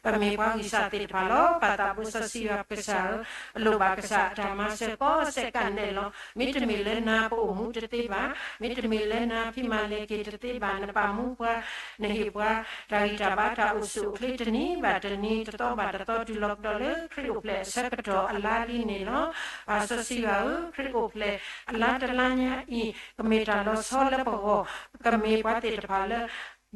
ပမ့ၢ်ပှၤဂံၢ်စၢ်သ့ၣ်တဖၣ်လီၤ. ပၢ်သးဘိစီဆှံယွၤကစၢ်ဧၢ, ပလိၣ်ဘၣ်ကစၢ်အတၢ်မၤစၢၤကိးဆၢကတီၢ်န့ၣ်လီၤ. မ့တမ့ၢ်လၢနၤပအိၣ်မူတသ့ဘၣ်, မ့တမ့ၢ်လၢနၤဖံးမၤလဲၤက့ၤတသ့ဘၣ်, နပာ်မူပှၤ, နဟ့ၣ်ပှၤ တၢ်ဂံၢ်တၢ်ဘါတၢ်အိၣ်ဆူၣ်အိၣ်ချ့တနံၤဘၣ်တနံၤ တသီဘၣ်တသီ တုၤလီၤကဒီးလၢခရံာ်အိၣ်ဖျဲၣ်အဆၢကတီၢ်အလါလံန့ၣ်လီၤ. ပၢ်စီဆှံယွၤဧၢ, ခရံာ်အိၣ်ဖျဲၣ်အလါတလါညါအံၤ ကမ့ၢ်တၢ်လီၤဆီလၢပဂီၢ်, ကမ့ၢ်ပှၤသ့ၣ်တဖၣ်လၢ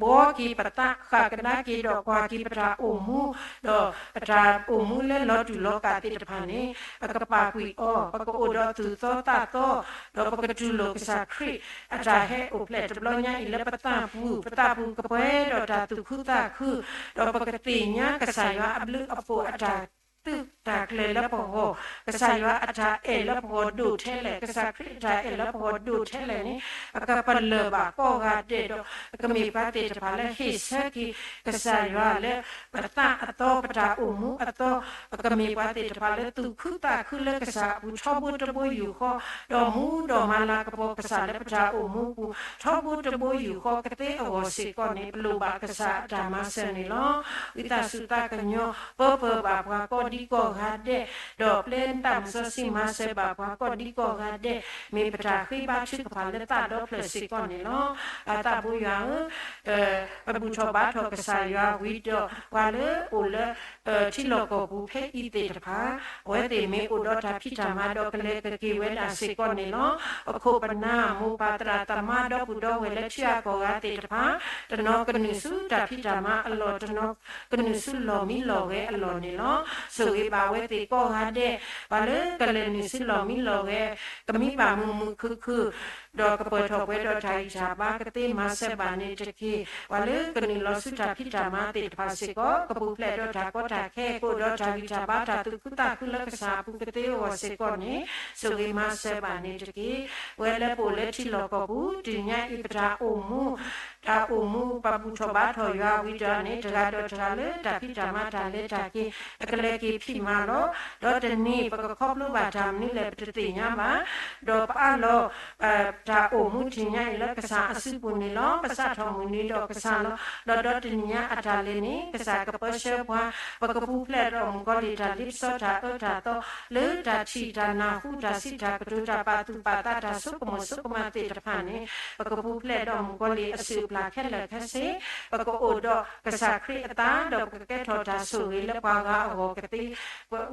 ဘှီက့ၤပသး ဃၣ်ကဒါက့ၤဒီးကွၢ်က့ၤပတၢ်အိၣ်မူ, ဒီးပတၢ်အိၣ်မူလၢလီၤတူာ်လီၤကာ်သ့ၣ်တဖၣ်န့ၣ် ပကပာ်ကွံာ်အီၤ, ပကအိၣ်ဒီးသူၣ်သီသးသီ, ဒီးပကတူၢ်လိာ်ကစၢ်ခရံာ်အတၢ်ဟဲအိၣ်ဖျဲၣ်တဘျီညါအံၤလၢပသးပူၤ, ပသးပူၤကပှဲၤဒီးတၢ်သူၣ်ခုသးခု, ဒီးပကသ့ၣ်ညါကစၢ်ယွၤအဘျုးအဖှိၣ်အတၢ် သုးတၢ်ကျဲၤလၢပဂီၢ်, ကစၢ်ယွၤအတၢ်အဲၣ်လၢပဂီၢ်ဒိၣ်ထဲလဲၣ်, ကစၢ်ခရံာ်အတၢ်အဲၣ်လၢပဂီၢ်ဒိၣ်ထဲလဲၣ်န့ၣ် ပကပလၢၢ်ဘၣ်ကိးဂၤဒဲးဒီး ပကမ့ၢ်ပှၤသ့ၣ်တဖၣ်လၢဟ့ၣ်ဆၢက့ၤ ကစၢ်ယွၤလၢ ပသးအသီ ပတၢ်အိၣ်မူအသီ, ပကမ့ၢ်ပှၤသ့ၣ်တဖၣ်လၢသူၣ်ခုသးခုလၢကစၢ်အပူၤ ထီဘိတဘိယူၢ်ဃီ, ဒီးမူဒီးမၤလၤကပီၤကစၢ်လၢပတၢ်အိၣ်မူပူၤ ထီဘိတဘိယူၢ်ဃီကသ့အဂီၢ်စ့ၢ်ကီးန့ၣ် ပလိၣ်ဘၣ်ကစၢ်အတၢ်မၤစၢၤန့ၣ်လီၤ. ဝံသးစူၤသးကညီၤ ပၢပၢၢ်ဘၣ်ပှၤကိးဒံကိးဂၤဒဲး, ဒီးပျဲနသးမုၢ်စီဆှံမၤစၢၤဘၣ်ပှၤကိးဒံကိးဂၤဒဲး, မ့ၢ်ပတၢ်ဃ့ဘါထုကဖၣ်လၢသးဒီဖျၢၣ်စ့ၢ်ကီးန့ၣ်လီၤ. ပၢ်သးဘိယွၤဧၢ, ပဘူၣ်ထီၣ်ဘါထီၣ်ကစၢ်ယွၤဝံၤဒီး ပှၤလၢအိၣ်လၢ ထံလီၢ်ကီၢ်ပူၤဖဲအံၤသ့ၣ်တဖၣ်, အဝဲသ့ၣ်မ့ၢ်အိၣ်ဒီးတၢ်ဖံးတၢ်မၤဒီးကလဲၤကက့ၤဝဲဒၣ်စ့ၢ်ကီးန့ၣ်လီၤ. ပခိၣ်ပနၢ် မိၢ်ပၢ်သရၣ်သမါဒီပုၢ်ဒီဝဲၢ်လၢထံဂၤကီၢ်ဂၤသ့ၣ်တဖၣ်, တနီၤကနုာ်ဆူတၢ်ဖံးတၢ်မၤအလီၢ်, တနီၤကနုာ်ဆူလီၢ်မံလီၢ်ဂဲၤအလီၢ်န့ၣ်လီၤ. ဆိၣ်ဂ့ၤဘၣ်ဝဲသ့ၣ်ကိးဂၤဒဲး, ပှၤလၢကလဲၤနုာ်ဆူလီၢ်မံလီၢ်ဂဲၤ, ကမံဘၣ်မုာ်မုာ်ခုၣ်ခုၣ် ဒီးကပၢၢ်ထီၣ်ပှဲၤဒီးတၢ်ဂံၢ်တၢ်ဘါကသ့မၤစၢၤဘၣ်န့ၣ်တက့ၢ်. ပှၤလၢကနုာ်လီၤဆူတၢ်ဖံးတၢ်မၤသ့ၣ်တဖၣ်စ့ၢ်ကီး ကပူၤဖျဲးဒီးတၢ်ကီတၢ်ခဲ ကအိၣ်ဒီးတၢ်ဂံၢ်တၢ်ဘါတၢ်သူၣ်ခုသးခုလၢကစၢ်အပူၤကသ့အဂီၢ်စ့ၢ်ကီးန့ၣ် ဆိၣ်ဂ့ၤမၤစၢၤဘၣ်န့ၣ်တက့ၢ်. ပဝဲလၢပအိၣ်လၢထံလီၢ်ကီၢ်ပူၤ တုၤညါအံၤပတၢ်အိၣ်မူ တၢ်အိၣ်မူပဘူၣ်ထီၣ်ဘါထီၣ်ယွၤဝံၤဒီးန့ၣ် တဂၤဒီးတဂၤလၢတၢ်ဖံးတၢ်မၤတၢ်လဲၤတၢ်က့ၤ ပကလဲၤက့ၤဖံးမၤလီၤ. ဒီးတနံၤ ပကခီဖျိဘၣ်တၢ်မနုၤလဲၣ် ပတသ့ၣ်ညါဘၣ်. ဒီးပအၢၣ်လီၤ တၢ်အိၣ်မူတနံၤညါအံၤလၢကစၢ်အစုပူၤန့ၣ်လီၤ. ပစးထီၣ်မုၢ်နံၤဒီးကစၢ်လီၤ. ဒီးဒီတနံၤညါအတၢ်လဲၤန့ၣ် ကစၢ်ကပၢဆှၢပှၤ, ပကပူၤဖျဲးဒီးမုၣ်ကီၤလံၢ်တၢ်လ့ပစီတၢ်အၢတၢ်သီ လၢတၢ်ထံၣ်တၢ်နၢ်ဟူတၢ်စံးတၢ်ကတိၤတၢ်ပာ်သူၣ်ပာ်သးတၢ်ဆိကမိၣ်ဆိကမးသ့ၣ်တဖၣ်န့ၣ် ပကပူၤဖျဲးဒီးမုၣ်ကီၤလံၢ်အစုၣ်အပျၢ်ခဲလၢာ်ခဲဆ့, ပကအိၣ်ဒီးကစၢ်ခရံာ်အသး ဒီးပကကဲထီၣ်တၢ်ဆိၣ်ဂ့ၤလၢပှၤဂၤအဂီၢ်ကသ့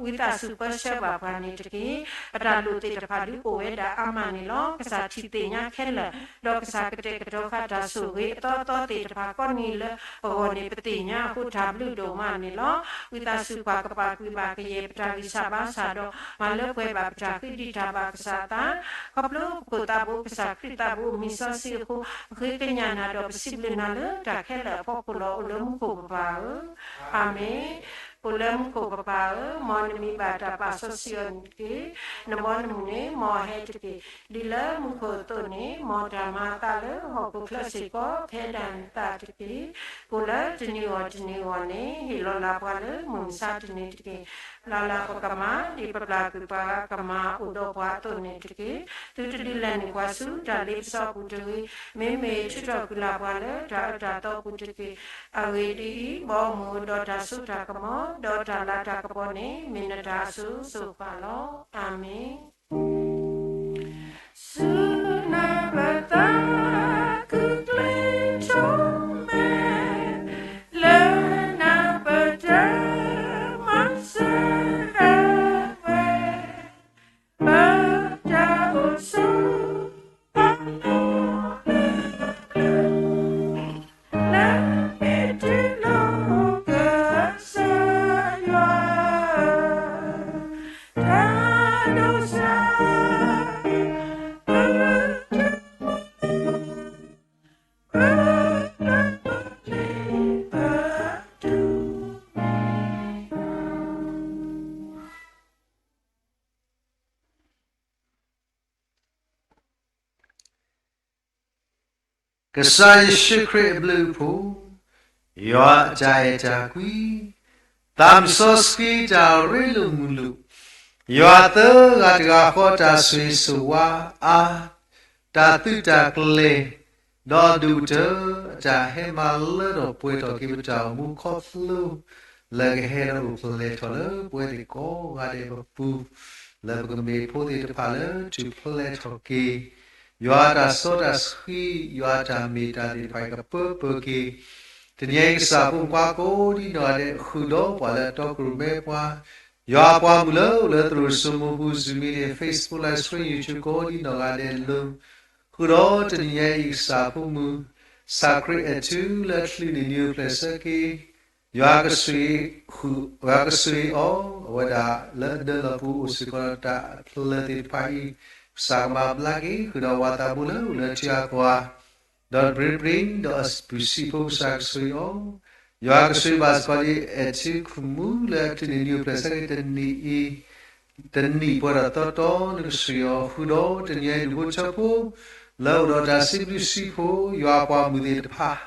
ဝံသးစူၤပၢဆှၢဘၣ်ပှၤန့ၣ်တက့ၢ်. ပတၢ်လိၣ်သ့ၣ်တဖၣ်ဒုးအိၣ်ဝဲဒၣ်အါမးန့ၣ်လီၤ. ကစၢ်ထံၣ်သ့ၣ်ညါခဲလၢာ်, ဒီးကစၢ်ကတဲာ်ကတီၤဃာ်တၢ်ဆိၣ်ဂ့ၤအသီသီသ့ၣ်တဖၣ်ကိးနံၤလၢပဂီၢ်န့ၣ် ပသ့ၣ်ညါအဃိတၢ်ဘျုးဒိၣ်မးန့ၣ်လီၤ. ဝံသးစူၤပှၤကပာ်ကွံာ်ဘၣ်ကယဲၢ်ပတၢ်ဂံၢ်စၢ်ဘါစၢ်ဒီး မၤလၢပှဲၤဘၣ်ပတၢ်ဃ့ဒံးတၢ်ဘၣ်ကစၢ်အသး ခီဖျိပခိၣ်သးဘိကစၢ်ခရံာ်သးဘိမံၤစီဆှံအဃိ ပဃ့ကညးနၤဒီးပစံးဘျုးနၤလၢတၢ်ခဲလၢာ်အဖီခိၣ်လီၤ. အိၣ်လၢမူခိၣ်ပပၢ်ဧၢ, အၤမ့ၣ်. အိၣ်လၢမူခိၣ်ပပၢ်ဧၢ, မ်နမံၤဘၣ်တၢ်ပာ်စီဆှံအီၤန့ၣ်တက့ၢ်. နဘီနမုၢ်န့ၣ် မ်အဟဲတက့ၢ်. ဒ်လၢမူခိၣ်အသိးန့ၣ် မ်တၢ်မၤအသးလၢဟီၣ်ခိၣ်ချၢစ့ၢ်ကီး ဖဲဒၣ်နသးတက့ၢ်. ကိၣ်လၢတနံၤအဂီၢ်တနံၤအဂီၢ်န့ၣ် ဟ့ၣ်လီၤလၢပှၤလၢမုၢ်မဆါတနံၤတက့ၢ်. လၢ်လၢ်ပကမၤ ဒ်ပပျၢ်ကွံာ်ပှၤကမၤအအိၣ်ဒီးပှၤအသိးန့ၣ်တက့ၢ်. သုတဒုးလဲၤနုာ်ပှၤဆူတၢ်လ့ပစီအပူၤတဂ့ၤ. မ့မ့ၢ်ထုးထီၣ်ကွံာ်လၢ်ပှၤလၢတၢ်အၢတၢ်သီအပူၤတက့ၢ်. အဂ့ၢ်ဒ်အံၤ, ဘီမုၢ်ဒီးတၢ်စိတၢ်ကမီၤ ဒီးတၢ်လၤတၢ်ကပီၤန့ၣ် မ့ၢ်နတၢ်အစိၤစိၤဃၣ်လီၤ. အၤမ့ၣ်. ဆူနၢ်ပသးခုကျ့ထီၣ်မဲာ် လၢနၢ်ပတၢ် ကစၢ်ယ့ၣ်ၡူးခရံာ်အဘျုးအဖှိၣ်, ယွၤအတၢ်အဲၣ်တၢ်ကွံ, သးစီဆှံတၢ်ရ့လိာ်မုာ်လိာ်, ယွၤသၢဂၤတဂၤဃီတၢ်ဆိၣ်ဂ့ၤဆိၣ်ဝါအါ, တၢ်သုးတၢ်ကျဲၤ, ဒီးအဒိၣ်ကတၢၢ် အတၢ်ဟဲမၤလၢထီၣ်ပှဲၤထီၣ်က့ၤပတၢ်အိၣ်မူခီဖျိ လၢကဟဲဒီးအိၣ်ဖျဲၣ်ထီၣ်လၢပဝဲသ့ၣ်ကိးဂၤဒဲးပပူၤ, လၢပကမ့ၢ်ဖိသ့ၣ်တဖၣ်လၢထူၣ်ဖျဲးထီၣ်က့ၤ ယွၤတၢ်စီတၢ်ဆှံ, ယွၤတၢ်မ့ၢ်တၢ်သ့ၣ်တဖၣ်အံၤကပၢပၢက့ၤ တနံၤအံၤကစၢ်ဖိမုၣ်ဖိခွါကိးဒ်နီၢ်ဂၤဒဲး ဃုာ်ဒီးပှၤလၢအတီကရူၢ်မဲပှၤ, ယွၤအပှၤမုၣ်လၢအိၣ်လၢသရိာ်စိမိပူၤ Zoom meeting, Facebook Live Stream, YouTube ကိးဒ်နီၢ်ဂၤဒဲးလီၤ. ဃုာ်ဒီးတနံၤညါအံၤကစၢ်ဖိမုၣ် စးခရံာ်အဲၣ်ထူလၢအချုးန့ၣ် နံၤအိၣ်ဖျဲၣ်ဆၢက့ၤ ယွၤကဆိၣ်ဂ့ၤဃုာ်, ယွၤကဆိၣ်ဂ့ၤအီၤ, အဝဲဒၣ်လၢအဒၢလီၢ်ပူၤအိၣ်စ့ၢ်ကီးဒီးတၢ်အဖျၢၣ်သ့ၣ်တဖၣ်အံၤ, ကစၢ်ကမၤဘျါက့ၤ ဃုာ်ဒီးပှၤသးဘိလၢအိၣ်လၢထံအကီၢ်ဧါ, ဒီးတဘျီဘျီ ဒီးအပုၢ်စံးဖိကစၢ်ကဆိၣ်ဂ့ၤအီၤ, ယွၤကဆိၣ်ဂ့ၤဘၣ်စ့ၢ်ကီးဒ်အဲၣ်ထူခမူလၢအချုးန့ၣ် နံၤအိၣ်ဖျဲၣ်ဆၢက့ၤတနံၤအံၤ, တနံၣ်ပှဲၤဒီးသီတီ နကဆိၣ်ဂ့ၤအီၤ ဃုာ်ဒီးတနံၤအံၤဒူၣ်ဖိထၢဖိ လၢအိၣ်ဒီးတၢ်စံးဘျုးစံးဖှိၣ် ယွၤအပှၤမုၣ်သ့ၣ်တဖၣ်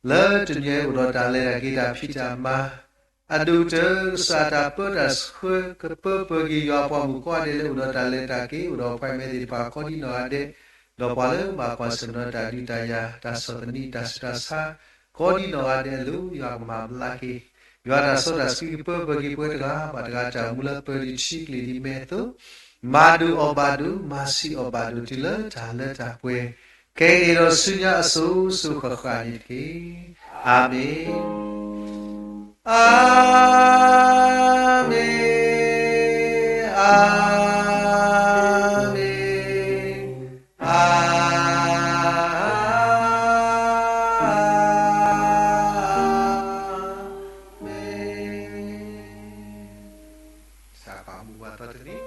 လၢတနံၤအံၤအိၣ်ဒီးတၢ်လဲၤတၢ်က့ၤတၢ်ဖံးတၢ်မၤ အဒိၣ်ကတၢၢ်ကစၢ်တၢ်ပၢတၢ်ဆှၢကပၢပၢက့ၤ ယွၤအပှၤမုၣ်ကိးဂၤဒဲးလၢအိၣ်ဒီးတၢ်လဲၤတၢ်က့ၤ အိၣ်ဒီး appointment သ့ၣ်တဖၣ်ကိးဒ်နီၢ်ဂၤဒဲး, ဒီးပှၤလၢဘၣ်ကွၢ်ဆၢၣ်မဲာ်ဒီးတၢ်ဒုးတၢ်ယၤ တၢ်ဆီၣ်သနံး တၢ်ဆူးတၢ်ဆါ ကိးဒ်နီၢ်ဂၤဒဲးအလိၤ ယွၤကမၤဘျါက့ၤ, ယွၤတၢ်စီတၢ်ဆှံကပၢပၢက့ၤပှၤတဂၤဘၣ်တဂၤ တၢ်အိၣ်မူလၢပၢဒံးထံကျ့ၤဒံးမဲာ်အသိး, မၤဒိၣ်အီၣ်ဘၣ်ဒိၣ် မၤဆံးအီၣ်ဘၣ်ဒိၣ်တုၤလၢတၢ်လၢတၢ်ပှဲၤ, ခဲအံၤဒီးဆူညါအစိၤစိၤဃၣ်ဃၣ်န့ၣ်တက့ၢ်. အၤမ့ၣ်, အၤမ့ၣ်, အၤမ့ၣ်, အၤမ့ၣ်. ကစၢ်ပာ်မူပှၤသီတနံၤ.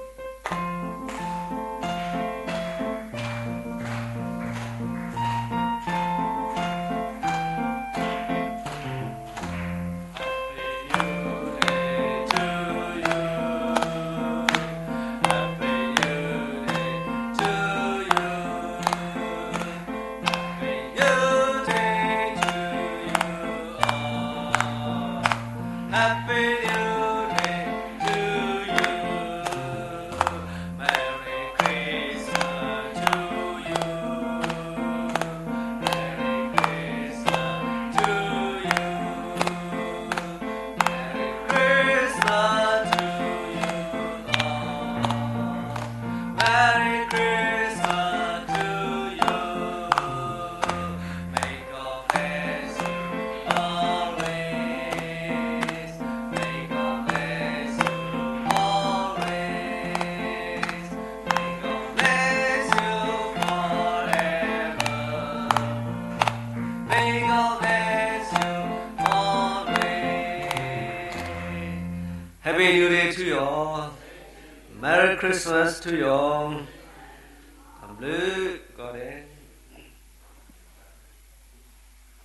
Happy New Year to you all. Merry Christmas to you all. တၢ်ဘျုးကိးဂၤဒဲး.